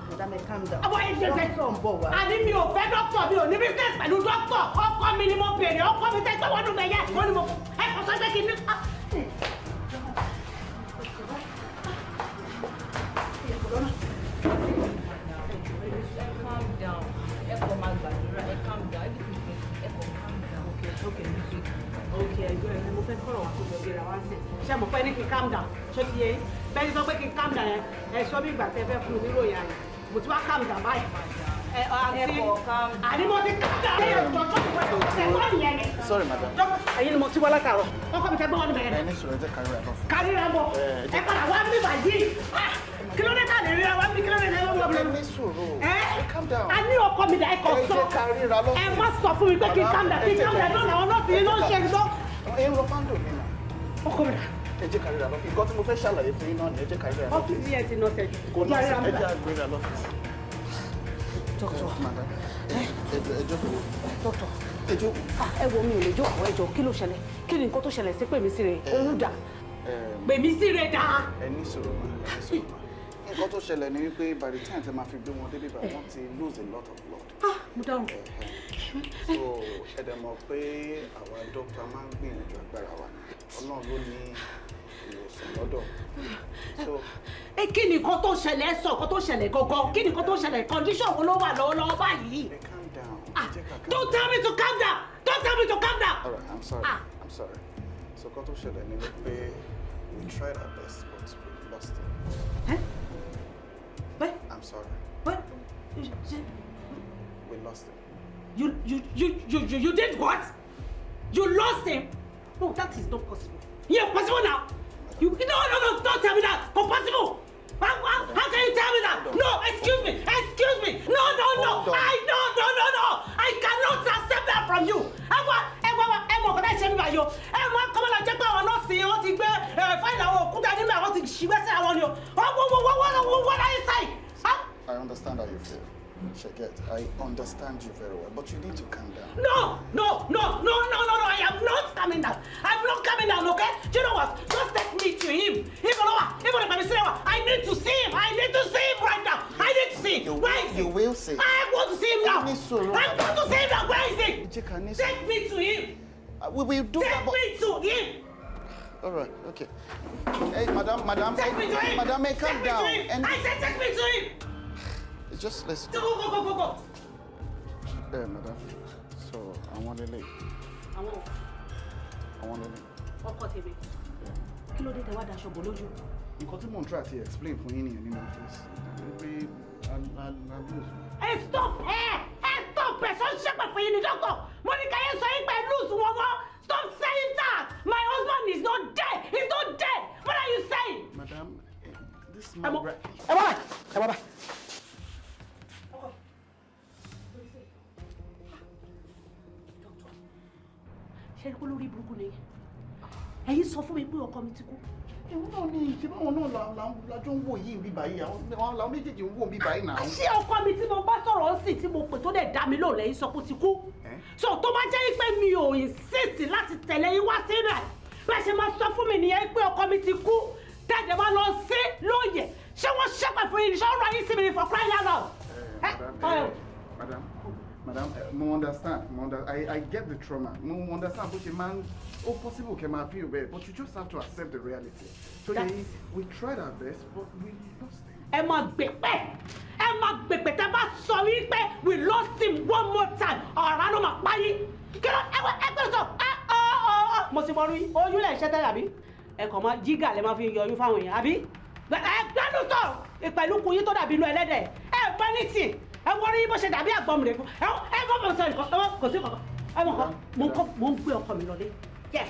Madam, ẹ calm down.
Àwọn ẹ̀ ṣe
Dókítà ń bọ̀ wá.
Àní mi ò fẹ́ dókítà, mi ò ní business pẹ̀lú dókítà. Ọkọ mi ni mo béèrè, ọkọ mi tẹ́ gbé wọnú bẹ̀yẹ. Mo ni mo ẹ kò sọ pé kí ni.
Calm down. Ẹ kàn máa gbàdúrà, ẹ calm down, everything is, ẹ kàn calm down.
Okay, okay, ẹjọ́ ẹ̀ mo fẹ́ kọ̀rọ̀ wá kó jọ gbéra wá sí. Ṣé mo pẹ́ ní kí n calm down? Ṣé ti yé yín? Bẹ́ẹ̀ ni, sọ pé kí n calm down yẹn. Ẹ sọ bí ìgbà tẹ fẹ́ fún mi níròyìn ayọ̀. Mo ti wá calm down báyìí. Ẹ àǹtí, àní mo ti calm down. Ẹ jọ ṣọ́ ti wọ́n ẹ̀ nìyẹn ni.
Sorry, madam.
Ẹ̀yin ni mo ti wá látàárọ̀. Ọkọ mi tẹ gbọ́ wọn ní bẹ̀rẹ̀.
Ẹ ní sọ̀rọ̀, ẹ jẹ́ kárí rà lọ.
Kárìíra bọ̀. Ẹ padà wá bí bàyí. Kí ló dé ká lè ríra wá bí? Kí ló dé ká lè
Ẹ ní sùúrù.
Ẹ
calm down.
A ní ọkọ mi dà, ẹ kàn
Ẹ
sọ.
jẹ́ ká ríra lọ́fíìsì.
Ẹ má sọ fún mi pé kí n calm down, kí n calm down náà làwọn nọ́ọ̀sì yìí ló ń ṣe lọ.
Ẹ ń rọ fáńdò mi nà.
Ọkọ mi dà.
Ẹ jẹ́ ká ríra lọ́fíìsì. Nǹkan tí mo fẹ́ ṣàlàyé fún yín náà ni, ẹ jẹ́ ká ríra lọ́fíìsì.
Ọ́fíìsì yẹn ti nọ sẹ́jú.
Kò ní sí, ẹ jẹ́ àgbéra lọ́fíìsì.
Dókítà.
Madam, ẹ jókòó.
Dókítà.
Ẹ jókòó.
Ẹ wo, mi ò lè jókòó, ẹ jọ̀ọ́, kí ló ṣẹlẹ̀? Kí ni nǹkan tó ṣẹlẹ̀ sí Pèmísírè? Òun dà? Pèmísírè dà?
Ẹ ní sùúrù ma, ẹ ní sùúrù ma. Nǹkan tó ṣẹlẹ̀ ni wípé by the time tẹ máa fi gbé wọn débi bá, wọ́n ti lose a lot of blood.
Ah, mo dáhùn.
So ẹ dẹ̀ mọ̀ pé àwa dókítà máa ń gbìyànjú agbára wa, Ọlọ́run ló ní ìwòsàn lọ́dọ̀. So
Ẹ kí ni nǹkan tó ṣẹlẹ̀? Ẹ sọ nǹkan tó ṣẹlẹ̀ gangan. Kí ni nǹkan tó ṣẹlẹ̀? Condition wo ló wà lọ́wọ́lọ́wọ́ báyìí?
Calm down.
Ah, don't tell me to calm down, don't tell me to calm down.
All right, I'm sorry.
Ah.
I'm sorry. So nǹkan tó ṣẹlẹ̀ ni wípé we tried our best, but we lost him.
Eh? What?
I'm sorry.
What?
We lost him.
You did what? You lost him? No, that is not possible. Yeah, possible now. You No, no, no, don't tell me that. Not possible. How can you tell me that? No, excuse me, excuse me. No, no, no.
Hold on.
I no, no, no, no. I cannot accept that from you. Ẹ wá, ẹ wá, ẹ mọ̀ kọ́tà ṣe mi báyìí o. Ẹ mọ̀ kọ́mọ́ lọ jẹ́ pé àwọn nọ́ọ̀sì wọ́n ti gbé fáìlì àwọn òkúta nínú, àwọn ti ṣìwẹ́ sí àwọn ni o. What are you saying?
I understand how you feel. Sheket, I understand you very well, but you need to calm down.
No, no, no, no, no, no, no. I am not coming down. I'm not coming down, okay? Do you know what? Just take me to him. Even though, even if I'm saying, I need to see him. I need to see him right now. I need to see him. Where is he?
You will see.
I want to see him now. I want to see him now. Where is he? Take me to him.
We will do
Take
that, but...
me to him.
All right, okay. Hey, madam, madam,
Take me to him.
madam, hey, calm
Take me
down.
to him.
And
I said take me to him.
Just let's.
Go, go, go, go, go.
Hey, madam. So I want to leave.
Àwọn
I want to leave.
ọkọ tèmi. Kí ló dé tẹ wá daṣọ bò lójú?
Nǹkan tí mò ń try àti explain fún yín nìyẹn nínú ọ́fíìsì. Wípé a lose.
Ẹ stop ẹ, ẹ stop ẹ. Sọ ṣépè fún yín ni, doctor? Mo ní káyé sọ yín pé lose wọn mọ́. Stop saying that. My husband is not dead, he's not dead. What are you saying?
Madam, this man right.
Ẹ wá báyìí, ẹ wá báyìí. Ṣe é kó lórí burúkú ni ẹ̀yin sọ fún mi pé ọkọ mi ti kú?
Ìwọ náà ní ṣé báwọn náà la jọ ń wò yìí ń bí báyìí, àwọn làwọn méjèèjì ń wò ń bí báyìí náà.
Ṣé ọkọ mi tí mo bá sọ̀rọ̀ sí, tí mo pè tó dẹ̀ dá mi lóhùn, lẹ́yìn sọ pé ó ti kú? So tó bá jẹ́ pé mi ò insist láti tẹ̀lé yín wá síbẹ̀, Bẹ́ẹ̀ ṣe máa sọ fún mi nìyẹn pé ọkọ mi ti kú, tẹ̀jẹ̀ máa lọ sí lóye. Ṣé wọ́n ṣépè fún yín ni? Ṣé wọ́n rọ yín sí mi ni, for crying out loud?
Madam, madam, madam, mo understand, mo under, I get the trauma. Mo understand bó ṣe máa ń, ó possible kẹ́ máa feel bẹ́ẹ̀, but you just have to accept the reality. So yeah, we tried our best, but we lost him.
Ẹ máa gbèpè, ẹ máa gbèpè. Tẹ bá sọ wípé "we lost him" one more time, ọ̀rá ló máa pa yín. Kí ló ẹ wọ ẹ gbọ́dọ̀ sọ ẹ ọ ọ ọ mo ti mọ rí oyún lẹ̀ ṣẹ́ tẹ́lẹ̀, àbí ẹ kàn máa jígà lẹ máa fi yọ oyún fáwọn èèyàn, àbí ẹ gbẹ́nu sọ pẹ̀lú kun yín tó dàbí inú ẹlẹ́dẹ̀. Ẹ gbẹ́ ní tì ẹ wọ́n rí bó ṣe dàbí àgbọ̀n rẹ̀. Ẹ gbọ́ mọ̀ sọ nǹkan ẹ kò sí kankan. Ẹ mọ̀ kan mo ń gbé ọkọ mi lọlé. Yes,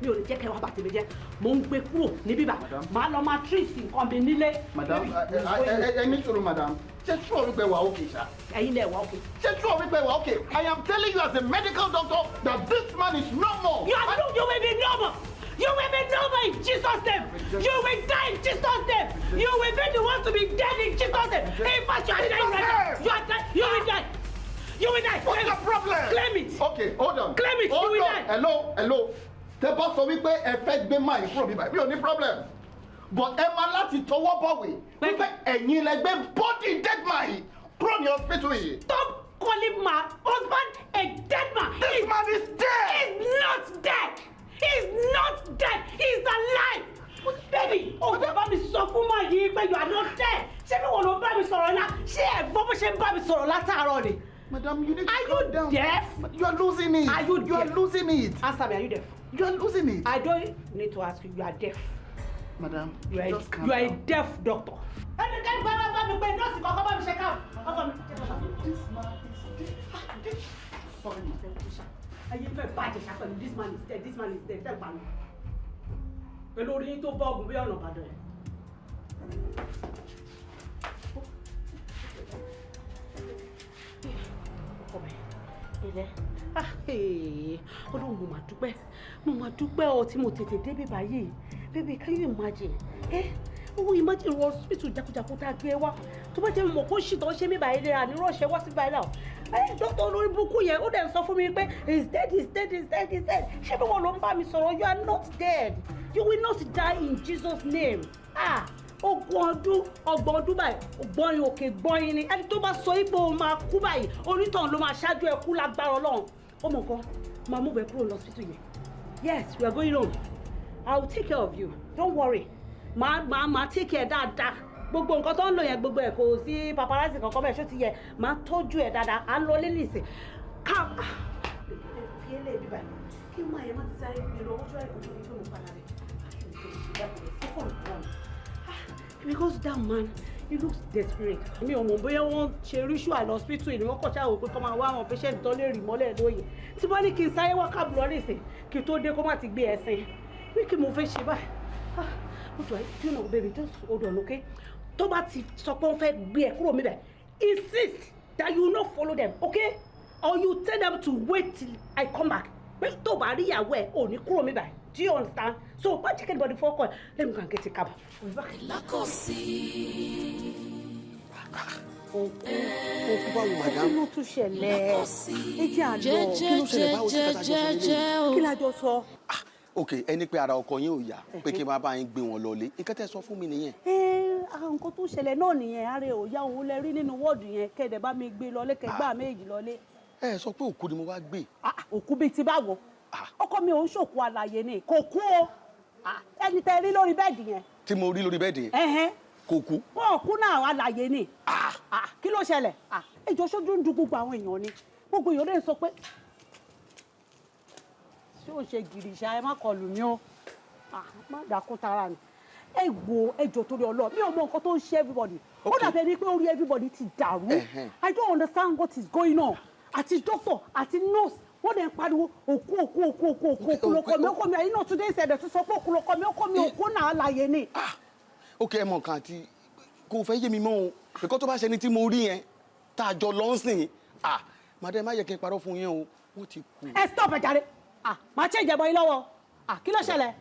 mi ò lè jẹ́ kẹ́ wá bàtí mi jẹ́. Mo ń gbé kúrò níbí bá màá lọ máa treat nǹkan mi nílé.
Madam, ẹ ní sùúrù, madam. Ṣé sure wípé wà okay ṣá?
Ẹ̀yin lẹ wà okay.
Ṣé sure wípé wà okay? I am telling you as a medical doctor that this man is normal.
You are no, you will be normal. You will be normal in Jesus' name. You will die in Jesus' name. You will be the one to be dead in Jesus' name. In fact, you are dying right now. You are dying. You will die. You will die.
What's the problem?
Claim it.
Okay, hold on.
Claim it.
Hold
You will
on.
die.
Hello, hello. Tẹ́ bá sọ wípé ẹ fẹ́ gbé máa yín kúrò bíbá, mi ò ní problem. But ẹ máa láti tọwọ́ bọ̀wé wípé ẹ̀yin lẹ gbé body dead man yìí kúrò ní hospital yìí.
Stop calling my husband a dead man.
This man is dead.
He's not dead. He's not dead. He's alive. Baby, o ò bá mi sọ fún máa yìí pé you are not dead. Ṣé bí wọn ló bá mi sọ̀rọ̀ náà? Ṣé ẹ gbọ́ bó ṣe ń bá mi sọ̀rọ̀ látàárọ̀ ni?
Madam, you need to
Are
calm
you
down.
deaf?
You are losing it.
Are you
You are
deaf?
losing it.
Answer me, are you deaf?
You are losing it.
I don't need to ask you, you are deaf.
Madam,
You are,
just calm
you are a
down.
deaf doctor. Ẹnikẹ́ni bá bá mi pé nọ́ọ̀sì kankan bá mi ṣe ká ọkọ mi.
This man is dead. Sorry, ma.
Ayé fẹ́ bàjẹ́ ṣá pẹ̀lú "this man is dead, this man is dead" tẹ́ ń pa mi. Pẹ̀lú orí yín tó bọ́ ọ̀gùn bí ọ̀nà Ìbàdàn yẹn. Ọkọ mi, ilẹ̀. Ah, hey, Ọlọ́run, mo máa dúpẹ́, mo máa dúpẹ́ ọ tí mo tètè débi báyìí. Baby, can you imagine? Eh? Owó, imagine hospital jakujaku tá a gbé wá. Tó bá jẹ́ mọ̀ kó ṣì tó ń ṣe mí báyìí léra ní rọ́ọ̀ṣẹ́ wá sí báyìí náà. Ẹ dókítà olórí burúkú yẹn, ó dẹ̀ ń sọ fún mi pé he's dead, he's dead, he's dead, he's dead. Ṣé bí wọ́n ló ń bá mi sọ̀rọ̀? You are not dead. You will not die in Jesus' name. Ah! Ogún ọdún, 30 ọdún báyìí, gbọ́nyin òkè gbọ́nyin ni. Ẹni tó bá sọ ipò máa kú báyìí, onítọ̀hún ló máa ṣáájú ẹ kú lágbára Ọlọ́run. Ó mọ̀ nǹkan, máa mú bẹ́ẹ̀ kúrò lọ́sítù yẹn. Yes, we are going home. I will take care of you, don't worry. Màá take care dáadáa. Gbogbo nǹkan tó ń lò yẹn, gbogbo ẹ̀, kò sí paparazzi kankan bẹ́ẹ̀. Ṣó ti yẹ? Màá tọ́jú ẹ̀ dáadáa. À ń lọ lé nìsín ká fi ẹlẹ́ bíbá kí máa yẹn má ti sáré gbé lọ ojú àìkú tó ní pé mo padà rẹ̀ because that man, he looks desperate. Mi ò mọ̀ bóyá wọ́n ṣe ritual hospital ni wọ́n kọ̀ ṣáà wò pé kọ́ máa wá àwọn patient tó lè rì mọ́lẹ̀ lóye. Tí wọ́n ní kí n sáré wá káàbù lọ nísìn, kí n tó dé, kó má ti gbé ẹ̀sìn wí kí mo fẹ́ ṣe báyìí. Ah, what do I do now? Baby, just hold on, okay? Tó bá ti sọ pé wọ́n fẹ́ gbé ẹ kúrò mi bẹ̀, insist that you no follow them, okay? Or you tell them to wait till I come back, pé tó bá rí ìyàwó ẹ ò ní kúrò mi báyìí. Do you understand? So má jẹ́ kí anybody fọ́kọ̀. Let me go and get a cab. I'll be back.
Lákọ̀sí.
Òkú báwo, madam?
Kí ló tún ṣẹlẹ̀? Ẹ jẹ́ àlọ́.
Kí ló ṣẹlẹ̀? Báwo? Ṣe kàtà jọ sọ lélẹ́yìí?
Kí la jọ sọ?
Ok, ẹni pé ara ọkọ yín ò yá, pé kí n máa bá yín gbé wọn lọlé. Nǹkan tẹ́ sọ fún mi nìyẹn.
Ẹ àwọn nǹkan tó ṣẹlẹ̀ náà nìyẹn. Ara ẹ̀ ò yá, òun lẹ rí nínú wọ́ọ̀dù yẹn. Kẹ́ẹ̀dẹ̀ bá mi gbé lọlé, kẹgbà méjì lọlé.
Ẹ sọ pé òkú ni mo wá gbé.
Òkú bíi ti báwo? Ọkọ mi ò ń ṣòkú, àlàyé ni, kò kú o. Ẹni tẹ́ rí lórí bẹ́ẹ̀dì yẹn.
Tí mo rí lórí bẹ́ẹ̀dì yẹn?
Ẹ̀hẹ́n.
Kò kú.
Wọn ò kú náà, àlàyé ni. Kí ló ṣẹlẹ̀? Ẹjọ́, ṣojú ń du gbogbo àwọn èèyàn ni. Gbogbo èèyàn lè sọ pé ṣé ò ń ṣe gìrìṣà. Ẹ má kọlù mí o, má dákún tara mi. Ẹ wo, ẹjọ́, torí Ọlọ́run, mi ò mọ nǹkan tó ń ṣe everybody. Ó dàbí ẹni pé orí everybody ti dàrú. I don't understand what is going on. Àti doctor àti nurse, wọ́n dẹ̀ ń pariwo òkú, òkú, òkú, òkú, òkú, òkú lọkọ mi, ọkọ mi. Ẹ̀yin náà tún dé ìṣẹ̀dẹ̀ tún sọ pé òkú lọkọ mi, ọkọ mi òkú náà, àlàyé ni.
Ok, ẹ mọ nǹkan àti kò fẹ́ yé mi mọ́ o, because tó bá ṣe ni tí mo rí yẹn tá a jọ lọ ń sìn, ah, madam, má yẹ kí n parọ́ fún yín o, wọ́n ti kú.
Ẹ stop ẹ jàre. Ah, màá ṣe ìjẹ̀bọ yín lọ́wọ́. Ah, kí ló ṣẹlẹ̀?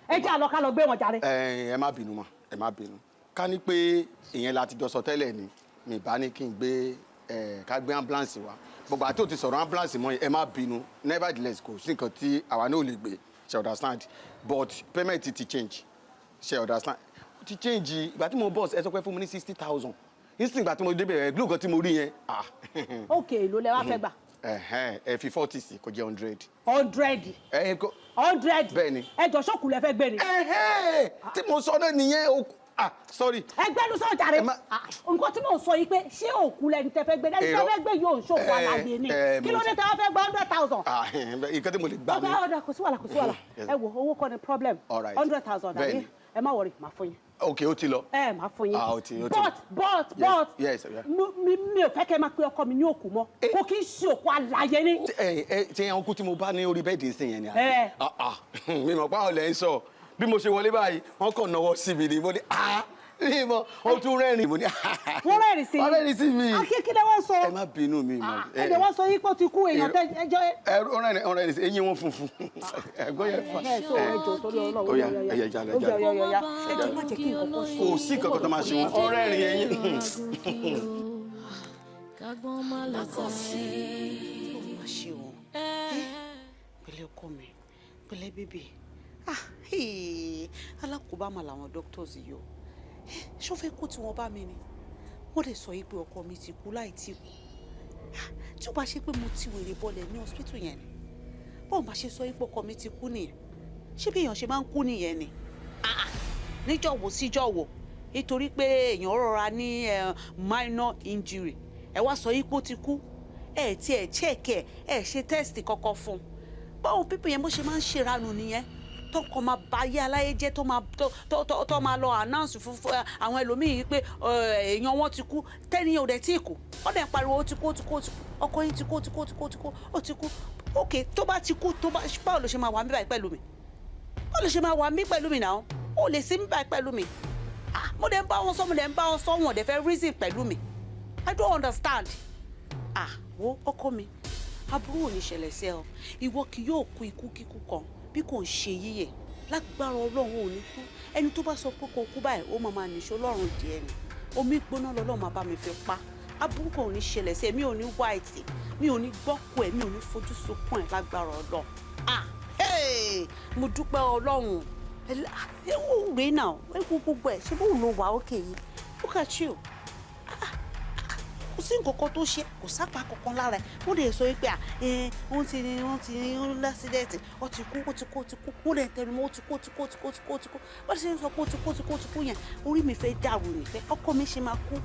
Ẹ jẹ́ àlọ́, ká lọ gbé wọn jàre.
Ẹ má bínú ma, ẹ má bínú. Ká ní pé ìyẹn la ti jọ sọ tẹ́lẹ̀ ni, mi bá ní kí n gbé ẹ, ká gbé ambulance wa. Gbogbo àti ò ti sọ̀rọ̀ ambulance mọ́, ẹ má bínú. Nevertheless, kò sí nǹkan tí àwa náà ò lè gbé. Ṣe understand? But payment ti change. Ṣe understand? Ó ti change. Ìgbà tí mo bọ̀, ẹ sọ pé fún mi ní 60,000. Nísìnyí, ìgbà tí mo débẹ̀, ẹ̀ glue kan tí mo rí yẹn, ah.
Ok, èló lẹ wá fẹ́ gbà?
Ẹ̀hẹ́n, ẹ fi 40 sí, kó jẹ́ 100.
100?
Ẹ kó.
100?
Bẹ́ẹ̀ ni.
Ẹ jọ, ṣọ́ọ̀kù lẹ fẹ́ gbé ni?
Ẹ̀hẹ́n, tí mo sọ náà nìyẹn o. Ah, sorry.
Ẹgbẹ́ ló sọ̀rọ̀ jàre. Ah, nǹkan tí mò ń sọ yìí pé ṣé òkú lẹni tẹ fẹ́ gbé, lẹni tẹ
Èrò.
fẹ́ gbé yóò ń ṣòkò àlàyé ni. Kí ló dé tẹ wá fẹ́ gba 100,000?
Ah, nǹkan tí mo lè gbà
Ọ̀gá
ni.
ọ̀dà, kò sí wàhálà, kò sí wàhálà.
Yes.
Ẹ wo, owó kọ́ ni problem.
All right.
100,000 àbí?
Bẹ́ẹ̀ni.
Ẹ má worry, màá fún yín.
Ok, ó ti lọ.
Ẹ máa fún yín.
Ah, ó ti.
But
Yes,
but
yes, yeah.
mi ò fẹ́ kẹ́ ẹ máa pe ọkọ mi ní òkú mọ́. Kò kí ń ṣe òkú, àlàyé ni.
Ẹ ẹ, tí ẹran kú tí mo bá ní orí bed sí yẹn ni àbí?
Ẹ.
Ah ah, mi mọ̀ pé àwọn lẹ́ ń sọ. Bí mo ṣe wọlé báyìí, wọ́n kàn náwó sí mi ni. Mo ní, ah, mi mọ̀, wọ́n tún rẹ́rìn. Mo ní, ah.
Wọ́n rẹ́rìn sí i.
Wọ́n rẹ́rìn sí mi.
Akékeré wọ́n sọ.
Ẹ má bínú, mi mọ̀.
Ẹ dẹ̀ wọ́n sọ yín pé ó ti kú, èèyàn tẹ ẹjọ́.
Ẹ ó rẹ́rìn sí, eyín wọn funfun. Ẹ̀gbọ́n yẹn fà.
Ẹ tó ẹjọ́ torí Ọlọ́run.
Ó yá, ẹyẹ jalè jalè.
Ẹ jọ̀ọ́, má jẹ́ kí nǹkan kan ṣe.
Kò sí kankan tó máa ṣe wọn. Ó rẹ́rìn eyín.
Kágbọ́n má lọ tọ̀ sí.
Ó mà ṣe o. Pẹ̀lẹ́ ọkọ mi, pẹ̀lẹ́ baby. Ah, hey, alákòóbá mà làwọn doctors yìí o. Ṣó fẹ́ kó tí wọ́n bá mi ni? Wọ́n lè sọ yìí pé ọkọ mi ti kú láì tí kú. Ah, tí ó bá ṣe pé mo ti wèrè bọ́lẹ̀ ní hospital yẹn ni, báwo máa ṣe sọ yìí pé ọkọ mi ti kú nìyẹn? Ṣé bí èèyàn ṣe máa ń kú nìyẹn ni? Ah, ah, níjọ́ wo síjọ́ wo? Nítorí pé èèyàn rọra ní minor injury, ẹ wá sọ yìí pé ó ti kú. Ẹ tí ẹ check ẹ, ẹ ṣe test kankan fún un. Báwo people yẹn bó ṣe máa ń ṣèrànù nìyẹn, tọkọ máa ba ayé aláyé jẹ́, tó máa tó tó tó máa lọ announce fún àwọn ẹlòmíì yìí pé èèyàn wọn ti kú, tẹ́niyàn ò dẹ̀ tí ì kú. Wọ́n dẹ̀ ń pariwo, ó ti kú, ó ti kú, ó ti kú, ọkọ yín ti kú, ó ti kú, ó ti kú, ó ti kú, ó ti kú. Ok, tó bá ti kú, tó bá, báwo ló ṣe máa wà mí báyìí pẹ̀lú mi? Báwo ló ṣe máa wà mí pẹ̀lú mi náà? Ó lè sí mí báyìí pẹ̀lú mi. Ah, mo dẹ̀ ń bá wọn sọ, mo dẹ̀ ń bá wọn sọ, wọn ò dẹ̀ fẹ́ reason pẹ̀lú mi. I don't understand. Ah, wo ọkọ mi, aburú ò ní ṣẹlẹ̀ sí ẹ o. Ìwọ kì yóò kú ikú kíkú kan bí kò ń ṣe yíyẹ. Lágbára Ọlọ́run, ò ní kú. Ẹni tó bá sọ pé kò kú báyìí, ó máa máa nìṣó lọ́rùn díẹ̀ ni. Omi gbóná lọ́lọ́run máa bá mi fi pa. Aburú kan ò ní ṣẹlẹ̀ sí ẹ. Mi ò ní wáìtì, mi ò ní gbọ́kù ẹ, mi ò ní fojú sunkún ẹ lágbára Ọlọ́run. Ah, hey, mo dúpẹ́ Ọlọ́run. Ẹ wò rèé náà, ẹ wo gbogbo ẹ, ṣé bóun ló wà ókè yìí? Look at you. Kò sí nǹkan kan tó ṣe, kò sápá kankan lára ẹ. Wọ́n lè sọ pé wọ́n ti ní l'accident, ó ti kú, ó ti kú, ó ti kú. Wọ́n lè tẹnu mọ́, ó ti kú, ó ti kú, ó ti kú, ó ti kú, ó ti kú. Wọ́n ti sọ pé ó ti kú, ó ti kú, ó ti kú yẹn, orí mi fẹ́ dàrú ní pé ọkọ mi ṣe máa kú.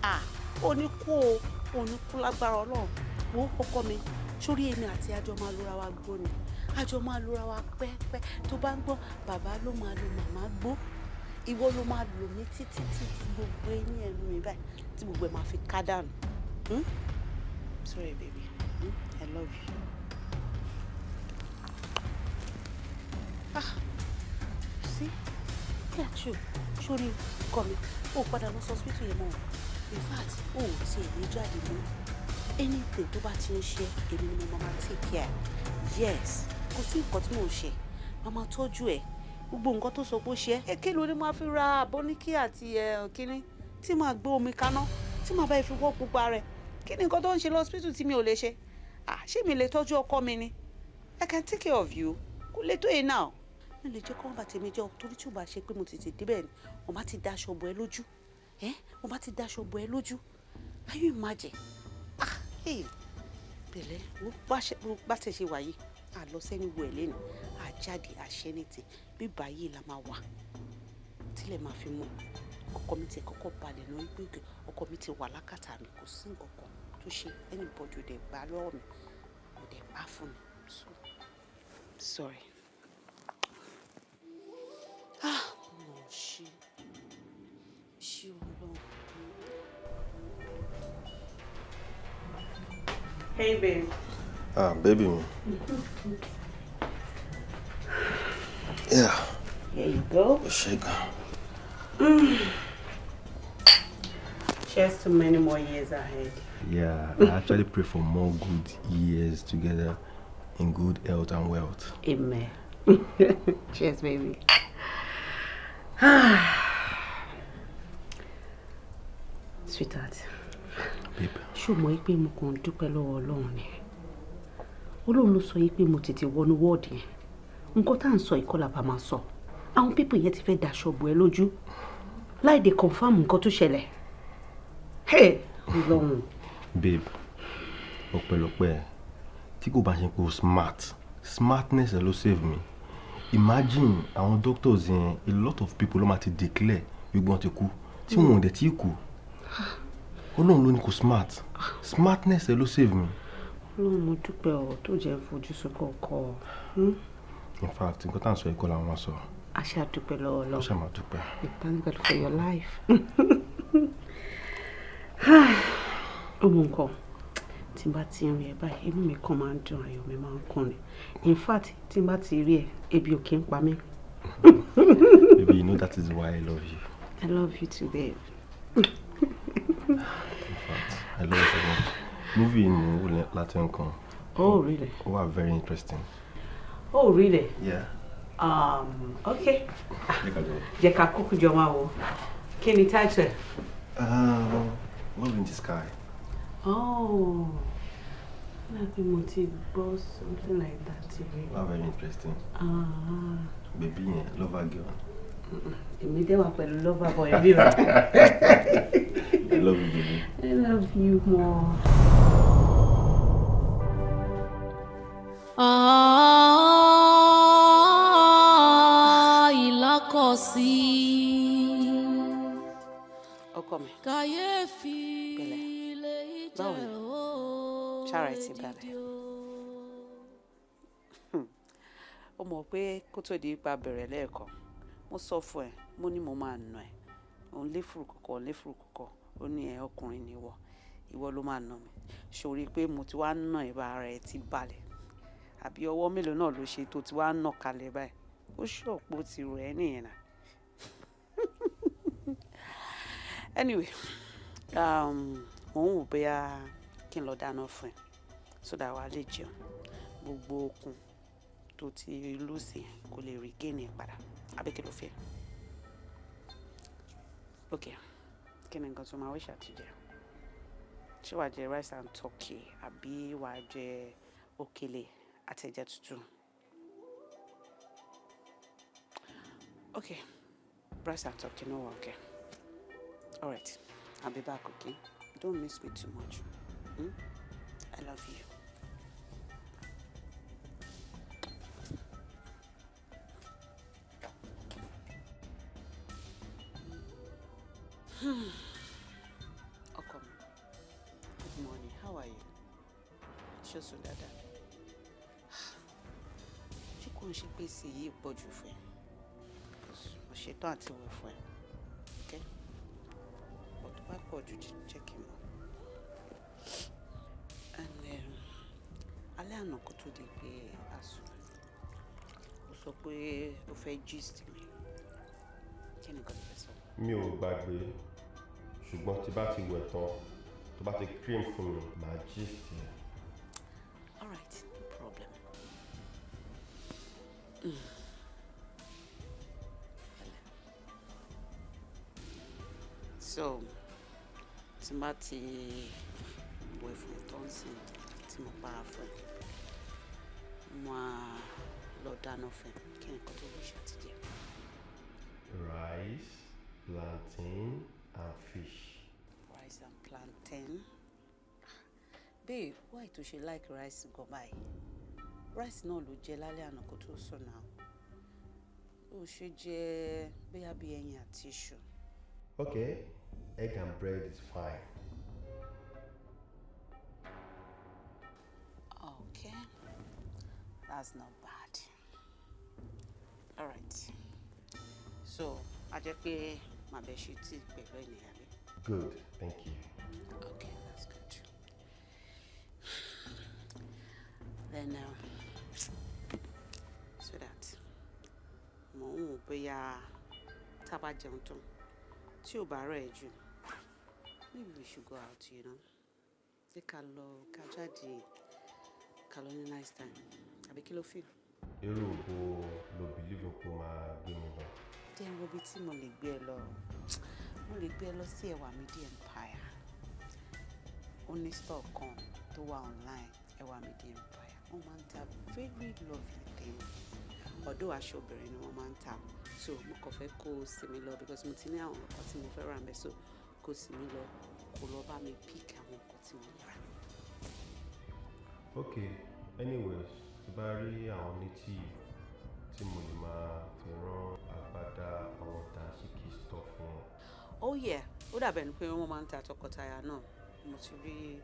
À, ó ní kú o, ó ní kú lágbára Ọlọ́run. Wo ọkọ mi, sórí èmi àti àjọ máa lóra wa gbó ni, àjọ máa lóra wa pẹ́pẹ́. Tó bá ń gbọ́, bàbá ló máa lo màmá gbó, ìwọ ló máa lò mí títí tí gbogbo eyín ẹnu mi báyìí tí gbogbo ẹ̀ máa fi ká dànù. Hmm? Sorry baby, I love you. Ah, see, look at you. Sórí ọkọ mi, ó padà lọ sí hospital yẹn mọ́ o. In fact, ó ò tiẹ̀ ní jáde mọ́. Anything tó bá ti ń ṣe, èmi ni mo máa take care. Yes, kò sí nǹkan tí mò ń ṣe. Màá máa tọ́jú ẹ̀. Gbogbo nǹkan tó sọ pé ó ṣe é. Kí ló ní máa fi ra àbóníkí àti kínní tí màá gbé omi kaná tí màá bá fi wọ́ gbogbo ara ẹ̀? Kí ni nǹkan tó ń ṣe lọ́sípítù tí mi ò lè ṣe? Ah, ṣé mi lè tọ́jú ọkọ mi ni? I can take care of you. Kò lè tó yìí náà. Mi lè jẹ́ kó wọ́n bá tèmi jẹ́, torí tí ò bá ṣe pé mo tètè débẹ̀ ni, wọ́n bá ti daṣọ bò ẹ́ lójú. Ẹ́, wọ́n bá ti daṣọ bò ẹ́ lójú. Can you imagine? Ah, hey, pẹ̀lẹ́, wo bá ṣe ṣe wà yìí, à lọ sẹ́ni wo ẹ̀ lẹ́nu, à jáde, à ṣe anything. Bí báyìí la máa wà tílẹ̀ máa fi mọ́. Ọkọ mi ti kọ́kọ́ balẹ̀ náà wípé òkè ọkọ mi ti wà lákàtà mi, kò sí nǹkan kan tó ṣe anybody, ò dẹ̀ gbà lọ́wọ́ mi, ò dẹ̀ pa fún mi. So sorry. Ah, mo ṣe ṣe Ọlọ́run. Hey babe.
Ah, baby mi. Yeah.
Here you go.
Ṣé gan.
Cheers to many more years ahead.
Yeah, I actually pray for more good years together in good health and wealth.
Amen. Cheers, baby. Sweetheart.
Babe.
Ṣó mọ̀ pé mo kàn ń dúpẹ́ lọ́wọ́ Ọlọ́run ni? Ọlọ́run ló sọ yìí pé mo tètè wọnú wọ́ọ̀dì yẹn. Nǹkan tá à ń sọ ìkọlà bá máa sọ. Àwọn people yẹn ti fẹ́ daṣọ bò ẹ́ lójú láì dé confirm nǹkan tó ṣẹlẹ̀. Hey, Ọlọ́run.
Babe, ọpẹ́lọpẹ́ ẹ tí kò bá ṣe pé o smart, smartness ẹ ló save me. Imagine àwọn doctors yẹn, a lot of people ló máa ti declare wípé wọ́n ti kú tí wọn ò dẹ̀ tí kú. Ọlọ́run ló ní kò smart. Smartness ẹ ló save me.
Ọlọ́run, mo dúpẹ́ ọ tó jẹ́ fojú sunkún ọkọ.
In fact, nǹkan tá à ń sọ yìí kọ́ làwọn máa sọ.
A ṣáà dúpẹ́ lọ́wọ́
Ó
Ọlọ́run.
ṣáà máa dúpẹ́.
We thank God for your life. Ó mọ nǹkan tí n bá ti rí ẹ báyìí, inú mi kàn máa ń dùn, ayọ̀ mi máa ń kún ni. In fact, tí n bá ti rí ẹ, ebi ò kí ń pa mí.
Baby, you know that is why I love you.
I love you too, babe.
In fact, I love you so much. Movie ni mo wò láti nǹkan.
Oh, really?
Ó wà very interesting.
Oh, really?
Yeah.
Okay.
Jẹ́ ká jọ.
Jẹ́ ká kúkú jọ máa wò. Kí ni title ẹ̀?
Love in the Sky.
Oh, láti mo ti gbọ́ something like that rí.
Wà very interesting.
Ah.
Baby yẹn, lover girl.
Èmi dẹ́ wà pẹ̀lú lover boy bí rẹ̀.
I love you, baby.
I love you more.
Ah, ìlákọ̀sí.
Ọkọ mi.
Kàyéfì
Pẹ̀lẹ́.
lèyí
Báwo
jẹ́
ni?
o.
Ṣára ẹ ti balẹ̀? Ó mọ̀ pé kó tó di ipa bẹ̀rẹ̀ lẹ́ẹ̀kan, mo sọ fún ẹ, mo ní mo máa nà ẹ́. Òun lé fùrù kọ̀kọ̀, òun lé fùrù kọ̀kọ̀. Ó ní ẹ ọkùnrin ni ìwọ, ìwọ ló máa nà mí. Ṣòrí pé mo ti wá nà ẹ́ bá ara ẹ ti balẹ̀. Àbí ọwọ́ mélòó náà ló ṣe tó ti wá nà kalẹ̀ báyìí? Ó ṣọ̀pọ̀ ti rẹ̀ ẹ́ nìyẹn náà. Anyway, mò ń wò bóyá kí n lọ dáná fún ẹ so that wàá lè jẹun. Gbogbo okun tó ti lose yẹn kó lè regain ẹ̀ padà. Àbí kí ló fẹ́? Okay, kí ni nǹkan tó máa wish àti jẹ? Ṣé wàá jẹ rice and turkey àbí wàá jẹ òkèlè àti ẹja tútù? Okay, rice and turkey, no, okay. All right, I'll be back, okay? Don't miss me too much. Hmm? I love you. Ọkọ mi, good morning. How are you? Ṣé o sùn dáadáa? Ṣé kò ń ṣe pé èsì yìí pọ̀ jù fún ẹ? Mo ṣetán àti wẹ̀ fún ẹ. Okay? But tó bá pọ̀ jù, jẹ́ kí n mọ̀. And alẹ́ àná kó tó di pé a sùn, o sọ pé o fẹ́ gist mi. Kí ni nǹkan tó fẹ́ sọ?
Mi ò gbàgbé, ṣùgbọ́n tí bá ti wẹ̀ tán, tó bá ti cream fún mi, màá gist ẹ.
All right, no problem. So, tí n bá ti wẹ̀ fún ẹ tán sí, tí mo para fún ẹ, mo máa lọ dáná fún ẹ. Kí ni nǹkan tó wish àti jẹ?
Rice, plantain and fish.
Rice and plantain. Babe, why tó ṣe like rice gan báyìí? Rice náà ló jẹ lálẹ́ àná kó tó sùn náà. Ó ṣe jẹ bóyá bí ẹyin àti iṣu.
Okay, egg and bread is fine.
Okay, that's not bad. All right. So, a jẹ́ pé màá bẹ ṣe tíì pẹ̀lú ẹ̀ nìyà mi.
Good, thank you.
Okay, that's good. Then, so that mo ń wò bóyá tá a bá jẹun tán, tí ò bá rẹ̀ ẹ́ jù, maybe we should go out. Jẹ́ ká lọ, ká jáde, ká lọ ní nice time. Àbí kí ló feel?
Irú ògbó lo believe pé ó máa gbé mi lọ?
Jẹ́ n wo ibi tí mo lè gbé ẹ lọ. Mo lè gbé ẹ lọ sí Ẹwà Mídí Empire. Ó ní store kan tó wà online, Ẹwà Mídí Empire. Wọ́n máa ń ta very lovely things. Ọ̀dọ̀ aṣọ obìnrin ni wọ́n máa ń tà, so mo kàn fẹ́ kó o sì mí lọ because mo ti ní àwọn nǹkan tí mo fẹ́ rà ńbẹ̀, so kó o sì mí lọ, kó lọ bá mi pick àwọn nǹkan tí mo lè rà.
Okay, anyways, tí bá rí àwọn native tí mo lè máa fi rán agbádá, àwọn dashiki stuff yẹn.
Oh yeah, ó dàbẹ̀ ni pé wọ́n máa ń ta tọkọtaya náà. Mo ti rí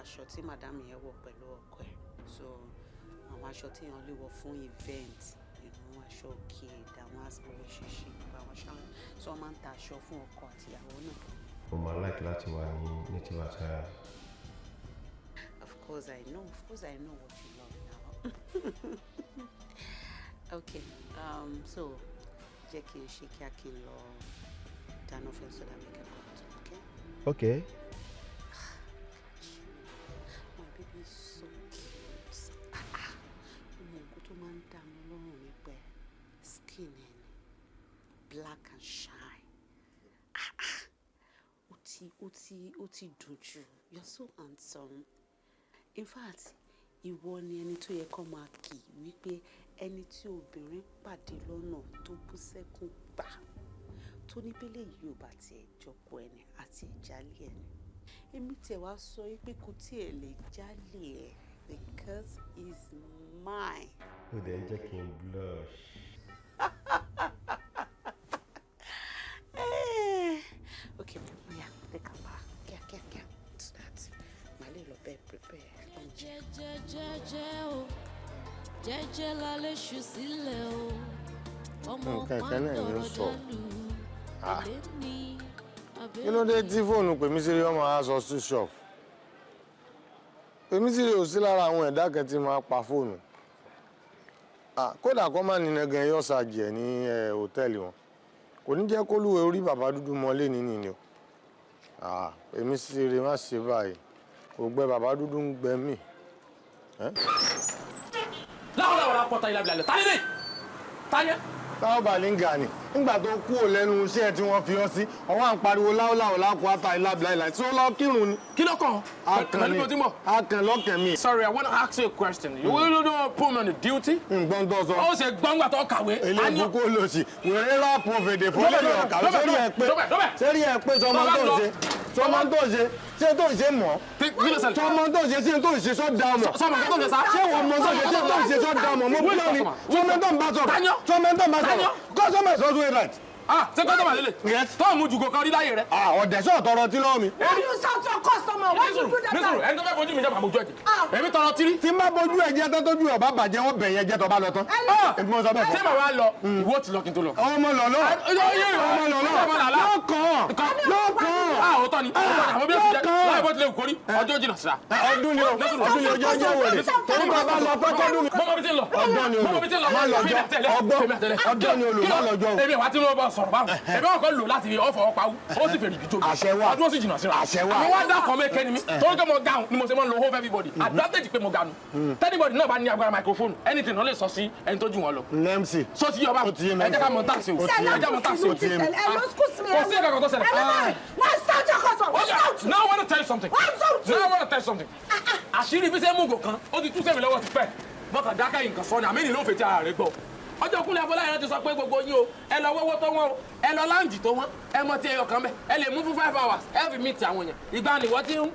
aṣọ tí madam yẹn wọ̀ pẹ̀lú ọkọ ẹ̀, so àwọn aṣọ tí èèyàn lè wọ̀ fún event, aṣọ òkè, àwọn aṣọ oríṣiríṣi, àwọn aṣọ, so wọ́n máa ń ta aṣọ fún ọkọ àti ìyàwó náà.
Mo máa like láti wà ní native attire.
Of course I know, of course I know what you love now. Okay, so jẹ́ kí n ṣe kíá, kí n lọ dáná fún so that we can go out, okay?
Okay.
My baby is so cute. Ah ah, ọmọ nǹkan tó máa ń dá mi lọ́rùn nípa ẹ̀, skin ẹ̀ ni black and shine. Ah ah, ó ti dùn jù. You're so handsome. In fact, ìwọ ni ẹni tó yẹ kó máa kì wípé ẹni tí obìnrin pàdé lọ́nà tó bú sẹ́kún gbà, tó ní bẹ́lẹ̀ yìí ò bá tiẹ̀ jọkọ ẹni àti ìjálẹ̀ ẹni. Èmi tiẹ̀ wá sọ pé kò tiẹ̀ lè jálè ẹ̀ because he's mine.
Ó dẹ̀ ń jẹ́ kí n blush.
Okay, yeah, take a bath. Kíá kíá kíá. So that màá lè lọ bẹ́ẹ̀ prepare oúnjẹ.
Jẹ́jẹ́jẹ́jẹ́ o, jẹ́jẹ́ la lè ṣù sílẹ̀ o, ọmọ
Nǹkan kan náà ló ń
pàǹdọ̀rọ̀
sọ.
dàlú
Ah.
èlé ní
Kí ló dé tí fóònù Pèmísírì ọmọ á sọ switch off? Pèmísírì ò sí lára àwọn ẹ̀dá kan tí máa pa fóònù. Ah, kódà kó má nínú gan yóò ṣàjẹ́ ní hòtẹ́ẹ̀lì wọn, kò ní jẹ́ kólúwe orí bàbá dúdú mọ́lé nínú ni o. Ah, Pèmísírì, má ṣe báyìí, kò gbẹ bàbá dúdú ń gbẹ mí.
Láwọn làwọn akọta ilà bilà tani ne tani.
Táwọn bàlíngà ni nígbà tó kú ò lẹ́nu iṣẹ́ tí wọ́n fi ọ́ sí, ọwọ́ à ń pariwo láwùláwù lákòó ata ìlàbìlà ìlà tí ó lọ kírun ni.
Kí ló kàn?
Akàn
Pẹ̀lú
ni
bí o ti ń bọ̀.
Akàn lọ́kàn mi.
Sorry, I want to ask you a question. You will not put me on the duty.
Ǹgbọ́n tó sọ.
Ó ṣe gbọ́ngbà tó kàwé.
Eléyìí kó lò sí wèrè ráàpù fèdè fún lẹ́yìn ọ̀kàwé. Sórí ẹ̀ pé, sórí ẹ̀ pé, sọmọ tó ń ṣe, sọmọ tó ń ṣe, ṣé tó ń ṣe mọ̀, sọmọ tó ń ṣe, ṣé tó ń ṣe sọ da mọ̀,
Sọmọ tó ń ṣe sá.
Ṣé wọ́n mọ tó ń ṣe, ṣé tó ń ṣe sọ da mọ̀? Mo bí lónìí, sọmọ tó ń bá sọ̀rọ̀, sọmọ tó ń bá sọ̀rọ̀, customer is also right.
Ah, ṣé customer lélẹ̀? Tó ń mú jùgò kan rí láyé rẹ.
Ah, ọ̀dẹ̀ sọ̀ tọrọ tí lọ́wọ́ mi.
Why you shout your customer? Why you do that?
Nísòro, ẹni tó fẹ́ fojú mi jẹ́ màá bójú ẹ̀jẹ̀. Èmi tọrọ tírí.
Tí n bá bójú ẹ̀ jẹ́ tán, tójú ẹ̀ bá bàjẹ́, wọ́n bẹ̀ yẹn jẹ́ tó bá lọ tán. Èmi mo sọ bẹ́ẹ̀ fún.
Ṣé màá wá lọ? Ìwọ ti lọ kí n tó lọ.
Ọmọ lọ́lọ́, ọmọ lọ́lọ́, lọ́kàn lọ́kàn.
Ah, òótọ́ ni, òótọ́ ni, àwọn bí ó ti jẹ́ láì bó tilẹ̀ kórí, ọjọ́ jìnnà síra.
Ọdún ni o, ọdún ni ọjọ́ jẹ́ wèrè. Torí bàbá lọ pẹ́ kọ́dún mi.
Mọ́mọ́ bí ti ń lọ.
Ọdún ni
Mọ́mọ́ bí ti ń lọ.
olù, má lọ́jọ́, ọgbọ́n, ọdún ni olù, má lọ́jọ́ o.
Èmi ìwà tí mo bá sọ̀rọ̀ báwọn. Èmi wọn kọ́ lò láti fi ọ̀fọ̀ ọ̀pá ó sì fèrè ìdíjọ́ mi.
Àṣẹ wà.
Ọdún ó sì jìnnà síra.
Àṣẹ wà.
Àmọ́ wá dákọ̀ mẹ́kẹ́ ni mí. Torí pé mo ga ni mo ṣe máa ń lo hold everybody. Advantage pé mo ga nu. Anybody náà bá ní agbára microphone, anything náà lè sọ sí ẹni tó jù wọn lọ.
Nẹ́ẹ̀msì.
Sọ ti yọba, ẹ jẹ́ ká mọ táàsì o. Ẹ jẹ́ mọ táàsì o.
Ẹ lọ excuse me.
Kò sí nǹkan kan tó ṣẹlẹ̀.
Wọ́n shout your customer. Wọ́n shout.
Now I want to tell you something.
Wọ́n shout you.
Now I want to tell you something. Àṣírí bí ṣe mú gò kan, ó ti tú sẹ́mi lọ́wọ́ ti pẹ́. Bọ́kàn dákẹ́ nǹkan sọ ni, àmì ìlú òfin ti ara rẹ̀ gbọ́. Ọjọ́ Kúnlé Afọláyan ti sọ pé gbogbo yín o, ẹ lọ wọ́wọ́ tó wọ́n o, ẹ lọ láǹjì tó wọ́n, ẹ mọ tí ẹyọ kan bẹ́, ẹ lè mú fún 5 hours, ẹ fi meet àwọn èèyàn. Ìgbà ni wọ́n ti ń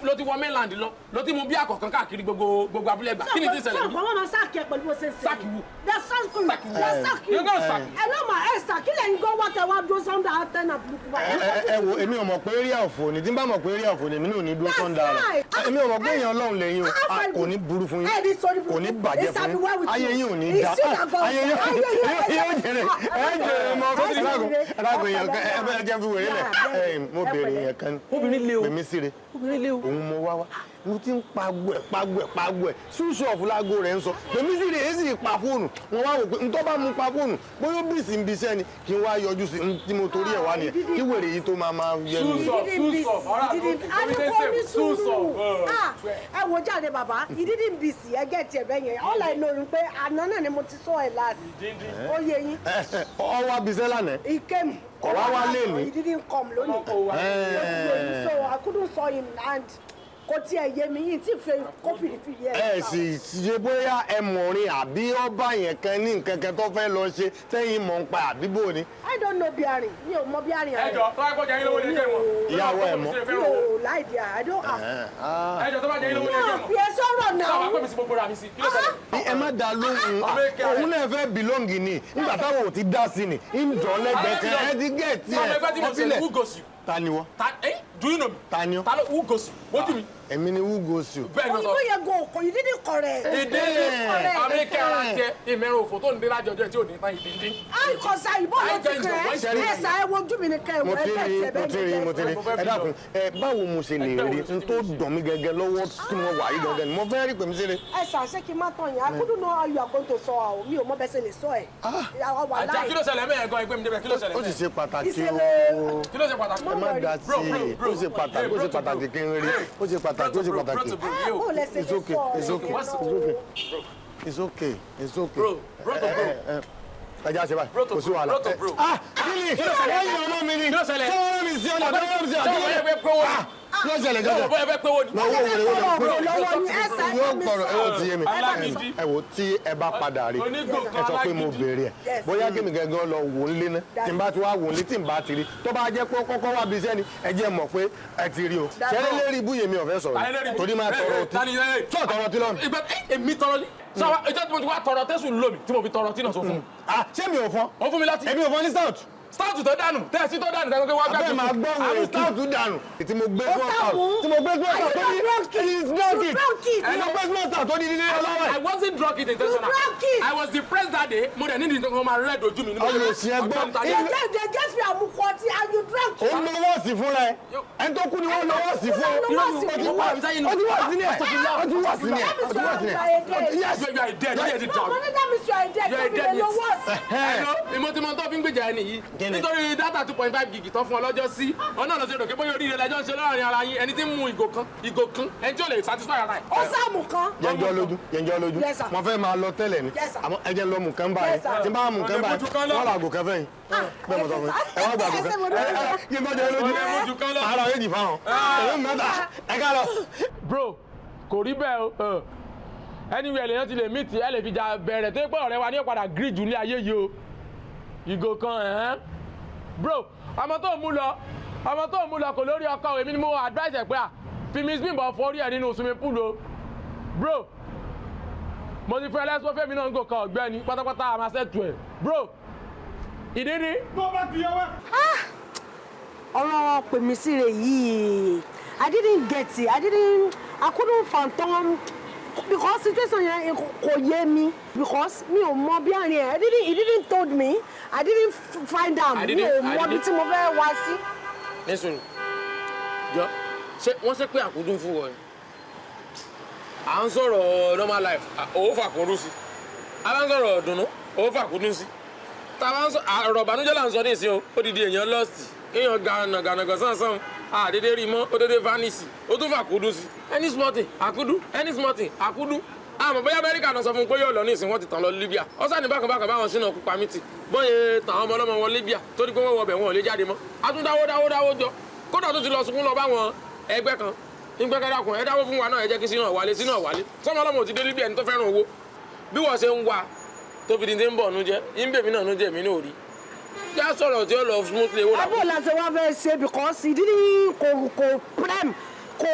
ló ti wọ mainland lọ, ló ti mú bí àkọ́kàn káàkiri gbogbo gbogbo abúlé ẹgbà. Kí ni ti ṣẹlẹ̀
Sọ
bí?
pé wọ́n máa sack ẹ pẹ̀lú bó ṣe ń ṣe.
Sack who?
They sack you.
Sack who?
They sack you.
You're gonna sack you.
Ẹ ló mà ẹ sà kí lẹ̀ ń gbọ́ wá tẹ wá dúró sọ́ndà antenna burúkú báyìí.
Ẹ wo, èmi ò mọ̀ pé eré òfò ni. Tí n bá mọ̀ pé eré òfò ni, èmi náà ò ní dúró sọ́ndà rẹ̀. Èmi ò mọ̀ pé èèyàn Ọlọ́run lẹ́yìn o. Ah, kò ní burú fún yín, kò ní bàjẹ́ fún yín, ayé yín ò ní da, ayé yín yóò jèrè, ẹ jèrè mọ ẹlágùn ẹlágùn. Èèyàn kan, ẹ jẹ́ fi wèrè lẹ̀. Ẹ mo béèrè èèyàn kan ní.
Obìnrin lé o.
Pèmí síre.
Obìnrin lé o.
Òun mo wá wá, mo ti ń pagbo ẹ̀, pagbo ẹ̀, pagbo ẹ̀, switch off láago rẹ̀ ń sọ. Pèmí síre èyí sì pa fóònù wọn. Wá wò pé ntọ́ bá mu pa fóònù, bóyá ó bìsì ń bisẹ́ ni, kí n wá yọjú sí tí mo torí ẹ̀ wá nìyẹn, kí wèrè yìí tó máa máa yẹnu.
Àníkó ní sùúrù. Ah, ẹ wo jáde bàbá, ìdídì ń bìsì ẹ gẹ̀ tiẹ̀ bẹ́ẹ̀ yẹn. All I know ni pé àná náà ni mo ti sọ ẹ̀ last. Ó yé yín.
Ọwọ́ abisẹ́ lánàá.
He came.
Kọ̀ wá wá léni.
He didn't come lónìí. So I couldn't saw him and Kò tiẹ̀ yé mi yìí tí ì fẹ́ kó fìdífìdí ẹ̀.
Ẹ sì ṣe bóyá ẹ mọ̀rin àbí ọba yẹn kan ní nǹkan kan tó fẹ́ lọ ṣe tẹ́yìn mọ̀ ń pa àbí bò ni.
I don't know biarin, mi ò mọ biarin.
Ẹ jọ, tó bá kọjá yín lówó ní ẹgbẹ́ wọn.
Ìyàwó ẹ mọ̀.
Mi ò láìdí, I don't have.
Ẹ jọ, tó bá jẹ yín lówó ní ẹgbẹ́ wọn.
Bí ẹ sọ̀rọ̀ náà.
Sábà pè mí sí gbogbo ra mi sí, kí ló ṣẹlẹ̀?
Ẹ má dá lóhùn, òun náà fẹ́ bìlọ́ǹgì ni nígbà táwọn ò ti dá sí ni ń jọ lẹ́gbẹ̀ẹ́ kan ẹ ti gẹ̀ tiẹ̀.
Ọmọ ẹgbẹ́ tí mo ṣe, who goes you?
Ta ni wọ́n?
Ta eh do you know me?
Ta ni ọ́?
Ta ló who goes you? Wojú mi.
Èmi ni who goes you.
Bẹ́ẹ̀ ni mo sọ.
Òyìnbó yẹn gan òkò, you didn't correct.
Ìdí àmì kẹra tiẹ̀ ìmẹ̀rẹ̀ òfò tó ń dé lájọjọ́ tí ò ní tán ìdíndín.
Àìkọ̀sà ìbọn ló ti kẹ́ ẹ ṣà, ẹ wojú mi ni kẹ́ ẹ
Mo
wọ
ti
ẹ
rí,
bẹ́ẹ̀
mo ti rí, mo ti rí. Ẹ dákun, ẹ báwo mo ṣe lè rí n tó dùn mí gẹ́gẹ́ lọ́wọ́ tí mo wà yìí gẹ́gẹ́ ni mo fẹ́ rí pèmí sílẹ̀.
Ẹ ṣà, ṣé kí n má tàn yín, I couldn't know how you are going to sọ ọ, mi ò mọ bẹ́ẹ̀ ṣe lè sọ ẹ̀.
Àjà, kí ló ṣẹlẹ̀ mẹ́ẹ̀ gan? Ẹgbẹ́ mi débẹ̀, kí ló ṣẹlẹ̀?
Ó sì ṣe pàtàkì o.
Kí ló ṣe pàtàkì?
Ẹ má dá sí i, ó ṣe pàtàkì, ó ṣe pàtàkì kí n rí, ó ṣe pàtàkì, ó ṣe pàtàkì. It's okay, it's okay, it's okay, it's okay, it's okay.
Bro, bro to bro.
Ẹ jẹ́ àṣẹ báyìí, kò sí wàhálà.
Bro to bro.
Ah, kí ni ẹ̀yin ọmọ mi ni?
Kí ló ṣẹlẹ̀?
Ṣé wọ́n rán mi sí ọ̀nà tó rán mi sí ọ̀nà?
Ṣé wọ́n fẹ́ pé owó ni?
Kí ló ṣẹlẹ̀ jọjọ?
Ṣé wọ́n fẹ́ pé owó ni?
Lọ́wọ́ wèrè wèrè
Lọ́wọ́ ni ẹ
yóò kọ̀rọ̀ ẹ ó ti yé mi. Ẹ wò, tí ẹ bá padà rí, ẹ sọ pé mo béèrè ẹ, bóyá kí mi gángan lọ wò ó lé ná. Tí n bá ti wá wò ó lé, tí n bá ti rí, tó bá jẹ́ pé kọ́kọ́ wá bí iṣẹ́ ni, ẹ jẹ́ mọ̀ pé ẹ ti rí o. Ṣẹlẹ̀ lérí ibú yèmí ọ̀fẹ́ sọ̀rọ̀ torí máa tọrọ ọtí tó tọrọ ọtí lọ́nà.
Ìgbà èmi tọrọ ní sọ ìjọ tí mo ti wá tọrọ tẹsùn lómi tí mo fi tọrọ tí náà sọ fún mi.
Ṣé mi ò fọ́?
Ó fún mi láti.
Èmi ò fọ́ ní stout.
Stout tó dànù, tẹ́sí tó dànù, tẹ́sí tó wá.
Abẹ́ máa gbọ́ wèrè, stout dànù tí mo gbé small stout, tí mo gbé small stout tó ní it is drunk it, tí mo gbé small stout tó ní nílé ọlọ́wọ́.
I wasn't drunk it intentional. I was depressed that day. Mo dẹ̀ ní ìdí nǹkan máa rẹ́ẹ̀dì ojú mi.
Ọmọ òsì ẹ gbọ́.
They gave you àmukọ ọtí and you drank it.
Ó ń lo wọ́ọ̀sì fúnra ẹ, ẹni tó kú ni wọ́n lo wọ́ọ̀sì fún. Ó ti wọ́ọ̀sì ní ẹ̀, ó ti wọ́ọ̀sì ní ẹ̀, ó ti wọ́ọ̀sì ní ẹ̀.
Yes, you are dead. You are dead.
No, money, that means you are dead.
You are dead.
You are worse.
Hello, ìmọ̀ tí mo tọ́ fi ń gbèjà ẹni yìí nítorí data 2.5 gig tán fún ọ lọ́jọ́ sí ọ̀nà lọ́sẹ̀ rò pé bóyá oríire lẹ́jọ́ ń ṣe láàrin ara yín. Ẹni tí ń mu ìgò kan, ìgò kan, ẹni tí ò lè satisfy ara ẹ̀.
Ó sáàmù kan.
Yẹnjọ́ lójú, yẹnjọ́ lójú.
Yes, sir.
Mo fẹ́ máa lọ tẹ́lẹ̀ ni.
Yes, sir.
Àmọ́ ẹ jẹ́ lọ mú kan báyìí.
Yes, sir.
Tí n bá mú kan báyìí, wọ́n ra àgò kan fẹ́yìn. Bẹ́ẹ̀ mo sọ fún yín, ẹ wá gba àgò kan. Ẹ yín bá jẹ lójú ara méjì fáwọn èyí mẹ́ta, ẹ ká lọ.
Bro, kò rí bẹ́ẹ̀ o. Anywhere lèèyàn ti lè meet, ẹ lè fi jà bẹ̀rẹ̀ tó yẹ pé ọ̀rẹ́ wa ní ọ̀padà gírí jù ní ayé yìí o. Ìgò kan ẹ̀hẹ́n. Bro, ọmọ tó ń mú lọ, ọmọ tó ń mú lọ kò lórí ọkọ o. Èmi ni mo advice ẹ pé à fi Miss Bimbo forí ẹ nínú swimming pool o. Bro, mo ti fún ẹ lẹ́sọ́ fẹ́mi náà ń gò kan, ọ̀gbẹ́ni pátápátá a máa ṣètò ẹ̀, bro. Ìdí ni.
Tó bá ti yọ wá.
Ọ̀rọ̀ pèmísìrè yìí, I didn't get it. I didn't, I couldn't fathom because situation yẹn kò yé mi because mi ò mọ bí àárín ẹ̀. I didn't, he didn't told me, I didn't find out.
I
Mi
didn't-
ò
I
mọ bí
didn't-
tí mo fẹ́ wá sí.
Nísìnyí jọ, ṣé wọ́n ṣe pé àkúdùn fún wọn ni à ń sọ̀rọ̀ normal life, òun fàkúndùn sí, a bá ń sọ̀rọ̀ dùnú, òun fàkúndùn sí, tá a bá ń sọ ọ̀rọ̀ ìbànújẹ́ là ń sọ ní ìsìn o. Ó dìde èèyàn lost, kéèyàn ga nàgànàgà sánsan, àdédé rí mọ́, ó dédé vanish, ó tún fàkúndùn sí. Any small thing, àkúdùn. Any small thing, àkúdùn. Àmọ́ bóyá Amẹ́ríkà náà sọ fún un pé yóò lọ ní ìsìn, wọ́n ti tàn lọ Libya. Ó sàn ní bákan bákan báwọn sínú ọkùn pamítì bóyá tàn ọmọ ọlọ́mọ wọn Libya torí pé wọ́n wọ ọbẹ̀, wọn ò lè jáde mọ́. A tún dáwó dáwó dáwó jọ, kódà tó ti lọ sunkún lọ báwọn ẹgbẹ́ kan nígbẹ́ kẹ́dàkùn, ẹ dáwó fún wa náà, ẹ jẹ́ kí sínú ọ̀wálé, sínú ọ̀wálé. Sọmọ ọlọ́mọ ò ti dé Libya. Ẹni tó fẹ́ràn owó bí wọ́n ṣe ń wá tó fi di ti ń bọ̀ nújẹ́ ń bèmí náà nújẹ́ mi náà rí já sọ̀rọ̀ tí ó lọ smoothly owó.
Abó la ṣe wá fẹ́ ṣe because he didn't kò prem kò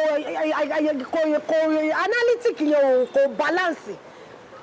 analytic yẹn ò kò balance,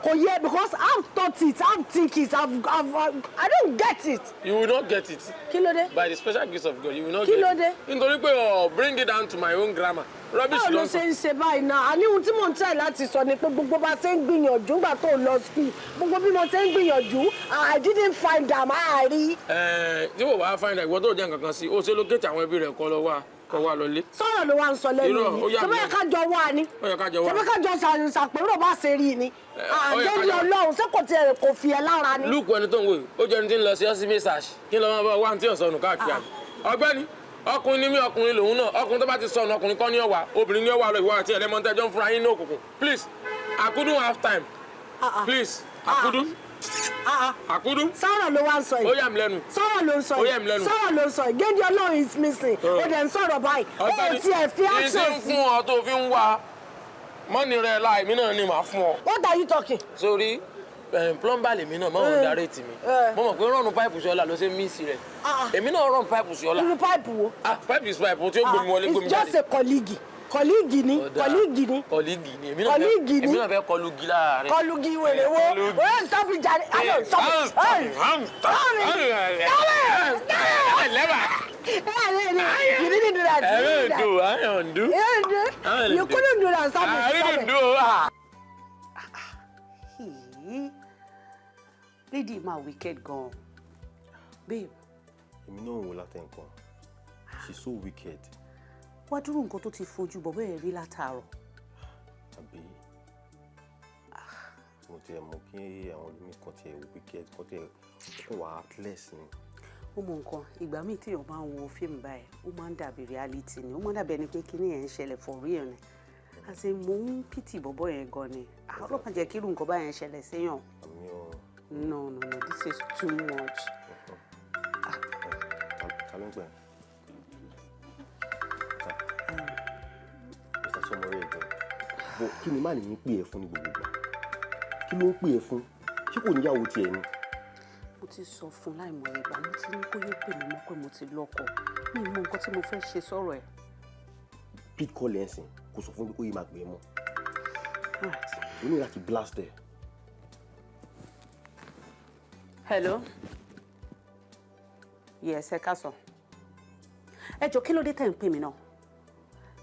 kò yẹ because I've thought it, I've think it, I don't get it.
You will not get it.
Kí ló dé?
By the special grace of God, you will not
Kí
get
ló
it.
dé?
Nítorí pé ọ bring it down to my own grammar, rubbish.
Báwo ló
Ló ń
ṣe
sọ.
ń ṣe báyìí náà? Àní ohun tí mò ń tẹ̀ láti sọ ni pé gbogbo bá ṣe ń gbìyànjú nígbà tó lọ school, gbogbo bí mo ṣe ń gbìyànjú, I didn't find am, àárí.
Ẹ tí wò wá find out, ìwọ tó jẹ́ nǹkan kan sí, ó ṣe lókèjì àwọn ẹbí rẹ̀ kọ́ lọ wá kọ́ wá lọlé.
Sọ̀rọ̀ ló wá ń sọ lẹ́nu
Irọ́, ó
yìí.
yà
Ṣé
mí
bẹ́ẹ̀
lẹ́nu.
ká jọ wá ni?
Ó yẹ ká jọ wá.
Ṣé bẹ́ẹ̀ ká jọ ṣàpérò bá ṣe rí ni?
Ó yẹ ká
Àdéhùn
jọ-
Ọlọ́run, ṣé kò tiẹ̀ kò fi ẹ lára ni?
Lúùkù ẹni tó ń wò yìí, ó jẹ́ ẹni tí ń lọ sí ọ́sibí search kí n lọ máa bá wá ní tí ọ̀sán nù káàkiri àná. Ọ̀gbẹ́ni, ọkùnrin ni mí, ọkùnrin lòun náà. Ọkùnrin tó bá ti sọnù, ọkùnrin kọ́ ní ọ̀wà, obìnrin ní ọ̀wà lọ. Ìwọ àti ẹlẹ́mọ̀tẹ́jọ́ ń fúnra yín ní òkùnkùn. Please, I couldn't have time. Please, I couldn't. Àkúdú.
Sọ̀rọ̀ ló wá ń sọ yìí.
Ó yà mí lẹ́nu.
Sọ̀rọ̀ ló ń sọ
Ó yà mí
yìí.
lẹ́nu.
Sọ̀rọ̀ ló ń sọ yìí. Géńdé Ọlọ́run is missing. Ó dẹ̀ ń sọ̀rọ̀ báyìí. Ó tiẹ̀ fi action
Ìṣe ń
sí.
fún ọ tó fi ń wá mọ́ni rẹ̀ láì mí náà ni màá fún ọ.
What are you talking?
Sórí plumber lèmi náà mọ̀ ọ́n darí tì mí. Mo mọ̀ pé rọ̀nù páìpù sí ọ̀la ló ṣe míìsì rẹ̀. Èmi náà rọ̀nù páìpù sí ọ̀la.
Irú páìpù wo?
Ah, pipe is pipe tí ó gbomi wọlé
It's
gbomi
just
jáde.
a colleague. Colleague ni.
Ó dáa.
Colleague ni.
Kọ̀lígì ni. Èmi náà fẹ́
Colleague ni.
èmi náà fẹ́ kọlu gí lára rẹ̀.
Kọlugi wèrè wo?
Kọlugi.
Oye, stop it jare. Ayo, stop it. Hey,
Stop it.
Stop it. Stop it. Stop it.
Lẹ́bàá.
You didn't do that. You didn't do that.
Ẹ̀rọ ìdò, ayọ̀ ń dún.
You didn't do. You couldn't do that. Stop it. Stop it.
Àrídùn dùn ó.
Hìí. Lady ma wicked gan. Babe,
Èmi náà wò látẹ̀ nǹkan. She's so wicked.
wá dúró nǹkan tó ti fojú bọ̀bọ́ ẹ̀ rí látàárọ̀.
Àbí mo tiẹ̀ mọ̀ kí àwọn olómi kan tiẹ̀ wicked kan tiẹ̀ kàn wá heartless ni.
Ó mọ nǹkan, ìgbà míì téèyàn bá ń wo fíìmù báyìí, ó máa ń dàbí reality ni, ó máa ń dàbí ẹni pé kíní yẹn ń ṣẹlẹ̀ for real ni. Àti mò ń pity bọ̀bọ́ yẹn gan ni. Ọlọ́pàá jẹ́ kí irú nǹkan báyẹn ṣẹlẹ̀ séèyàn.
Àmì ọ̀.
No, no, no, this is too much.
Ta ló ń pè ẹ́? Mr. Somore again. But kí ni má ní pè ẹ́ fún ní gbogbo ìgbà? Kí ló ń pè ẹ́ fún? Ṣé kò níyàwó tiẹ̀ ni?
Mo ti sọ fún láìmọye ìgbà, mo ti ní kó yé pè mí mọ́ pé mo ti lọ́kọ. Mi ò mọ nǹkan tí mo fẹ́ ṣe sọ̀rọ̀ ẹ̀.
Pick call ẹ̀ ń sìn, kò sọ fún pé kó yé máa pè é mọ́. O ní láti blast ẹ̀.
Hello. Yes, ẹ káàsán. Ẹ jọ̀ọ́, kí ló dé tẹ̀ ń pè mí náà?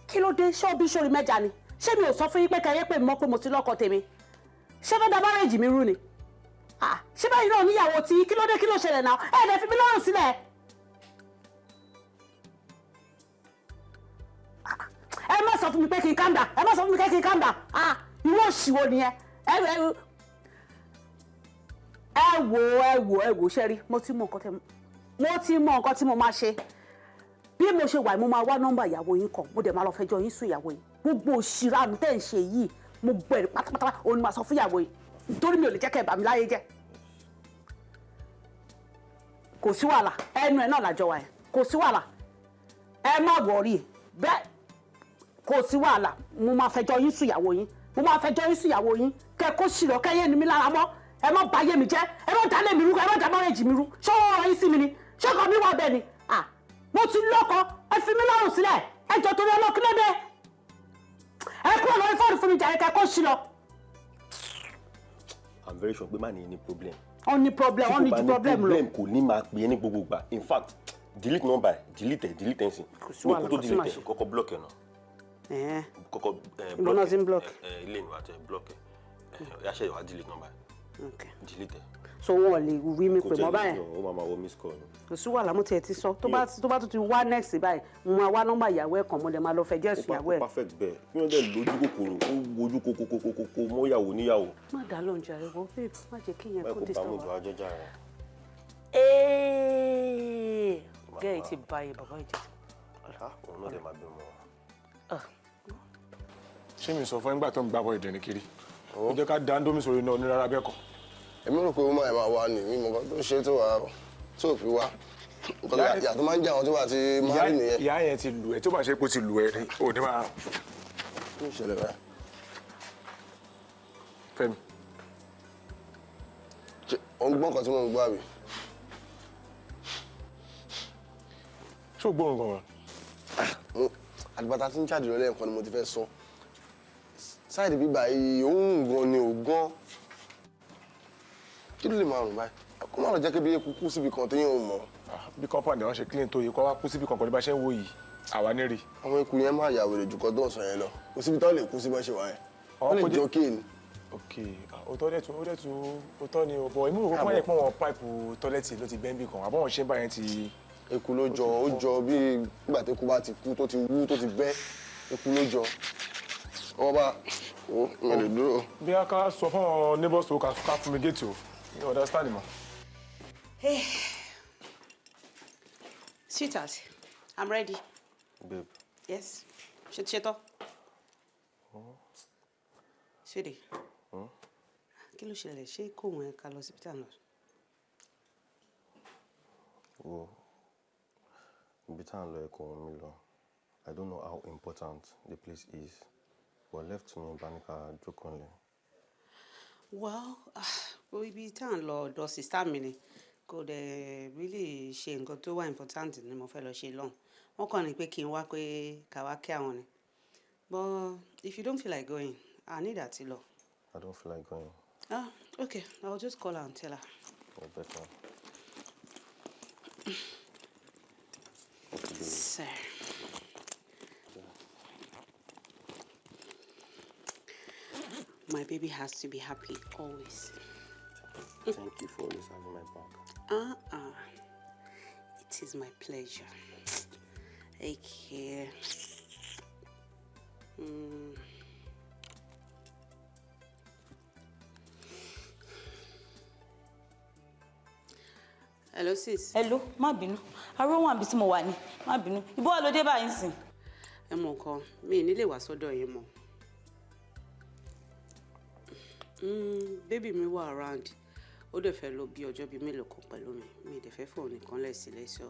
Kí ló dé? Ṣé òbí sórí mẹ́ja ni? Ṣé mi ò sọ fún yín pé kẹyẹ pè mí mọ́ pé mo ti lọ́kọ tèmi? Ṣé fẹ́ da márèjì mi rú ni? Ah, ṣé báyìí náà níyàwó tí kí ló dé, kí ló ṣẹlẹ̀ náà? Ẹ ẹ̀ fi mí lọ́rùn sílẹ̀. Ah, ẹ má sọ fún mi pé kí n calm down. Ẹ má sọ fún mi pé kí n calm down. Ah, irú òṣì wo nìyẹn? Ẹ wò, ẹ wò, ẹ wò, ṣe rí, mo ti mọ nǹkan tí mo máa ṣe. Bí mo ṣe wà, mo máa wá nọ́mbà ìyàwó yín kan, mo dẹ̀ máa lọ fẹjọ́ yín sùn ìyàwó yín. Gbogbo òṣìrànù tẹ́ ń ṣe yìí, mo gbẹ̀rẹ̀ pátápátá, òun ni màá sọ fún ìyàwó yín, nítorí mi ò lè jẹ́ kẹ́ ẹ bà mí láyé jẹ́. Kò sí wàhálà, ẹnu ẹ náà làjọ wà yẹn. Kò sí wàhálà, ẹ má wọrí bẹ́ẹ̀, kò sí wàhálà. Mo máa fẹjọ́ yín sùn ìyàwó yín, mo máa fẹjọ́ yín sùn ìyàwó yín. Kẹ́ kó ṣìlọ, kẹ́ yé ni mí lára mọ́. Ẹ má bà ayé mi jẹ́, ẹ má dálé mi rú, ẹ má dá márèjì mi rú. Ṣé wọ́n rán yín sí mi ni? Ṣé ọkọ mi wà bẹ́ẹ̀ ni? Ah, mo ti lọ́kọ, ẹ fi mí lọ́rùn sílẹ̀. Ẹ jọ, torí ọlọ́, kí ló dé? Ẹ kúrò lórí fóònù fún mi jàre, kẹ́ kó ṣìlọ.
I'm very sure pé má ní ní problem.
Ó ní problem, ó ní
Tí
ju
kò bá ní
problem lọ.
Problem, kò ní máa pè é ní gbogbo ìgbà. In fact, delete number ẹ̀, delete ẹ̀, delete ẹ̀ sìn.
Kò sí wàhálà,
Kó tó
kò sí
delete
màá
ẹ̀,
ṣe.
kọ́kọ́ block ẹ̀ náà.
Ẹ̀hẹ́n.
Kọ́kọ́
Ìbọn
block
náà ti ń block.
Ẹ̀ ilé ìwà àti ẹ̀ block ẹ̀. Ẹ̀ yá ṣe wá delete number ẹ̀.
Okay.
Delete ẹ̀.
So wọn ò lè rí mi
Kò
pè
tiẹ̀
mọ́
lè
báyẹn?
jọ, ó máa máa wọ miss call ni.
Kò sí wàhálà, mo tiẹ̀ ti sọ, tó bá tún ti wá next báyìí, mo máa wá nọ́mbà ìyàwó ẹ̀ kan, mo dẹ̀ máa lọ fẹjọ́ ẹ̀sùn ìyàwó ẹ̀.
Ó perfect bẹ́ẹ̀. Kí wọ́n dẹ̀ lójú kòkòrò, ó wojú kòkòkòkòkò mọ́ ìyàwó níyàwó.
Má dá lóhùn jàre, wo babe, má jẹ́ kí ìyẹn
Báyìí
kó
kò bá
disturb
mú
wa.
ìgbà jọjà rẹ̀.
Ee, gẹ́ẹ̀ ti ba iye bàbá ìjẹ́.
Òun náà dẹ̀ máa bímọ.
Ṣé mi sọ fún ẹ nígbà tó ń gbàbọ̀ ìdìrín kiri, ó jẹ́ ká da Indomie sórí iná onírárá bẹ́ẹ̀ kọ́?
Èmi rò pé ó máa wá ní mímọ kan tó ṣe tó wà tó fi wá nǹkan tó yà tó máa ń jẹ àwọn tó bá ti máa rí nìyẹn.
Ìyá yẹn ti lù ẹ́, tó bá ṣe pé ó ti lù ẹ́ rí ò ní máa.
Kí ló ṣẹlẹ̀ báyìí?
Fẹ́mi.
Ṣé ò ń gbọ́ nǹkan tí mò ń gbọ́ àbí?
Ṣé o gbọ́ nǹkan wọn?
Àdìbàtà tí ń jáde lọ lẹ́ẹ̀kan ni mo ti fẹ́ sọ side bíbá yìí, òun gan ni ò gan. Kí ló lè máa rùn báyìí? Kó má lọ jẹ́ kí bí eku kú síbi kan téèyàn ò mọ̀.
Bí compound wọn ṣe clean tó yìí, kó wá kú síbi kankan ní bá ṣe ń wò yìí, àwa ní rí.
Àwọn eku yẹn máa yà wèrè jù kọ́ tó ń sọ yẹn lọ. Kò síbi tó lè kú sí bá ṣe wà yẹn. Wọ́n lè jọ kéènì.
Ok, òótọ́ dẹ̀ tún, ó dẹ̀ tún òótọ́ ni o, bọ̀ èmi rò pé wọ́n yẹ pé wọ́n pipe toilet ló ti bẹ́ńbì kan àbọ̀wọ̀n ṣe ń bá yẹn ti.
Eku ló jọ, ó jọ bí nígbà tí eku bá ti kú, tó ti wú, tó ti bẹ́, eku ló jọ. Wọ́n bá ó mi lè dúró.
Bí a ká sọ fún àwọn neighbors tó ká fumigate o, you understand mọ́.
Hey. Sweetheart, I'm ready.
Babe.
Yes. Ṣé ti ṣe tán? Sweetie. Kí ló ṣẹlẹ̀? Ṣé kò wọ́n ẹ ká lọ síbi tá à ń lọ?
Wo, ibi tá à ń lọ ẹ kò wọ́n mi lọ. I don't know how important the place is, but left to me, bá ní ká jókòó nílé.
Well, ibi tá à ń lọ ọ̀dọ̀ sister mi ni. Kò dẹ̀ really ṣe nǹkan tó wà important ni mo fẹ́ lọ ṣe lọ́hùn. Wọ́n kàn ní pé kí n wá pé ká wá kí àwọn ni. But if you don't feel like going, I need àti lọ.
I don't feel like going.
Ah, okay. I'll just call her and tell her.
Oh, better.
Sir. My baby has to be happy always.
Thank you for always having my back.
Uh-uh. It is my pleasure. Okay. Hello, sis.
Hello, má bínú. Aró wà níbi tí mo wà ní. Má bínú. Ibo wà ló dé báyìí nsìn?
Ẹ mọ nǹkan, mi ì ní lè wá sọ́dọ̀ yín mọ́. Baby mi wà around. Ó dẹ̀ fẹ́ lò bí ọjọ́ bíi mélòó kan pẹ̀lú mi. Mi ì dẹ̀ fẹ́ fóun nìkan lẹ̀ sílẹ̀, so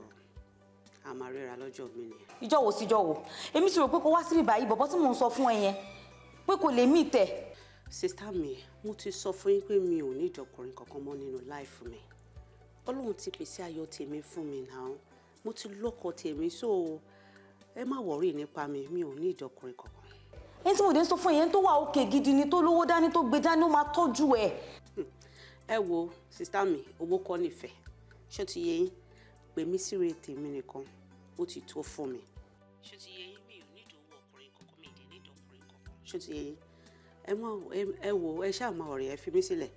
a máa ríra lọ́jọ́ mi nìyẹn.
Ìjọ́ wo síjọ́ wo? Èmi ti rò pé kó wá síbí báyìí, bọ̀bọ́ tí mò ń sọ fún ẹ yẹn pé kò lè mí tẹ̀.
Sister mi, mo ti sọ fún yín pé mi ò ní ìdọ̀kùnrin kankan mọ́ nínú life mi. Ọlọ́run ti pèsè ayọ̀ tèmi fún mi náà. Mo ti lọ́kọ tèmi, so ẹ má worry nípa mi, mi ò ní ìdọ̀kùnrin kankan.
Ẹni tí mo dé ń sọ fún ẹ yẹn tó wà òkè gidi ni, tó lówó dání, tó gbé dání, ó máa tọ́jú ẹ.
Ẹ wo, sister mi, owó kọ́ nífẹ̀ẹ́. Ṣé ó ti yé yín? Pè mí síre tèmi nìkan, ó ti tó fún mi. Ṣé ó ti yé yín? Mi ò ní ìdòwò ọkùnrin kankan, mi ì dẹ̀ ní ìdọ̀kùnrin kankan. Ṣé ó ti yé yín? Ẹ má ẹ wo, ẹ ṣáà máa ọ̀rẹ́ ẹ fi mí sílẹ̀.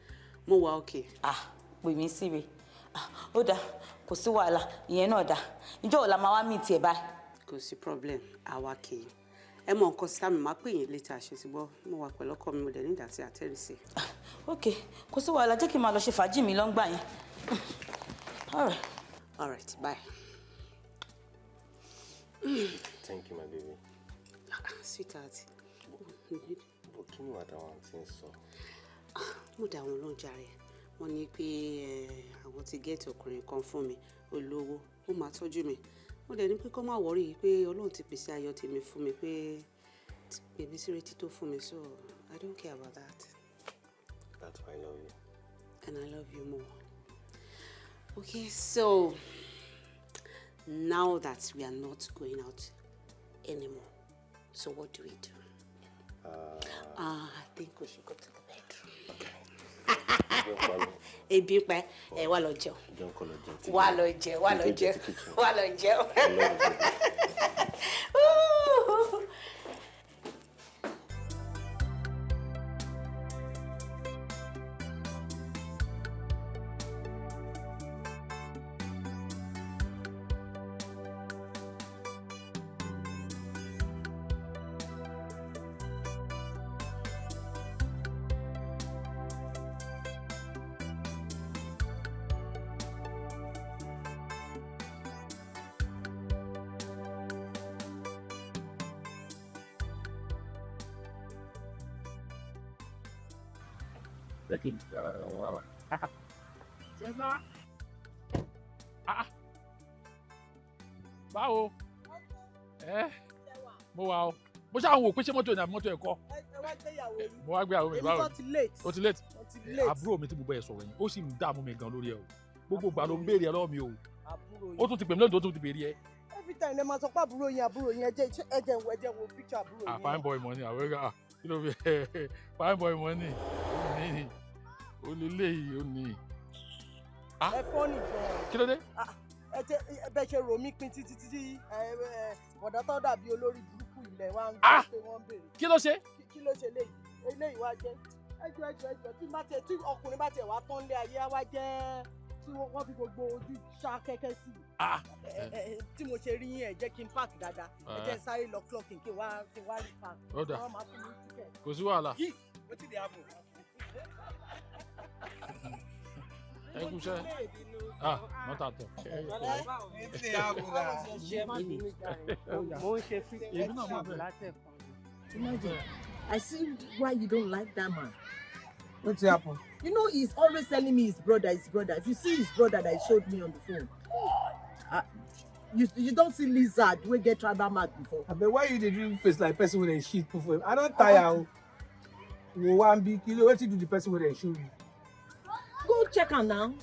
Mo wà okay.
Ah, pè mí síre. Ah, ó dáa, kò sí wàhálà, ìyẹn náà dáa. Ìjọ́ wo la máa wá meet ẹ báyìí?
Kò sí problem, àwa kì í. Ẹ mọ nǹkan, sister mi, máa pè yín later, ṣe ti gbọ́. Mo wà pẹ̀lú ọkọ mi, mo dẹ̀ ní ìdá tí attend sí.
Ok, kò sí wàhálà, jẹ́ kí n máa lọ ṣe fàájì mi lọ́ngbà yẹn. All right.
All right, bye.
Thank you, my baby.
Sweetheart.
But kí ni wàá táwọn àǹtí ń sọ?
Mo dá wọn lóhùn jàre. Wọ́n ní pé àwọn ti get ọkùnrin kan fún mi, olówó, ó máa tọ́jú mi. Mo dẹ̀ ní pé kó má worry, pé Ọlọ́run ti pèsè ayọ̀ tèmi fún mi, pé pèmí sí retí tó fún mi, so I don't care about that.
That's why I love you.
And I love you more. Okay, so now that we are not going out anymore, so what do we do? I think we should go to the bedroom. Ebi pa ẹ, wá lọ jẹun.
Jẹun kọ́ lọ jẹun.
Wá lọ jẹ, wá lọ jẹ, wá lọ jẹun.
I love you, baby.
Ooh.
Jẹ́ kí n.
Ṣẹlá.
Ah, báwo ẹ? Mo wà o. Mo ṣáà ń wò pé ṣé mọ́tò ní àbí mọ́tò ẹ̀kọ́.
Ẹ wá gbé ìyàwó yín.
Mo wá gbé àwọn mi.
Èmi
Báwo?
kan ti late.
O ti late.
Mo ti late.
Àbúrò mi tí mo bá ẹ sọ̀rọ̀ yẹn, ó sì ń dààmú mi gan lórí ẹ o. Gbogbo ìgbà ló ń béèrè ẹ lọ́wọ́ mi o.
Àbúrò
Ó
yín.
tún ti pè mí lónìí, tó tún ti béèrè ẹ.
Every time ẹ máa sọ pé àbúrò yín, àbúrò yín, ẹ jẹ́ n wo picture àbúrò
Ah,
yín.
fine boy money, àwọn ẹ̀ka, ah, kí ló fi fine boy money? Ó ní ó lè léyìí, ó ní. Ah.
Ẹ fọ́ nìkan.
Kí ló dé?
Ah, ẹ tẹ ẹ bẹ ṣe rò mí pin títí títí, ẹ ẹ bọ̀dá tó dàbí olórí burúkú ilẹ̀ wa ń gbé pé wọ́n ń béèrè.
Kí ló ṣe?
Kí ló ṣe léyìí? Eléyìí wá jẹ́ ẹjọ́ ẹjọ́ ẹjọ́ tí bá tiẹ̀ tí ọkùnrin bá tiẹ̀ wá tán lé ayé á wá jẹ́ tí wọ́n fi gbogbo ojú ṣá kẹ́kẹ́ sí i.
Ah.
Ẹ, ẹ, tí mo ṣe rí yín, ẹ jẹ́ kí n park dáadáa, ẹ jẹ́ n sáré lọ clocking kí n wá rí park.
Ó dáa.
Wọ́n máa fún mi ticket.
Kò sí wàhálà.
Yìí, wetin dey happen?
Ẹ kú iṣẹ́. Ah, mọ́tà tọ̀.
Mo ń ṣe
Èmi náà máa
fífi
bẹ̀.
látẹ̀kùn.
Imagine, I see why you don't like that man.
Wetin happen?
You know he's always telling me his brother, his brother. If you see his brother that he showed me on the phone, you don't see lizard wey get tribal mark before.
Abeg, why you dey do face like person wey dem shit put for him? I don tire o. Wo wa n bi kilo wetin do the person wey dem show you?
Go check am now.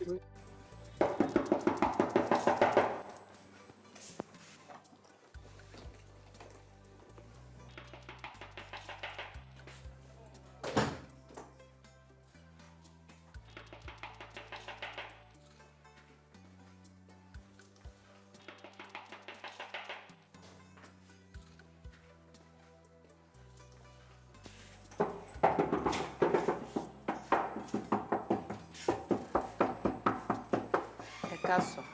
Ẹ káàsán.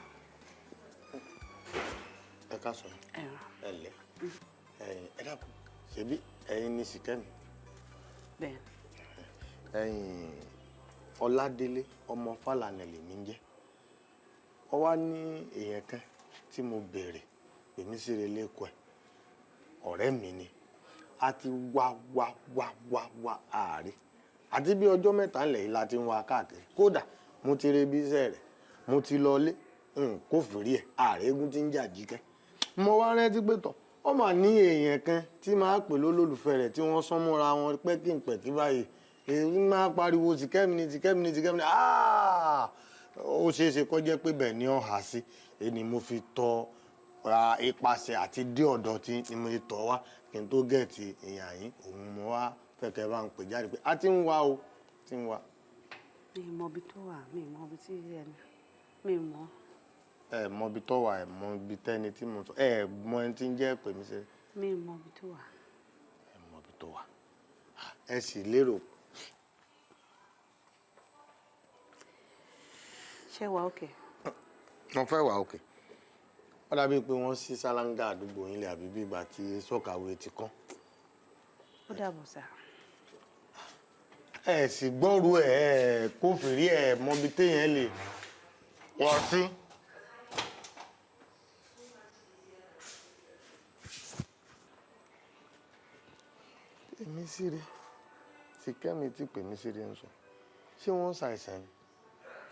Ẹ káàsán. Ẹ lẹ ẹ dákun, ṣebí ẹ̀yin ni Ṣìkẹ́mi?
Bẹ́ẹ̀.
Ẹ̀yin Ọládélé ọmọ Fálànà lèmi ń jẹ́. Ọ wá ní èèyàn kan tí mo béèrè èmi sì rè lẹ́kọ̀ọ́ ẹ̀, ọ̀rẹ́ mi ni. A ti wá wá wá wá wá ààrẹ àti bí ọjọ́ mẹ́ta ńlẹ̀ yìí la ti ń wá káàkiri. Kódà mo ti re bí iṣẹ́ rẹ̀, mo ti lọ ilé kó fìrí ẹ̀, ààrẹ eégún ti ń jà jíkẹ́. Mo wá rántí pé tọ̀ ó mà ní èèyàn kan tí máa pè lólùfẹ́ rẹ̀ tí wọ́n sán mọ́ra wọn pẹ́kìnpẹ̀kí báyìí, èyí máa pariwo Ṣìkẹ́mi ni Ṣìkẹ́mi ni Ṣìkẹ́mi ni. Ó ṣeé ṣe kó jẹ́ pé bẹ́ẹ̀ ni ó há sí. Èyí ni mo fi tọ ipasẹ̀ àti dé ọ̀dọ̀ tí ni mo tọ̀ wá kí n tó gẹ̀ẹ́tì èèyàn yín. Òun mo wá fẹ́ kẹ́ bá ń pè jáde pé a ti ń wá o, ti ń wá.
Mi ì mọ ibi tó wà, mi ì mọ ibi tí ẹni, mi ì mọ.
Ẹ mọ ibi tó wà, ẹ mọ ibi tẹ́ni tí mo sọ, ẹ mọ ẹni tí ń jẹ́ pè mí ṣe.
Mi ì mọ ibi tó wà.
Ẹ mọ ibi tó wà. Ẹ sì lérò.
Ṣé wà ókè?
Mo fẹ́ wà ókè. Ó dàbí pé wọ́n ṣí ṣáláńgá àdúgbò yín lẹ̀ àbí bí ìgbà tí sọ́kàwé ti kán.
Ó dàbọ̀ sá.
Ẹ sì gbọ́rú ẹ̀ ẹ̀ kófìrí ẹ̀ mọbi téèyàn lè wọ́n sí. Èmi sì rè, Ṣìkẹ́mi tí pè mí sí rè ń sọ. Ṣé wọ́n ń ṣàìsàn ni?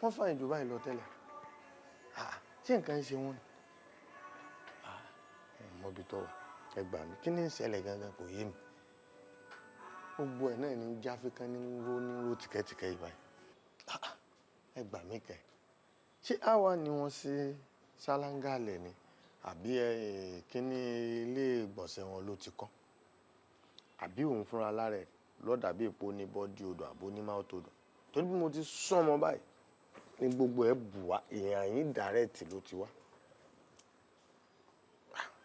Wọ́n fàyìn jù báyìí lọ tẹ́lẹ̀. Ṣé nǹkan ń ṣe wọ́n ni? Mọbi tó wà, ẹ gbà mí. Kí ni ń ṣẹlẹ̀ gangan kò yé mi. Gbogbo ẹ̀ náà ní jáfíkán ní ró ní ró tìkẹ́tìkẹ́ yìí báyìí. Ẹ gbà mí kẹ́. Ṣé àwa ni wọ́n ṣe ṣáláńgá lẹ̀ ni? Àbí kí ni ilé ìgbọ̀nsẹ̀ wọn ló ti kọ́? Àbí òun fúnra lára ẹ̀ ló dàbí èpo ní bọ́dí odò àbó ní máwótò odò? Torí bí mo ti sún ọmọ báyìí ní gbogbo ẹ̀ bù wá, èèyàn yín dàrẹ́ẹ̀tì ló ti wá.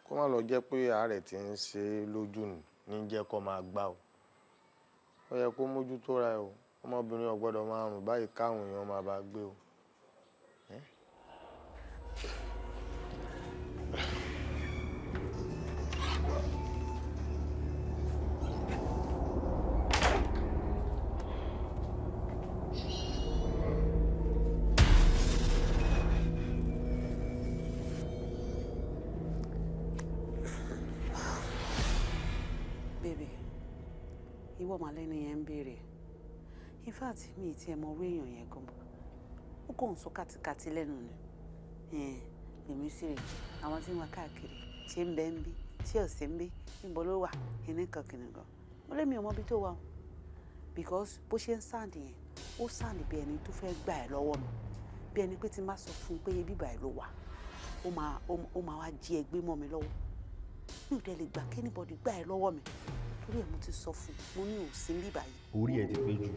Kó má lọ jẹ́ pé àárẹ̀ tí ń ṣe lójú nì ní jẹ́ kó máa gbá o. Ó yẹ kó mójútó ra ẹ o. Ọmọbìnrin ò gbọ́dọ̀ máa rùn báyìí káwọn èèyàn máa bá gbé o.
Baby, ìwọ mà lẹ́ni yẹn ń béèrè. In fact, mi ì tiẹ̀ mọ orí èèyàn yẹn gan. Ó kàn ń sọ kátikàti lẹ́nu ni. Èmi sì rè, àwọn tí ń wá káàkiri, ṣé ń bẹ ń bí, ṣé ò sí ń bí, níbo ló wà, kíní kan kíní kan. Mo lé mi ò mọ ibi tó wà o. Because bó ṣe ń sáàndì yẹn, ó sáàndì bí ẹni tó fẹ́ gbà ẹ́ lọ́wọ́ mi. Bí ẹni pé tí n bá sọ fún un pé ibi báyìí ló wà, ó máa wá jí ẹ gbé mọ́ mi lọ́wọ́. Mi ò dẹ̀ lè gbà kí anybody gbà ẹ́ lọ́wọ́ mi. Torí ẹ̀ mo ti sọ fún un, mo ní ò sí níbí báyìí.
Orí ẹ ti pé jù,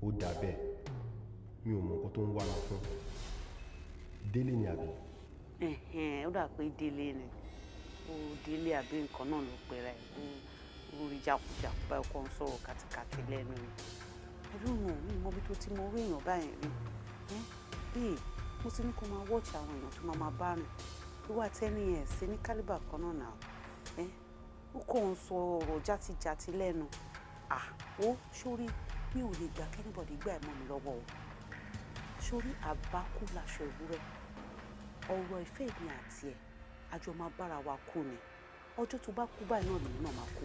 ó dà bẹ́ẹ̀. Mi ò mọ nǹkan tó ń wá mi fún. Délé ni àbí?
Ẹ̀hẹ̀n, ó dà pé Délé ni. Ó Délé àbí nǹkan náà ló pera ẹ̀. Ó rí jákujàku báyìí, ó kàn ń sọ̀rọ̀ kàtìkàtì lẹ́nu ni. I don't know, mi ò mọ ibi tó ti mọ orí èèyàn báyìí rí. Babe, mo ti ní kó máa watch àwọn èèyàn tó máa máa bá rìn. Ìwọ àti ẹni yẹn sí ní caliber kan náà now. Ó kàn ń sọ ọ̀rọ̀ játijàti lẹ́nu. Ó sórí mi ò lè gbà kí anybody gbà ẹ̀ mọ́ mi lọ́wọ́ o. Sórí àbákú laṣọ ewúrẹ́. Ọ̀rọ̀ ìfẹ́ mi àti ẹ̀, a jọ máa bára wa kú ni. Ọjọ́ tó bá kú báyìí náà lèmi náà máa kú.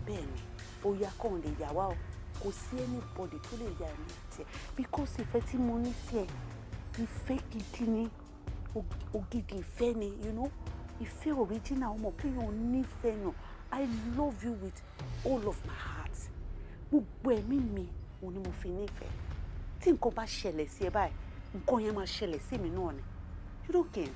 Bẹ́ẹ̀ ni, ó yá kóun lè yà wá o. Kò sí anybody tó lè ya èmi àti ẹ, because ìfẹ́ tí mo ní sí ẹ, ìfẹ́ gidi ni, ògidì ìfẹ́ ni, ìfẹ́ original, ọmọ kéèyàn nífẹ̀ẹ́ yàn. I love you with all of my heart. Gbogbo ẹ̀mí mi òun ni mo fi nífẹ̀ẹ́. Tí nǹkan bá ṣẹlẹ̀ sí ẹ báyìí, nǹkan yẹn máa ṣẹlẹ̀ sí mi náà ni. You don't get?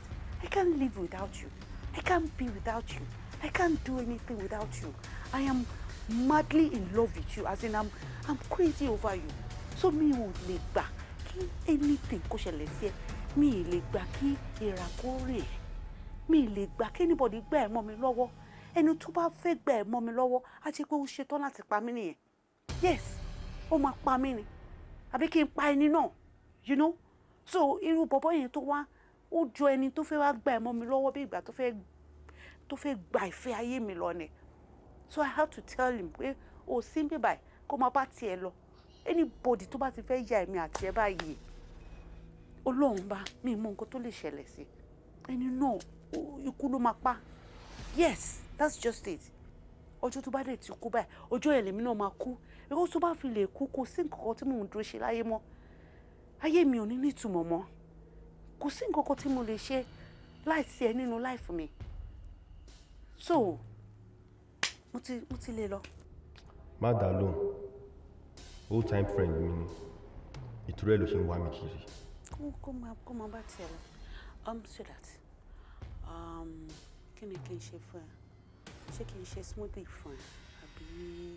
I can't live without you. I can't be without you. I can't do anything without you. I am madly in love with you, as in I'm crazy over you. So mi ò lè gbà kí anything kó ṣẹlẹ̀ sí ẹ. Mi ì lè gbà kí ìrà kó rìn ẹ́. Mi ì lè gbà kí anybody gbà ẹ́ mọ́ mi lọ́wọ́. Ẹni tó bá fẹ́ gbà ẹ́ mọ́ mi lọ́wọ́, á jẹ́ pé ó ṣetán láti pa mí nìyẹn. Yes, ó máa pa mí ni, àbí kí n pa ẹni náà. So irú bọ̀bọ̀ yẹn tó wá, ó jọ ẹni tó fẹ́ wá gbà ẹ́ mọ́ mi lọ́wọ́, bí ìgbà tó fẹ́ gba ìfẹ́ ayé mi lọ ni. So I had to tell him pé o sí bí báyìí, kó máa bá tiẹ̀ lọ. Anybody tó bá ti fẹ́ ya èmi àti ẹ báyìí, Ọlọ́run bá mi mọ nǹkan tó lè ṣẹlẹ̀ sí ẹni náà, ikú ló máa pa. Yes, that's just it. Ọjọ́ tó bá dẹ̀ ti kú báyìí, ọjọ́ yẹn lèmi náà máa kú, because tó bá fi lè kú, kò sí nǹkan kan tí mò ń dúró ṣe láyé mọ́. Ayé mi ò ní nítumọ̀ mọ́. Kò sí nǹkan kan tí mo lè ṣe láìsí ẹ nínú life mi. So mo ti lè lọ.
Má dá lóhùn, old time friend mi ni. Ìtura ẹ̀ ló ṣe ń wá mi kiri.
Kó máa bá tiẹ̀ lọ. So that kí ni kí n ṣe fún ẹ? Ṣé kí n ṣe smoothie fún ẹ àbí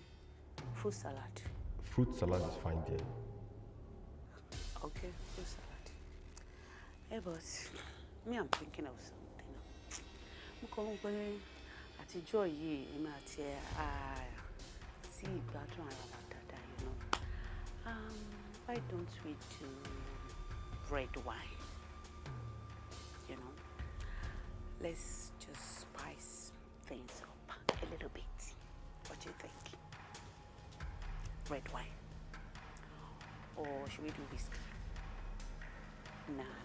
fruit salad?
Fruit salad is fine there.
Okay, fruit salad. Hey, but me, I'm thinking of something. Mo kàn ń pé àtijọ́ yìí, èmi àti ẹ tí ìgbádùn ara wa dáadáa. Why don't we do red wine? Let's just spice things up a little bit. What do you think? Red wine, or should we do whiskey? Nah,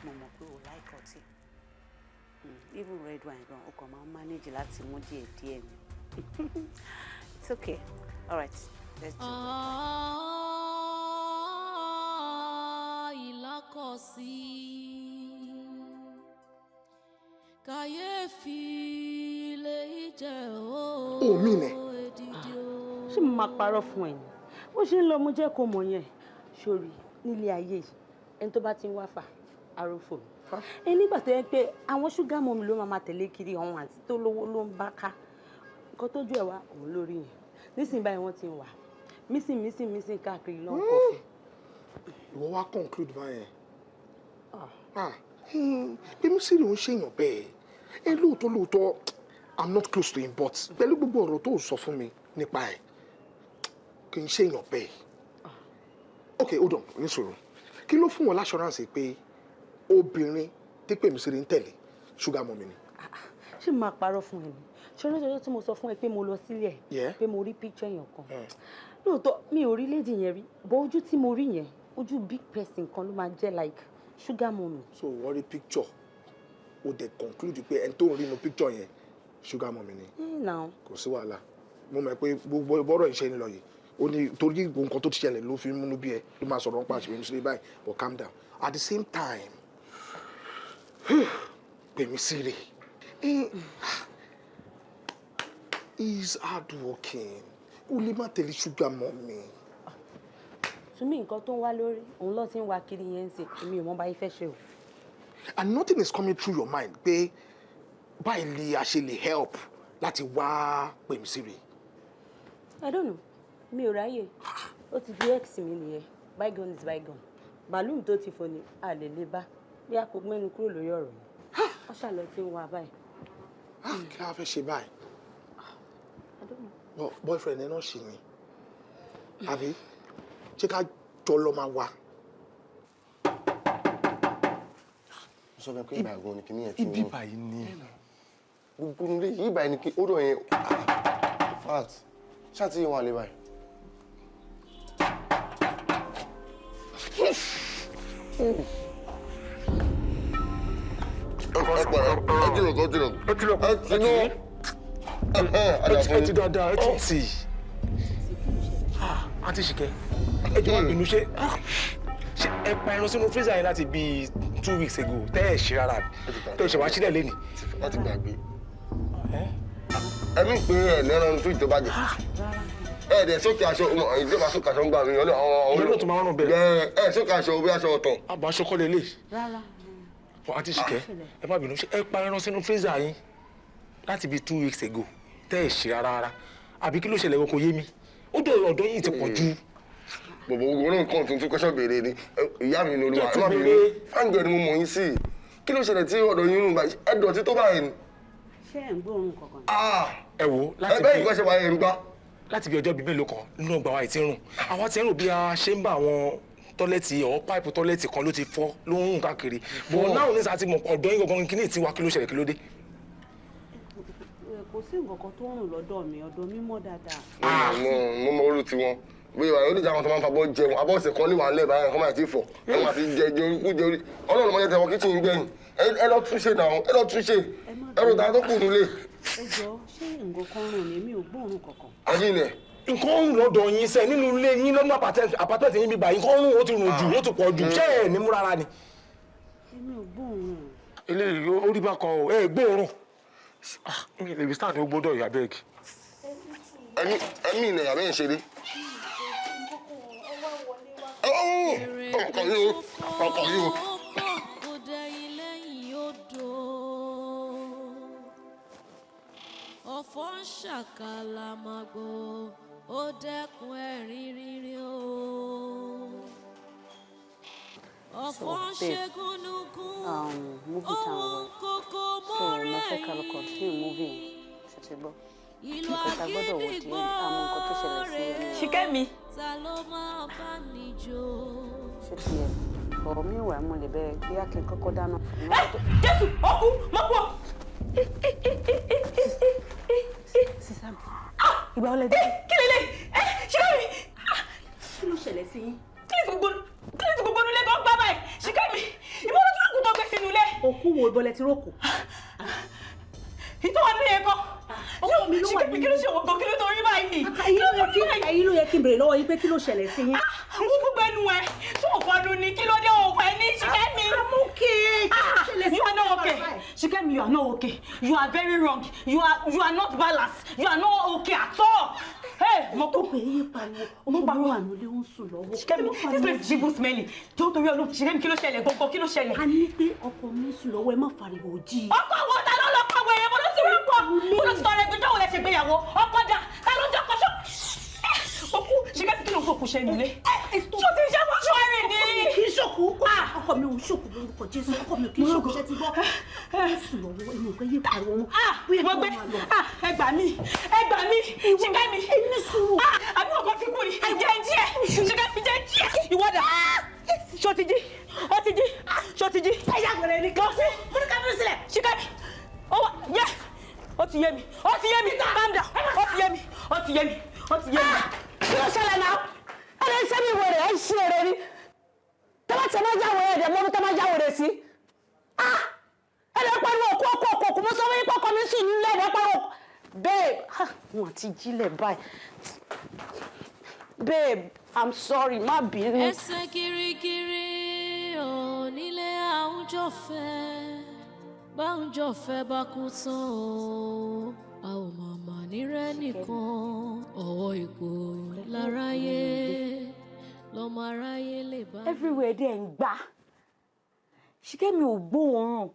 mo mọ̀ pé o like ọtí. Even red wine gan, o kàn máa ń manage láti mú díẹ̀ díẹ̀ ni. It's okay. All right, let's do red wine.
Ah, ìlákọ̀sí, kàyéfì lèyí jẹ́ o.
Ó mí nẹ.
Ṣé mo máa parọ́ fún ẹ ni? Bó ṣe ń lọ, mo jẹ́ kó mọ̀ yẹn sórí nílé ayé yìí, ẹni tó bá ti ń wá fà arófò ẹ nígbà tó yẹ pé àwọn sugar mummy ló máa tẹ̀lé kiri, àwọn àǹtí tó lówó ló ń bá ká. Nǹkan tójú ẹ̀ wá òun lórí yẹn nísìnyí báyìí, wọ́n ti ń wà mísìn mísìn mísìn káàkiri lọ́n kọfí.
Ìwọ wá conclude báyẹn. Ah, pé Mísírì ò ń ṣèyàn bẹ́ẹ̀. Ẹ lóòótọ́ lóòótọ́, I'm not close to him, but pẹ̀lú gbogbo ọ̀rọ̀ tó sọ fún mi nípa ẹ̀, kì í ṣèyàn bẹ́ẹ̀. Ok, hold on, ní sọ̀rọ̀, kí ló fún wọn l'assurance pé obìnrin tí Pèmísírì ń tẹ̀lé sugar mummy ni?
Ṣé mo máa parọ́ fún ẹ ni? Ṣé ọjọ́ tí mo sọ fún ẹ pé mo lọ sílẹ̀, pé mo rí picture èèyàn kan, lóòótọ́ mi ò rí lady yẹn rí, but ojú tí mo rí yẹn, ojú big person kan ló máa jẹ́, like sugar mummy.
So wọ́n rí picture, o dẹ̀ conclude pé ẹni tó ń rí inú picture yẹn, sugar mummy ni?
Now.
Kò sí wàhálà. Mo mọ̀ pé gbogbo bọ́rọ̀ ìṣe ń lọ yìí, ó ní torí gbogbo nǹkan tó ti ṣẹlẹ̀ ló fi ń múnú bí ẹ, ló máa sọ̀rọ̀ nípa àṣìwé sílẹ̀ báyìí. But calm down. At the same time, Pèmísírì he is hardworking, ó lè má tẹ̀lé sugar mummy.
Túmí, nǹkan tó ń wá lórí òun ló ti ń wá kiri yẹn ń sìn, èmi ò mọ báyìí fẹ́ ṣe o.
And nothing is coming through your mind pé báyìí lè a ṣe lè help láti wá Pèmísírì?
I don't know, mi ò ráyè. Ó ti di ex mi nìyẹn. Bygone is bygone. Bàálù tó ti fò ní a lè lè bá bí a kò mẹ́nu kúrò lórí ọ̀rọ̀ yìí, wọ́n ṣàlọ́ tí ń wá báyìí.
Kí la fẹ́ ṣe báyìí?
I don't know.
Boyfriend ẹ náà ṣì ni, àbí ṣé ká jọ lọ máa wá?
Mo sọ fún ẹ pé ìgbà gan ni kìíní yẹn ti
Ibi
rún.
báyìí ni.
Gbogbo nílé yìí báyìí ni kí ó dọ̀ yẹn. In fact, ṣáà tí yẹn wà lé báyìí. Ẹ pẹ̀lẹ́, ẹ tilẹ̀kùn, ẹ tilẹ̀kùn.
Ẹ tilẹ̀kùn.
Ẹ tinú.
Ẹ ti dáadáa, ẹ ti tì. Àǹtí Ṣìkẹ́, ẹ jọ̀ọ́ má bínú, ṣé ṣé ẹ pa ẹran sínú freezer yẹn láti bíi 2 weeks ago tẹ́ ẹ̀ ṣe rárá, tẹ́ ẹ ṣe wá sílẹ̀ lẹ́nìí?
Wọ́n ti gbàgbé. Ẹ̀mí pé ẹ̀ lẹ́ran fíríjì tó bàjẹ́. Ẹ̀ dẹ̀ sókè aṣọ, ìjọba sókè aṣọ ń gbà mí.
Ìyẹn náà tún máa ń rùn bẹ́ẹ̀.
Ẹ sókè aṣọ bí aṣọ ọ̀tọ̀.
Àbọ̀ aṣọ kọ́ lélẹ̀.
Rárá.
Àǹtí Ṣìkẹ́, ẹ má bínú, ṣé ẹ pa ẹran sínú freezer yín láti bíi 2 weeks ago tẹ́ ẹ̀ ṣe rárá rárá, àbí kí ló ṣẹlẹ̀? Kò yé mi, ó dọ̀ ọ̀dọ́ yìí ti pọ̀ jù.
Bọ̀bọ̀ ogun náà kàn tuntun kọ́sọ́ béèrè ni. Ìyá mi ni olúwa, ẹ má bínú, fáńgẹ̀ ni mo mọ̀ yín sí. Kí ló ṣẹlẹ̀ tí ọ̀dọ̀ yín rùn báyìí? Ẹ dọ̀tí tó báyìí ni.
Ṣé ẹ̀ ń gbóòórùn kankan?
Ẹ wo, láti
ẹ bẹ́ẹ̀ nǹkan ṣe wáyé ń gbá.
Láti bí ọjọ́ bíi mélòó kan nínú ọgbà wa yìí ti ń rùn. Àwa ti ń rò bí a ṣe ń bá àwọn toilet ọ̀ pipe toilet kan ló ti fọ́ ló ń rùn káàkiri bọ̀ náà ní sáà ti mọ̀ ọ̀dọ́ yín gangan kí ní ìtiwa. Kí ló ṣẹlẹ̀? Kí ló dé?
Kò sí nǹkan kan tó ń rùn lọ́dọ̀ mi. Ọ̀dọ̀ mi mọ́ dáadáa.
Mo mọ orú tiwọn bí ìwà oníjà, àwọn tó máa ń fa abọ́ jẹun, abọ́ ọ̀sẹ̀ kan lè wà nílẹ̀ báyìí kọ́ máa ti fọ̀, ẹ máa fi jẹ jẹ orí kú jẹ orí. Ọlọ́run máa jẹ tẹ̀wọ́n kitchen gbẹ̀yìn. Ẹ lọ túnṣe náà, ẹ lọ túnṣe ẹ rò dáa tó kù nílé.
Ẹ jọ, ṣé nǹkan kan rùn ni? Mi ò gbóòórùn kankan.
Ayé ni ẹ.
Nǹkan ń rùn lọ́dọ̀ yín sẹ́, nínú ilé yín, lọ́nà apartment yín bíbá yín, nǹkan ń rùn, ó ti rùn jù, ó ti pọ̀ jù. Ṣé ẹ̀ ní mú rárá ni?
Èmi ò gbóòórùn.
Eléyìí ó rí bákan o. Ẹ gbóòórùn? Mi lè stand, ó gbọ́dọ̀ yà bẹ́ẹ̀.
Ẹ̀mí ilẹ̀ yàrá ẹ̀ ń ṣeré. Ọkọ̀ yìí o, ọkọ̀ yìí o.
Kò dẹ̀yìn lẹ́yìn odò, ọ̀fọ̀ ń ṣàkàlàmàgbò, ó dẹ́kun ẹ̀rín rírí o. Ọ̀fọ̀ ń ṣe gúnugún,
Movie tá à ń wọ̀
kókó
so mo fẹ́ ká lọ continue movie yẹn, ṣe ti gbọ́?
Ìlú
Nǹkan tá a gbọ́dọ̀ wò díẹ̀, àmọ́ nǹkan tó ṣẹlẹ̀ sí ẹni.
Ṣìkẹ́mi.
Ta ló máa bá ní jó?
Ṣé ti yẹ ọ̀rọ̀ mi wà? Mo lè bẹ̀rẹ̀ bí akin kọ́kọ́ dáná fún mi.
Jésù, ọkú mọ́kú.
Sísá mi, ìgbà wo lẹ dé?
Kí lélẹ̀ ẹ, Ṣìkẹ́mi?
Kí ló ṣẹlẹ̀ sí yín?
Kí lè ti gbogbo inú ilé gan gbá báyìí? Ṣìkẹ́mi, ìbọn ló tún kù tó gbé sínú ilé.
Òkú wo? Ìbọn lẹ ti rókò?
Ìtọ́wọ́ nílé yẹn kọ́.
Ọkọ mi ló wà
Ṣìkẹ́mi, kí ló ṣe wọ́n gan? Kí ló tó rí báyìí?
Ẹ̀yin ló yẹ kí n béèrè lọ́wọ́ yín pé kí ló ṣẹlẹ̀ sí yín.
Wọ́n gbogbo ẹnu ẹ tó ò fọnù ni. Kí ló dé òun ẹ ní, Ṣìkẹ́mi?
I'm okay.
You are not okay. Ṣìkẹ́mi, you are not okay. You are very wrong. You are not balanced. You are not okay at all. Hey, mo
tó pè é yín pariwo, ọmọ mi wà nílé, ó ń sùn lọ́wọ́.
Ṣìkẹ́mi, this place is even smelling. Tó torí Ọlọ́run, Ṣìkẹ́mi, kí ló ṣẹlẹ̀ gbọ̀ngàn? Kí ló ṣẹlẹ̀?
A ní pé ọkọ mi ń sùn lọ́wọ́, ẹ má fariwo jí.
Ọkọ wo? Ta ló lọ kọ wẹ̀rẹ̀? Mo ló ti rí pọ̀. Mo ló ti tọrọ ẹgbẹ́jọ́ wo lẹ ṣe gbéyàwó? Ọkọ dà? Ta ló jọ kọṣọ́? Òkú, Ṣìkẹ́mi, kí ló ń fòkù ṣe nílé? Ṣó ti ṣe mọ́ṣúárì ni?
Kì í ṣòkú, ọkọ mi ò ń ṣòkú lórúkọ Jésù. Ọkọ mi ò kì í ṣòkú, ṣe ti gbọ́? Ó ń sùn lọ́wọ́, èmi ò fẹ́ yé pariwo wọn.
Mo gbé, ẹ gbà mí, ẹ gbà mí, Ṣìkẹ́mi.
Ní sùúrù.
Àbí ọkọ ti kú ni? Jẹ́ jí ẹ, Ṣìkẹ́mi, jẹ́ jí ẹ. Ìwọ́dà, ṣó ti jí? Ó ti jí? Ṣó ti jí?
Ẹ yá wẹrẹ ní
kí.
Mo ní ká fi sílẹ̀.
Ṣìkẹ́mi, ó wà yẹ, ó ti yé mi, ó ti yé mi, calm down, ó ti yé mi, ó ti yé mi, ó ti yé mi.
Kí ló ṣẹlẹ̀ náà? Ẹ lè ṣe mi wèrè, ẹ ń ṣe èrè ni. Tẹ́lá tẹ́ máa já wèrè ẹ̀dẹ̀ mọ́bí tẹ́ máa já wèrè sí. Ẹ lè pariwo òkú, òkú, òkú, òkú. Mo sọ fún yín pé ọkọ mi sùn nílé, ẹ̀ pariwo. Babe, wọn ti jílẹ̀ báyìí. Babe, I'm sorry, má bínú.
Ẹsẹ̀ kirikiri ò nílé àwùjọ fẹ́, báwùjọ fẹ́ bá kú tán o, a ò màmá nírẹ́ nìkan ọwọ́ ipò láráyé lọ́mọ aráyé lè bá.
Everywhere dẹ̀ ń gbá. Ṣìkẹ́mi ò gbóòórùn.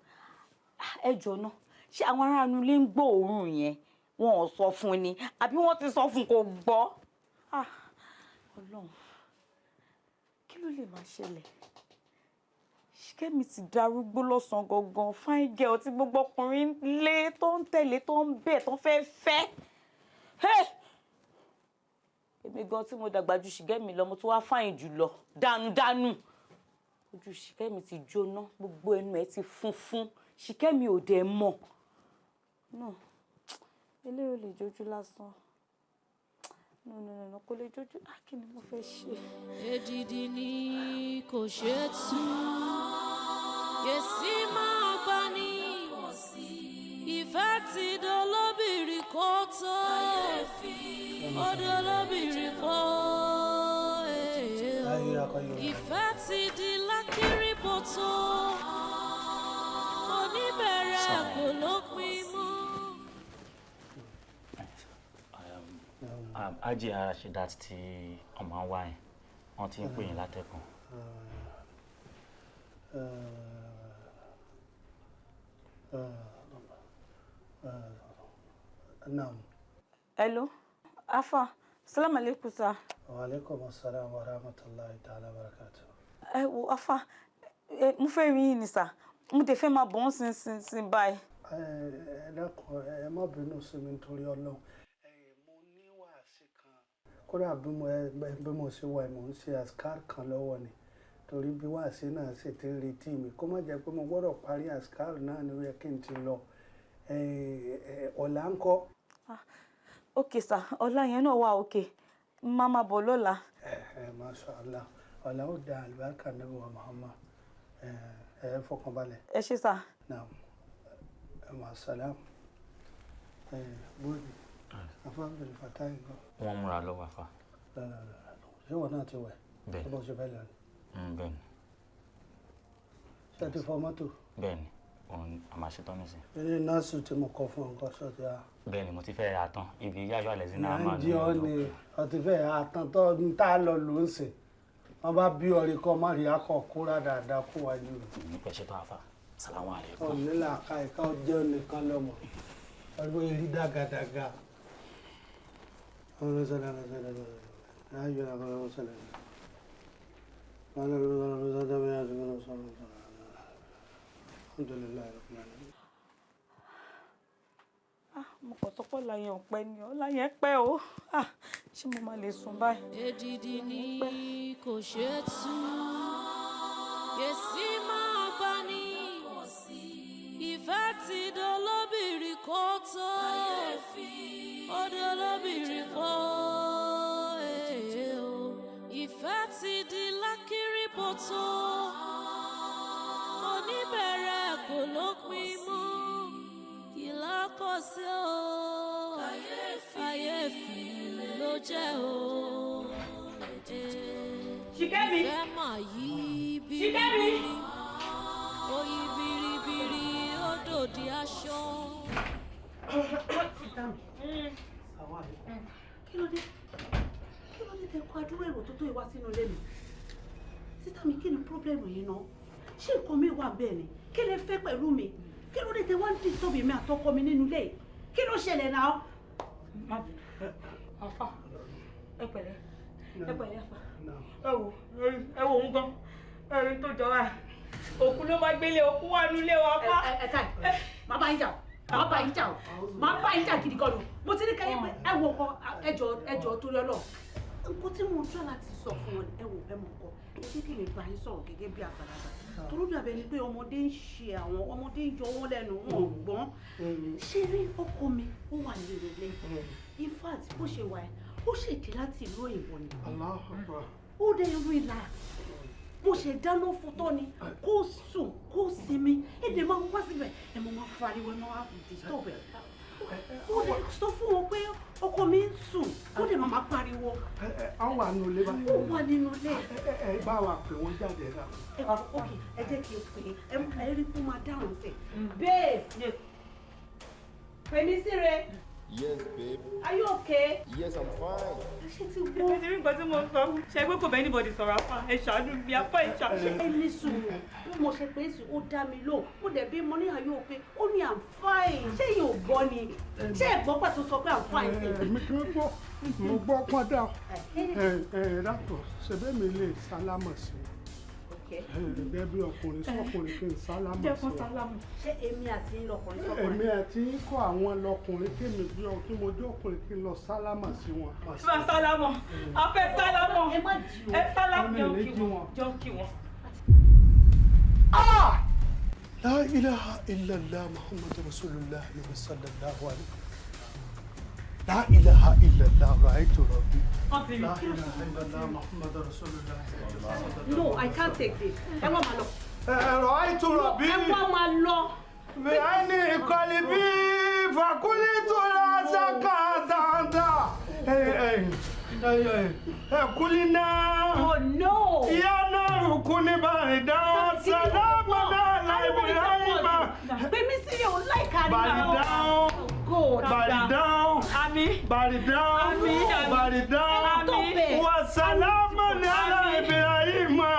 Ẹ jọ náà, ṣé àwọn ará inú ilé ń gbóòórùn yẹn? Wọn ò sọ fún ni, àbí wọ́n ti sọ fún kò gbọ́? Ah, Ọlọ́run, kí ló lè máa ṣẹlẹ̀? Ṣìkẹ́mi ti darúgbó lọ́sàn-án gangan. Fine girl tí gbogbo ọkùnrin lé, tó ń tẹ̀lé, tó ń bẹ̀, tó ń fẹ́ fẹ́. Hey! Èmi gan tí mo dàgbà ju Ṣìkẹ́mi lọ, mo tún wá fine jù lọ dànùdànù. Ojú Ṣìkẹ́mi ti jóná, gbogbo ẹnu ẹ̀ ti funfun. Ṣìkẹ́mi ò dẹ̀ mọ̀. No, eléyìí ò lè jójú lásán. No, no, no, no, kò lè jójú. Ah, kí ni mo fẹ́ ṣe?
Èdìdì ni kò ṣeé tú, yèsí máa bá ní ìfẹ́ ti dolóbìrì kó tó ó dolóbìrì kó. Ìfẹ́ ti di lákìrìbọ̀tò, oníbẹ̀rẹ̀ kò lópin mọ́.
Ají Rasheedat tí ọmọ ń wá yẹn, wọ́n ti ń pè yín látẹ̀kùn.
Naam.
Hello, Afa, salam alaikum sir.
Wa alaikum assalam wa rahmatullahi ta'ala wa barakatuh.
Ẹ wo Afa, mo fẹ́ rí yín ni sir, mo dẹ̀ fẹ́ máa bọ̀ ń sin sin sin báyìí.
Ẹ dákun, ẹ má bínú sí mi nítorí Ọlọ́run. Mo ní wàásì kan. Kódà bí mo ṣe wà, mò ń ṣe àṣkár kan lọ́wọ́ ni. Torí bí wàásì náà ṣe ti ń retí mi, kó má jẹ́ pé mo gbọ́dọ̀ parí àṣkár náà ni ó yẹ kí n ti lọ. Ọ̀la ń kọ́.
Ok sir, ọ̀la yẹn náà wà ok, má máa bọ̀ lọ́la.
Masha Allah, ọ̀la ó da àlùbáríkà Nábì wa Muhammad. Ẹ fọkànbalẹ̀.
Ẹ ṣé sir.
Naam, ma salam. Bóyá afa Abdul Fatai ńkọ́?
Wọ́n múra lọ́wọ́ afa.
Rárá, ṣé ìwọ náà ti wẹ̀?
Bẹ́ẹ̀ni.
Ṣé bó ṣe fẹ́ lọ ni?
Bẹ́ẹ̀ni.
Ṣé ẹ ti fọ mọ́tò?
Bẹ́ẹ̀ni, òun a máa ṣetán nísìn.
Eré nọ́ọ̀sì tí mo kọ fún ọ nǹkan sọ ti a.
Bẹ́ẹ̀ni, mo ti fẹ́ ra tán, ibi yáyọ alẹ́ sí náà
Ìyá
máa
ń jí ọ ni ọtí fẹ́ àtàn tó ń tá lọ ló ń sìn. Wọ́n bá bí ọrí kọ́ má rí akọ kóra dáadáa kó wájú.
Ní pẹ́ ṣetán afa, salamu alaikum.
Ọ̀ nílà ká ẹ̀ka ọjọ́ nìkan lọ́mọ. Ọdún yìí rí dágadága.
Ah, mo kàn sọ pé ọ̀la yẹn ò pẹ́ ni, ọ̀la yẹn pẹ́ o. Ah, ṣé mo máa lè sùn báyìí?
Èdìdì ni kò ṣeé tú, èsì máa bá ní. Ìfẹ́ ti dolóbìrí kó tó, ó dolóbìrí kó o. Ìfẹ́ ti di lákìrìbọ̀tò, oníbẹ̀rẹ̀ kò lópin mọ́. Kí la kọ sí o? Kàyéfì ló jẹ́ o.
Ṣìkẹ́mi.
Ìfẹ́ mà yí
Ṣìkẹ́mi.
biribiri, ó yí biribiri, ó dòdì aṣọ.
Kí ló dé? Kí ló dé tẹ kó adúrú èrò tó tó ìwá sínú ilé mi? Sísá mi, kí ni pírọ́blẹ̀mù yìí ná? Ṣé nǹkan mi wà bẹ́ẹ̀ ni? Kí lẹ fẹ́ pẹ̀lú mi? Kí ló dé tẹ wá ń disturb mi àtọkọ mi nínú ilé yìí? Kí ló ṣẹlẹ̀ náà?
Afa, ẹ pẹ̀lẹ́, ẹ pẹ̀lẹ́ afa. Ẹ wo, ẹ wo òun gan, ẹ̀rín tó jọra ẹ̀. Òkú ló máa gbélé, òkú wà nílé wa fa.
Ẹ káì, má bá yín jà o, má bá yín jà o, má bá yín jà gidi gan o. Mo ti ní kẹ́yìn pé ẹ wo nǹkan, ẹ jọ̀ọ́, ẹ jọ̀ọ́ torí Ọlọ́run. Nǹkan tí mo ń tọ́ láti sọ fún wọn, ẹ wò, ẹ mọ̀ nǹkan, ẹ jẹ́ kí mi bá yín sọ̀rọ̀ gẹ́gẹ́ bí àgbàlagbà. Torí dàbí ẹni pé ọmọdé ń ṣe àwọn ọmọdé ń yọ wọ́n lẹ́nu, wọn ò gbọ́n. Ṣé rí ọkọ mi, ó wà ní ilé. In fact, bó ṣe wà ẹ́, ó ṣèdí láti ìlú òyìnbó ni.
Allahu Akbar.
Ó dẹ̀ relax. Mo ṣe dáná fún tán ni, kó sùn, kó sinmi, èdè máa ń wá síbẹ̀, ẹ mọ̀ máa fariwo, ẹ máa wá disturb ẹ̀. Ó dẹ̀ sọ fún wọn pé ọkọ mi ń sùn, ó dẹ̀ máa pariwo.
Ọ wà nínú ilé báyìí.
Ó wà nínú ilé.
Ẹ bá wa pè wọ́n jáde rà.
Ẹ ok, ẹ jẹ́ kí n pè é, ẹ rí kó máa dáhùn sí. Babe, pè mí síre.
Yes, babe.
Are you okay?
Yes, I'm fine.
Ṣé ti gbọ́?
Ẹ ti rí nǹkan tí mo sọ, ṣe pé kò bá anybody sọ̀rọ̀ afa, ẹ ṣàánú mi, afa ẹ ṣàánú.
Ẹ ní sùúrù, bí mo ṣe pé sí, ó dá mi lóhùn, mo dẹ̀ bí mo ní are you okay, ó ní I'm fine. Ṣé ìyẹn ò gbọ́ ni? Ṣé ẹ gbọ́ pàtó sọ pé I'm fine sí?
Èmi kì í gbọ́, mo gbọ́ pọ́n dá. Ẹ dàpọ̀, ṣebí mi lè sálámọ̀ sí i. Gẹ́gẹ́ bí ọkùnrin sọ́kùnrin kí n sálámọ̀ sí
Jẹ́ kó
ọ.
sálámù.
Ṣé èmi àti yín lọkùnrin sọ́kùnrin?
Èmi àti yín kọ́ àwọn lọkùnrin kí mi bí ọ kí mo jẹ́ ọkùnrin kí n lọ sálámọ̀ sí wọn.
Ẹ má sálámọ̀, a fẹ́ sálámọ̀, ẹ sálámọ̀,
Ọmọ ìlé jí wọn.
jọ kí wọn.
La ilaha illallah Muhammadu Rasulullah sallallahu alaihi. La ilaha illallah ra'aytu rabbi. La ilaha illallah Muhammadu Rasulullah.
No, I can't take this. Ẹ wá máa lọ.
Ra'aytu rabbi.
Ẹ wá máa lọ.
Bi'ayni qalbi fakultu la shaka danda. Kulina.
Oh no.
Ya naru kuni baridan salaman ala Ibrahima.
Pèmí sí yóò láìka ní
Baridan. Baridan. Baridan. Baridan. Wa salaman ala Ibrahima.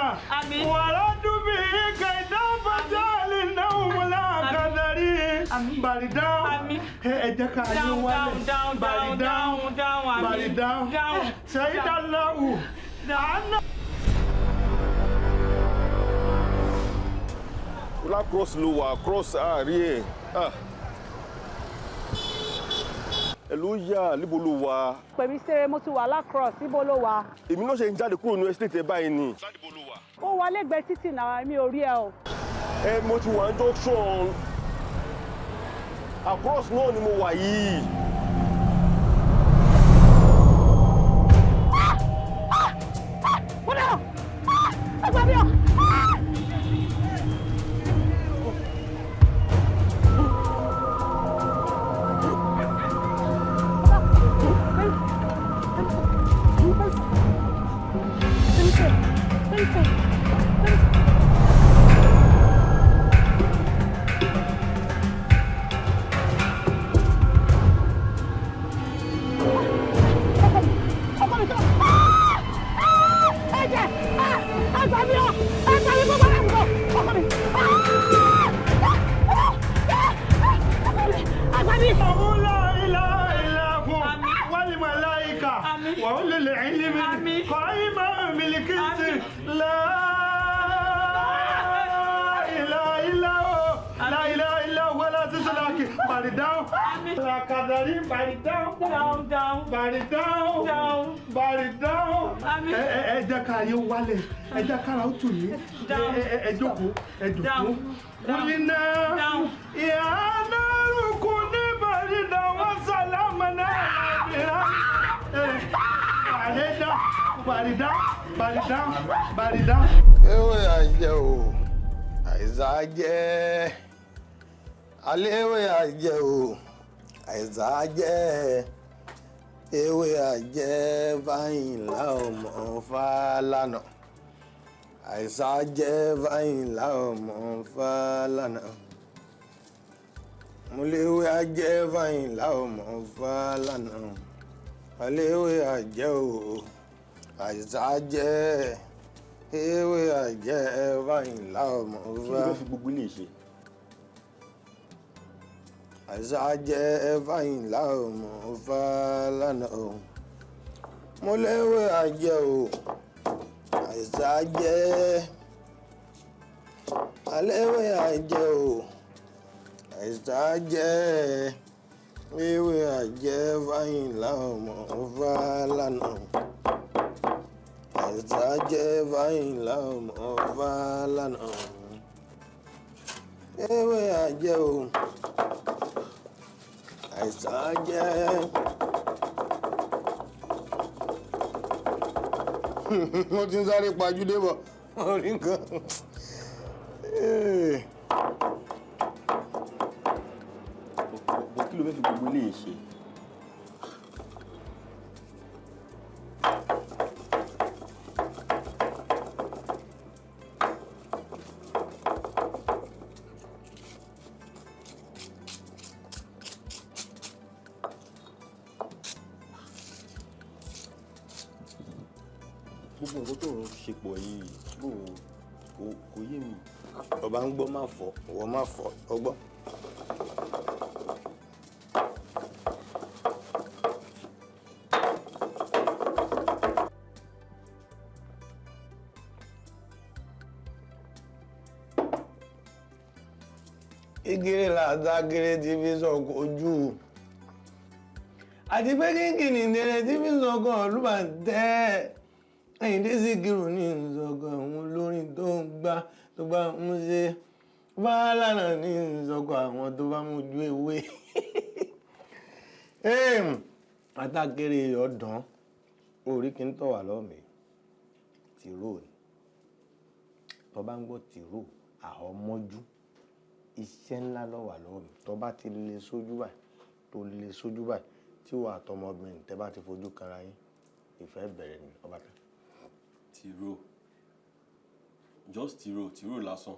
Wa radu bihi kaidan fajalnahum al-akhdharin. Baridan. Ẹ jẹ́ ká yín wálẹ̀. Baridan. Baridan. Shahidallahu. Anna.
Ọlá cross ló wà, cross àárí ẹ̀. Ẹ ló yà, níbo ló wà?
Pèmí sẹ́rẹ̀ mo ti wà lácross, ibo ló wà?
Èmi náà ṣe ń jáde kúrò ní estate ẹ báyìí ni.
Ó wà lẹ́gbẹ̀ẹ́ títì náà, mi ò rí ẹ o.
Ẹ mo ti wà ní junction. Across náà ni mo wà yìí.
Mo dára! Ẹ gbà mí o!
Ẹ jẹ́ ká yé wálẹ̀, ẹ jẹ́ kára ó tù yín, ẹ jókòó, ẹ jókòó. Kúlínà ìhànà rúkú ní bàrídà wọ́n sàlámà náà lábìrá. Bàrídà, bàrídà, bàrídà, bàrídà.
Ewé àjẹ́ o, àìsàn àjẹ́. Aléwé àjẹ́ o, àìsàn àjẹ́. Ewé àjẹ́ Fáyìnlá ọmọ Fálànà. Àìsàn àjẹ́ Fáyìnlá ọmọ Fálànà. Mo léwé àjẹ́ Fáyìnlá ọmọ Fálànà. Aléwé àjẹ́ o, àìsàn àjẹ́. Ewé àjẹ́ Fáyìnlá ọmọ
Kí ló fẹ́ fi gbogbo ilé ṣe?
Àìsàn àjẹ́ Fáyìnlá ọmọ Fálànà o. Mo léwé àjẹ́ o, àìsàn àjẹ́. Aléwé àjẹ́ o, àìsàn àjẹ́. Ewé àjẹ́ Fáyìnlá ọmọ Fálànà. Àìsàn àjẹ́ Fáyìnlá ọmọ Fálànà. Ewé àjẹ́ o, àìsàn àjẹ́. Mo ti ń sáré pajúdé bọ̀, mo rí nǹkan.
Bọ̀ kí ló fẹ́ fi gbogbo ilé ṣe? Gbogbo nǹkan tó ń ṣe pọ̀ yìí kò yé mi.
Ọba ń gbọ́ má fọ́, ìwọ má fọ́, ọgbọ́n. Igere làtàgèrè ti fi sọ̀kò ojú. Àti pé kínkìnì ìdèrè ti fi sọ̀kò ọ̀lùbàntẹ́. Àyìndé Síkírù ní ìsọ̀kò àwọn olórin tó ń gbá tó bá ń ṣe. Fálànà ní ìsọ̀kò àwọn tó bá mú ojú ewé. Àtàgèrè ọ̀dàn orí kí n tọ̀ wá lọ́mìí. Tìró ni. Tó bá ń gbọ́ tìró, àhọmọ́jú. Iṣẹ́ ńlá ló wà lọ́wọ́ mi. Tó bá ti lè sójú báyìí, tó lè sójú báyìí, tí wà àtọmọbìnrin tẹ́ bá ti fojú kanra yín, ìfẹ́ bẹ̀rẹ̀ ni ọba tán.
Tìró. Just tìró tìró lásán.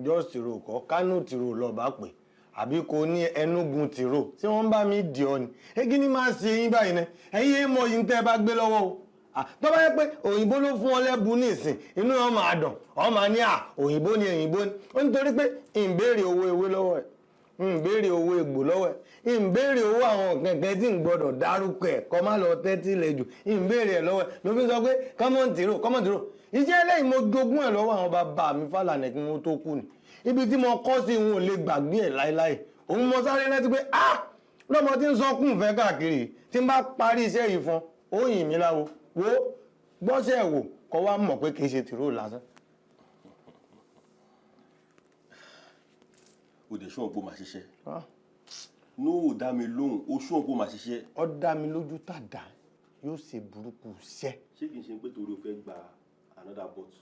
Just tìró kọ́, Kánò tìró lọ́ọ́ bá pè, àbí kò ní Enugu tìró tí wọ́n bá mi dì ọ́ ni. Egi ni máa ṣe yín báyìí náà, ẹ̀yin ẹ̀ mọ yín tẹ́ ẹ bá gbé lọ́wọ́ o. Tó bá yẹ pé òyìnbó ló fún ọ lẹ́bùn nísìn, inú wọn máa dùn, ọ máa ní à òyìnbó ni òyìnbó ni. Ó nítorí pé ń béèrè owó ewé lọ́wọ́ ẹ̀, ń béèrè owó egbò lọ́wọ́ ẹ̀, ń béèrè owó àwọn kẹ̀kẹ́ tí ń gbọ́dọ̀ dárúkọ ẹ̀ kọ́ má lọ tẹ́tí lẹ̀ jù, ń béèrè ẹ̀ lọ́wọ́ ẹ̀ ló fi sọ pé common tìró, common tìró. Iṣẹ́ eléyìí mo jogún ẹ̀ lọ́wọ́ àwọn bàbá mi Fálànà kí wọ́n tó kú ni. Ibi tí mo kọ́ sí n ò lè gbàgbé ẹ̀ láéláé. Òun mo sáré rántí pé ah, lọ́mọ tí ń sọkún fẹ́ káàkiri, tí n bá parí iṣẹ́ yìí fún ó yìn mí láwo. Wo gbọ́sẹ̀ wò kọ́ wá mọ̀ pé kì í ṣe tìró lásán.
O dẹ̀ ṣọ́ pé ó máa ṣiṣẹ́. No, ò dá mi lóhùn, o ṣọ́ pé ó máa ṣiṣẹ́.
Ó dá mi lójú tàdá, yóò ṣe burúkú iṣẹ́.
Ṣé kìí ṣe pé torí o fẹ́ gba another bottle?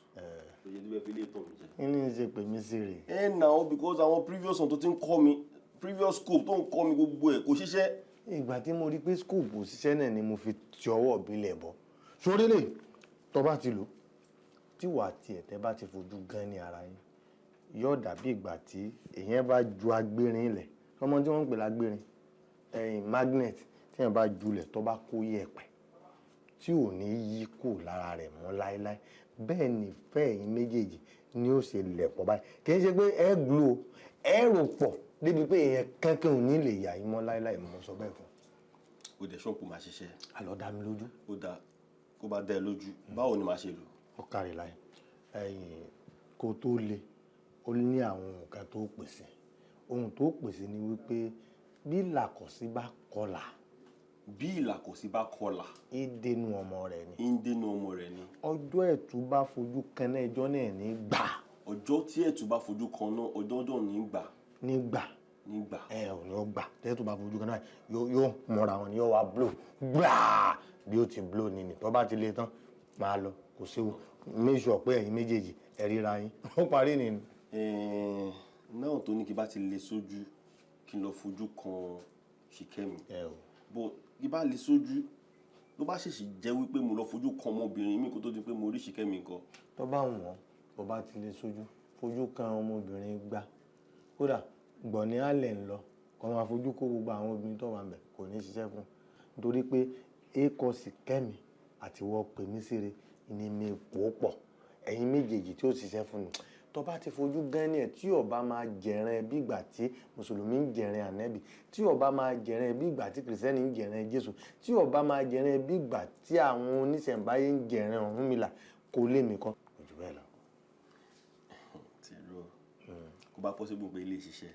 Oye tí fẹ́ fi lè tàn mí jẹ.
Kí ni ń ṣe pè mí sí rè?
Ẹ nà ó, because àwọn previous one tó ti ń kọ́ mi, previous scope tó ń kọ́ mi, gbogbo ẹ̀ kò ṣiṣẹ́.
Ìgbà tí mo rí pé scope ò ṣiṣẹ́ náà ni mo fi ti ọwọ́ ìbílẹ̀ bọ̀. Sórí lè tó bá ti lò, tí wàá tiẹ̀ tẹ́ bá ti fojú gan ní ara yín, yóò dàbí ìgbà tí èèyàn bá ju agbérin lẹ̀. Ọmọ tí wọ́n ń pè lágbérin, ẹ̀yìn magnet, tí èèyàn bá julẹ̀ tó bá kó yẹ̀pẹ̀ tí ò ní yí kù lára rẹ̀ mọ́ láéláé. Bẹ́ẹ̀ ni ìfẹ́ ẹ̀yin méjèèjì ni ó ṣe lẹ̀ pọ̀ báyìí. Kì í ṣe pé ẹ glo, ẹ rò pọ̀ débi pé èèyàn kankan ò ní lè yà yín mọ́ láéláé, mo sọ bẹ́ẹ̀ fún.
O dẹ̀ ṣọ́ọ̀pù máa ṣiṣẹ́.
Àlọ́ dá mi lójú.
Ó dáa, kó bá dá ẹ lójú, báwo ni màá ṣe lò?
Ó kárí láyé. Ẹ̀yin kó tó le, ó ní àwọn nǹkan tó pèsè. Ohun tó pèsè ni wípé bí ìlàkọ̀sí bá kọlà.
Bí ìlàkọ̀sí bá kọlà.
Ìdènù ọmọ rẹ̀ ni.
Ìdènù ọmọ rẹ̀ ni.
Ọjọ́ ẹ̀tù bá fojú kan náà, ẹjọ́ náà ní gbà.
Ọjọ́ tí ẹ̀tù bá fojú kan náà, ọjọ́ náà ní gbà.
Ní gbà.
Ní gbà.
Ẹ ò ní ó gbà. Tẹ́tù bá fojú kan náà, yóò mọ̀ra wọn ni yóò wá blow. Gbà! Bí ó ti blow ni ni. Tó bá ti le tán, máa lọ. Kò séwu. Make sure pé ẹ̀yin méjèèjì ẹ ríra yín. Ó parí ni.
Náà tó ní kí bá ti le sójú, kí n lọ fojú kan Ṣìkẹ́mi. But kí bá le sójú, ló bá ṣèṣì jẹ́ wípé mo lọ fojú kan ọmọbìnrin mi kó tó di pé mo rí Ṣìkẹ́mi nǹkan.
Tó bá wọ̀n, bó bá ti le sójú, fojú kan ọmọbìnrin gbá. Kódà gbọ̀n ní alẹ́ ń lọ, kó máa fojú kó gbogbo àwọn obìnrin tó wà ńbẹ̀, kò ní ṣiṣẹ́ fún un. Nítorí pé èkó Ṣìkẹ́mi àti wọ́n pè mí síre ni mi pò pọ̀. Ẹ̀yin méjèèjì tí ó ṣiṣẹ́ fún mi. Tó bá ti fojú gan ní ẹ̀, tí ó bá máa jẹ̀rẹ̀ bí ìgbà tí Mùsùlùmí ń jẹ̀rẹ̀ Ànábì, tí ó bá máa jẹ̀rẹ̀ bí ìgbà tí Kìrìsìtẹ́nì ń jẹ̀rẹ̀ Jésù, tí ó bá máa jẹ̀rẹ̀ bí ìgbà tí àwọn oníṣẹ̀ǹbáyé ń jẹ̀rẹ̀ Ọ̀rúnmìlà, kò lè mí kọ́. Kò jù bẹ́ẹ̀ lọ.
Tìró, kó bá possible pé ilé ìṣiṣẹ́,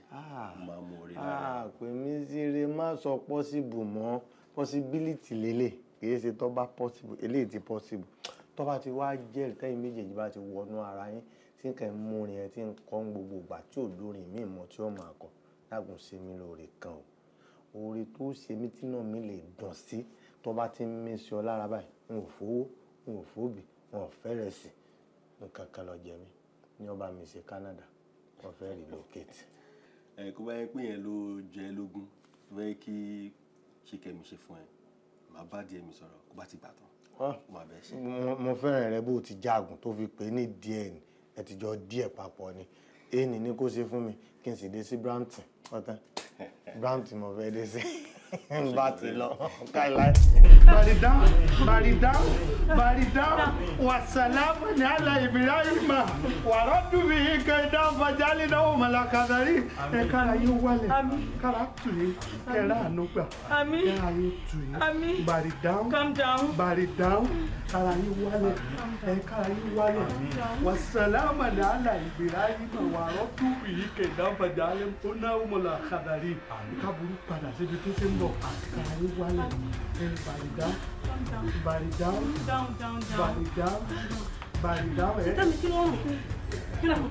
mo máa mú orí lára.
Pè mí síre, má sọ possible mọ́, possibility lélẹ̀, kì í ṣe tó bá possible, eléyìí ti possible. Tó bá ti wá jẹ́rìí tẹ́yin méjèèjì bá ti wọnú ara yín, tí nǹkan ń mú orin ẹ tí ń kọ́ gbogbo ìgbà tí ò lórin mí mọ́ tí ó máa kọ, dákun ṣe mí lóore kan o. Oore tó ṣe mí tí náà mi lè dùn sí, tó bá ti ń mí sí ọ lára báyìí, n ò fowó, n ò fóbì, n ò fẹ́rẹ̀ sí, nǹkan kan lọ jẹ mí. Ní ó bá mi ṣe Canada, wọ́n fẹ́ relocate.
Ẹ kó bá yẹ pé yẹn ló jẹ ẹ́ lógún, tó bá yẹ kí Ṣìkẹ́mi ṣe fún ẹ, màá bá díẹ̀ mi sọ̀rọ̀, kó bá ti gbà tán. Ó máa bẹ́ẹ̀ ṣe.
Mo fẹ́ràn rẹ bó ti jágùn tó fi pè é ní díẹ̀ ni, ẹ ti jọ díẹ̀ papọ̀ ni. Èyí ni kó ṣe fún mi kí n sì dé sí Brampton. Ọ̀tán. Brampton mo fẹ́ dé sí. N bá ti lọ. Káìláì.
Barida, barida, barida, wasalamu ala Ibrahima, waradu bihi kaidan fajalinahu malakadari. Ẹ kára yóò wálẹ̀, kára tù yín, kẹ́rà àánú gbà, kára yóò tù yín. Barida,
Calm down.
Barida, kára yóò wálẹ̀, ẹ kára yóò wálẹ̀. Wasalamu ala Ibrahima, waradu bihi kaidan fajalinahu malakadari. Káburú padà síbi tó ti ń bọ̀, kára yóò wálẹ̀. Ẹ barida, barida,
Down, down, down.
barida, barida. Ẹ.
Títà mi, kí ló rùn? Kí ló rùn?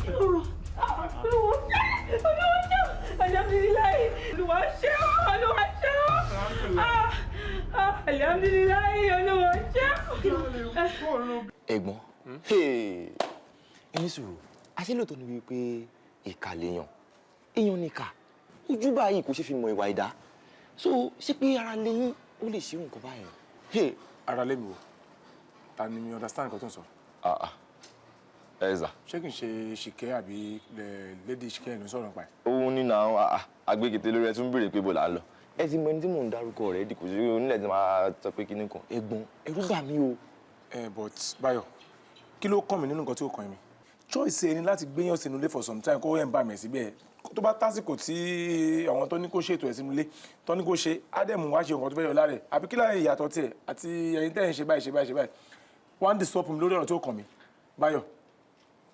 Kí ló rùn? Olúwa ṣe! Olúwa ṣe! Alhamdulilayi! Olúwa ṣe o! Olúwa ṣe o! Ah! Ah! Alhamdulilayi! Olúwa ṣe o!
Ẹ̀gbọ́n, ẹni sùúrù, àṣé lóòótọ́ ni wípé ìkà lèèyàn, èèyàn níkà, ojú báyìí kò ṣe fi mọ ìwà ẹ̀dá. So ṣé pé ara lẹ́yìn ó lè ṣe nǹkan báyìí?
Ara lé mi o, ta ni? Mi understand nǹkan tó ń sọ.
Ah ah, ẹ zà.
Ṣé kì í ṣe Ṣìkẹ́ àbí lady Ṣìkẹ́ ló ń sọ̀rọ̀ nípa ẹ̀?
Òun ní náà, ah ah, agbẹ́kẹ̀tẹ̀ lórí ẹ tún béèrè pé bò là ń lọ. Ẹ ti mọ ẹni tí mò ń dárúkọ rẹ̀, kò sí onílẹ̀ tí màá sọ pé kíní kan. Ẹ̀gbọ́n, ẹ̀rù bà mí o.
Ẹ but Báyọ̀, kí ló kàn mí nínú nǹkan tí ó kàn mí? Choice ẹni láti gbéyàn sínú ilé for some time, kó ẹ̀ ń bá mi síbẹ̀. Tó bá tásìkò tí àwọn tó ní kó ṣètò ẹ̀ sínú ilé tó ní kó ṣe, Ádámù wá ṣe nǹkan tó fẹ́ yọ lára ẹ̀, àbí kí láyé ìyàtọ̀ tiẹ̀ àti ẹ̀yin tẹ́ ẹ̀ ń ṣe báyìí, ṣe báyìí, ṣe báyìí, wọ́n á disturb mi lórí ọ̀rọ̀ tí ó kàn mí, Báyọ̀.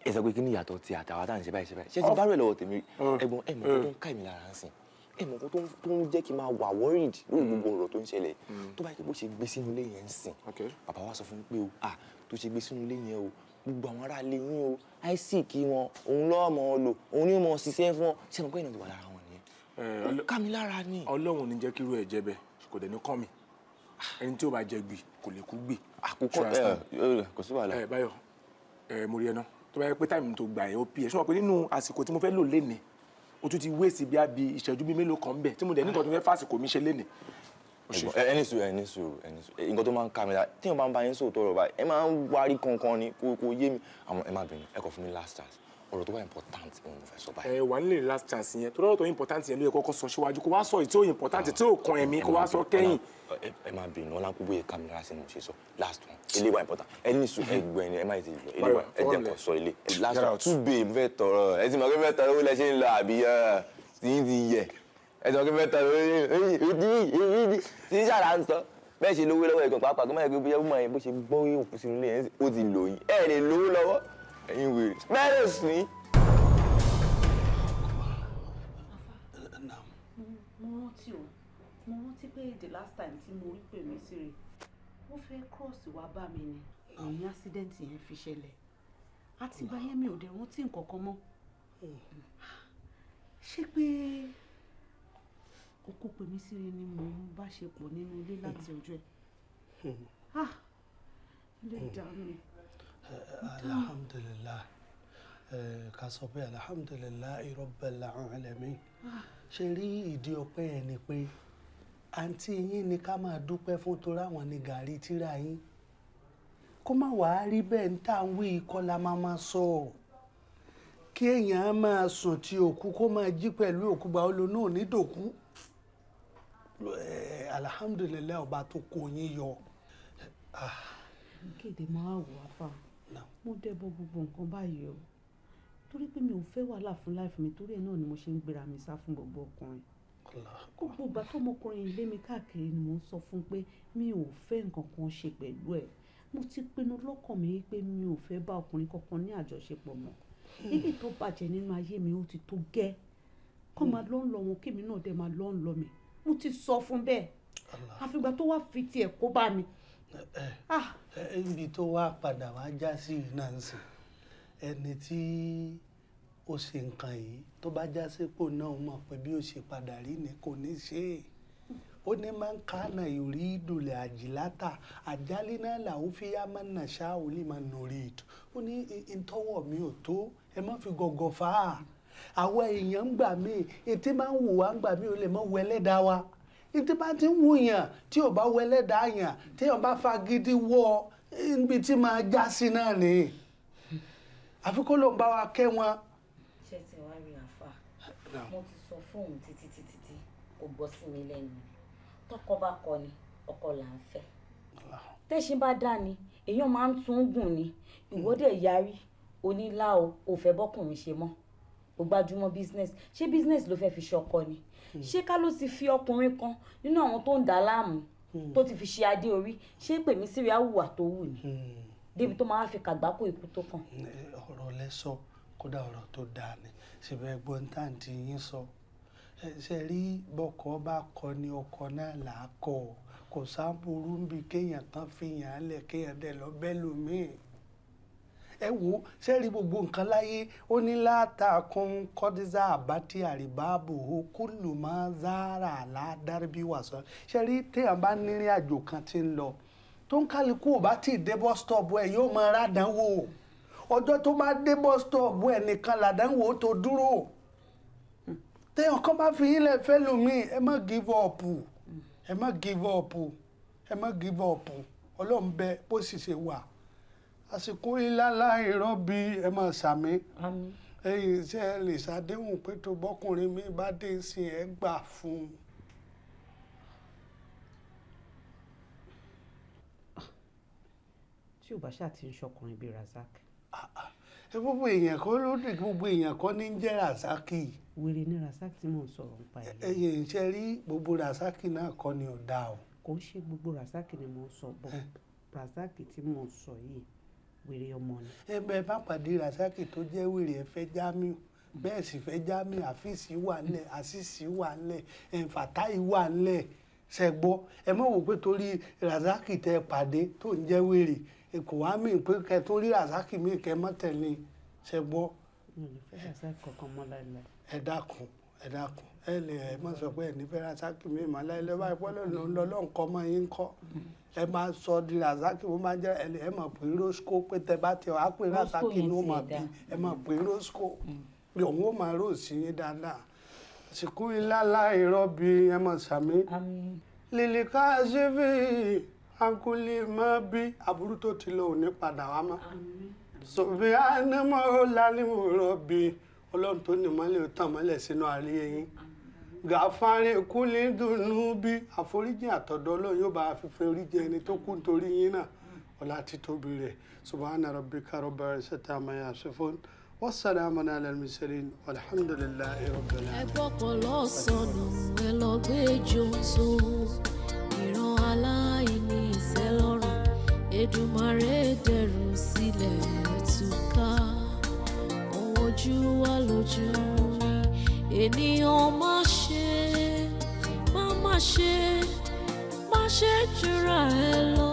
Ẹ sọ pé kí ni ìyàtọ̀ ti àtàwọn tá à ń ṣe báyìí, ṣe báyìí? Ṣé ti bá rẹ̀ lọ́wọ́ tèmi rí? Ẹ̀gbọ́n, ẹ mọ̀ nǹkan tó ń ká èmi lára ń sìn, ẹ mọ̀ nǹkan tó ń jẹ́ kí n máa wà worried lórí gbogbo ọ̀rọ̀ tó ń ṣẹlẹ̀. Tó bá yẹ kí bó ṣe gbé sínú ilé yẹn ń sìn, bàbá wa sọ fún mi pé o, ah, tó ṣe gbé sínú ilé yẹn o, gbogbo àwọn ará ilé yín o, isaac wọn, òun lọ́ọ́ mọ̀ ọ́ lò, òun ní mọ̀ ọ́ ṣiṣẹ́ fún ọ. Ṣé mo pé ìnáwó wà lára wọn nìyẹn? Ó ká mi lára ni.
Ọlọ́run ò ní jẹ́ kí irú ẹ̀ jẹ́ bẹ́ẹ̀, kò dẹ̀ ní kàn mí. Ẹni tí ó bá jẹ gbì kò lè kú gbì.
Àkókò ẹ, kò sí wàhálà.
Ẹ Báyọ̀, ẹ mo rí ẹ náà. Tó bá yẹ pé time tó gbà yẹn ó pí ẹ, ṣé wọn pé nínú àsìkò tí mo fẹ́ lò lénìí, o tún ti wéèsì bí i ìṣẹ́jú bíi mélòó kan bẹ̀ tí mo dẹ̀ ní nǹkan tó fẹ́ fàsìkò mi ṣe lénìí.
Ẹ ní sùúrù, ẹ ní sùúrù, ẹ ní sùúrù. Nǹkan tó máa ń ká mi lára, tí wọn bá ń bá yín sòótọ́ ọ̀rọ̀ báyìí, ẹ máa ń wárí kankan ni, kò yé mi. Àmọ́ ẹ má bínú, ẹ kàn fún mi last chance. Ọ̀rọ̀ tó wà important òun mo fẹ́ sọ báyìí.
Ẹ wà nílé last chance yẹn, torí ọ̀rọ̀ tó important yẹn ló yẹ kọ́kọ́ sọ síwájú, kó wá sọ èyí tí ó important tí ó kan ẹ̀mí, kó wá sọ kẹ́yìn.
Ẹ má bínú, ọlá kó bóyá ká mi lára sí ni mo ṣe sọ last one. Ilé wa important, ẹ ní sùúrù, ẹ gbọ́ ẹni, ẹ má ti lọ. Ilé wa, ẹ jẹ́ kó sọ ilé last one. Two bay, mo fẹ́ tọrọ. Ẹ ti mọ̀ pé fẹ́ tọrọ owó lẹ ṣe ń lọ, àbí tí ń ti yẹ. Ẹ ti mọ̀ pé fẹ́ tọrọ owó tí ń ṣàrà ń sọ bẹ́ẹ̀ ṣe lówó lọ́wọ́. Ẹ̀gbọ́n pàápàá, kó má yẹ kó bóyá bó bó ṣe gbọ́ òkú sínú ilé yẹn, ó ti lò yín, ẹ lè lówó lọ́wọ́, ẹ̀yin wèrè mẹ́rin sí.
Mo rántí o, mo rántí pé the last time tí mo rí Pèmísírì, ó fẹ́ cross wá bá mi ni òun accident yẹn fi ṣẹlẹ̀. Àtìgbà yẹn mi ò dẹ̀ rántí nǹkan kan mọ́. Ṣé pé òkú Pèmísírì ni mò ń bá ṣe pọ̀ nínú ilé láti ọjọ́ ẹ̀? Ah, lè dá mi.
Alhamdulilah, ká sọ pé alhamdulilahi rabbil alamin. Ṣe rí ìdí ọpẹ́ yẹn ni pé àǹtí yín ni ká máa dúpẹ́ fún, torí àwọn ni gàrí tíra yín. Kó má wàá rí bẹ́ẹ̀ ń tà ń wí kọ́ la máa máa sọ ọ́. Kí èèyàn máa sùn tí òkú, kó máa jí pẹ̀lú òkú, gbà ó lo náà ní dòkú. Alhamdulilayi ọba tó kó yín yọ.
Kéde máa wò áfà, mo dẹ́bọ̀ gbogbo nǹkan báyìí o, torí pé mi ò fẹ́ wàhálà fún life mi. Torí ẹ̀ náà ni mo ṣe ń gbéra mi sá fún gbogbo ọkùnrin. Gbogbo ìgbà tọmọkùnrin lé mi káàkiri ni mò ń sọ fún pé mi ò fẹ́ nǹkan kan ṣe pẹ̀lú ẹ̀. Mo ti pinnu lọ́kàn mi pé mi ò fẹ́ bá ọkùnrin kankan ní àjọṣepọ̀ mọ́. Ilé tó bàjẹ́ nínú ayé mi ó ti tó gẹ́, kọ́ máa lọ́ ń lọ wọn, kémi náà dẹ̀ máa lọ́ ń lọ mi. Mo ti sọ fún bẹ́ẹ̀, àfìgbà tó wá fi tiẹ̀ kó bá mi.
Ibi tó wá padà wá já sí náà ń sìn, ẹni tí ó ṣe nǹkan yìí, tó bá já sípò náà, ó mọ̀ pé bí ó ṣe padà rí ni kò ní ṣe é. Ó ní máa ń kánà ìrí ìdùlẹ̀ àjìláta àjálí náà làwọn fi yá máa ń nà ṣá ò lè máa nà rí ìtù. Ó ní ìtọ́wọ̀ mi ò tó, ẹ má fi gọ̀gọ̀ fà á. Àwọn èèyàn ń gbà míì, ètí máa ń wù wá ń gbà míì, ó lè má wù ẹlẹ́dàá wa. Ètí bá ti ń wù yàn tí ò bá wù ẹlẹ́dàá yàn, téèyàn bá fagídí wọ níbi tí máa já sí náà nìyí, àfi kó ló ń bá wa kẹ́ wọn.
Ṣé ti wá rí àáfà, mo ti sọ fóun títí títí tí kò gbọ́ sí mi lẹ́nu. Tọkọ bá kọ ni, ọkọ là ń fẹ́. Tẹ́ṣin bá dá ni, èèyàn máa ń tún gùn ni. Ìwọ́dẹ̀ yarí onílà o, ò fẹ́ bọ́kùnrin ṣe mọ́, ó gbájúmọ́ business. Ṣé business ló fẹ́ fi ṣọkọ ni? Ṣé ká ló ti fi ọkùnrin kan nínú àwọn tó ń dà á láàmú tó ti fi ṣe adé orí, ṣé Pèmísírì á hùwà tó wù ní débi tó máa fi kàgbákò ikú tó kàn?
Ọ̀rọ̀ lẹ́sọ̀, kódà ọ̀rọ̀ tó dáa ni. Síbẹ̀ gbọ́n táǹtì yín sọ, ṣe rí bọ́kọ bá kọ ni, ọkọ náà là á kọ. Kò sáàbùrú ń bi kéèyàn kan fi yàn án lẹ̀, kéèyàn dẹ̀ lọ bẹ́ẹ̀ lómi. Ẹ wo, ṣe rí gbogbo nǹkan láyé, ó ní látàkùn kọ́dísà àbátí àríbáàbò kúlù máa zára aládàrbí wàsán. Ṣe rí téèyàn bá nírìn àjò kan tí ń lọ, tó ń kálukú ò bá tí ì dé bus stop ẹ, yóò máa rádánwò. Ọjọ́ tó bá dé bus stop ẹ nìkan làdánwò tó dúró. Téèyàn kan bá fi yín lẹ̀ fẹ́ lómi, ẹ má give up, ẹ má give up, ẹ má give up. Ọlọ́run bẹ bó sì ṣe wà. Àsìkò ìlàlá ìrọ́bì, ẹ máa sàmí. Ẹ̀yin ṣe ẹ lè ṣàdéhùn pé tó bọ́kùnrin mi bá dé sí, ẹ gbà fún un?
Tí ò bá ṣáà ti ń ṣọkùnrin bíi Razak.
Ẹ gbogbo èèyàn kọ́ ló dé, gbogbo èèyàn kọ́ ní ń jẹ́ Razaki.
Wèrè ní Razak tí mò ń sọ̀rọ̀ nípa ẹ̀.
Ẹ̀yin ṣe rí, gbogbo Razaki náà kọ́ ni ò dáa o.
Kò ń ṣe gbogbo Razak ni mò ń sọ bọ̀, Razak tí mò ń sọ yìí, wèrè ọmọ ni.
Ẹ bẹ́ẹ̀ bá pàdé Razaki tó jẹ́ wèrè, ẹ fẹ́ Jamiu, bẹ́ẹ̀ sì fẹ́ Jamiu, àfíìsì wà ńlẹ̀, àṣìṣì wà ńlẹ̀, ẹ̀ǹfàtáì wà ńlẹ̀. Ṣẹgbọ́, ẹ mọ̀ wò pé torí Razaki tẹ pàdé tó ń jẹ́ wèrè, kò wá mí pé kẹ tó rí Razaki mí kẹ mọ́ tẹ̀lé. Ṣẹgbọ́.
Mi ò lè fẹ́ Razak kankan mọ́ láéláé.
Ẹ dákun, ẹ dákun, ẹ lè ẹ mọ̀ sọ pé ẹ ní fẹ́ Razaki mi mọ́ láéláé báyìí pọ́ lọ́nà ń lọ lọ́nkọ́ mọ́ yín kọ́. Ẹ máa sọ di Razaki, mo máa jẹ́ ẹ lè ẹ mọ̀ pé Rosco pé tẹ bá tẹ wàá pé Razaki ní ó máa bí, ẹ mọ̀ pé Rosco òun ó máa rò sí yín dáadáa. Àsìkò ìlàlá ìrọ́bì, ẹ mọ̀ sàmí. Lílì ká ṣe fi ankuli mọ́ bí aburú tó ti lọ ò ní padà wá mọ́. Sọ̀bí ánámọ́ lálẹ́ rọ̀bì, ọlọ́run tó ní mọ́lẹ̀ tàn mọ́lẹ̀ sínú àárí yín. Gàfárì kúlí dùnú bí àforíjì àtọ̀dọ̀ ọlọ́run yóò bá fífẹ́ oríjì ẹni tó kú nítorí yín náà. Ọlá títóbi rẹ̀. Subhana rabbika rabbil izzati amma yasifun. Wassalamun ala al-mursalin walhamdulillahi rabbil
Ẹ
alamin.
gbọ́kọ̀ lọ́sọ̀nù, ẹ lọ gbé jòǹtò ìran aláìní ìṣẹ́lọ́rùn. Èdùmàrè dẹrù sílẹ̀ túká, ohun ojú wa lójú rí. Ènìyàn má ṣe má má ṣe má ṣe jura ẹ lọ.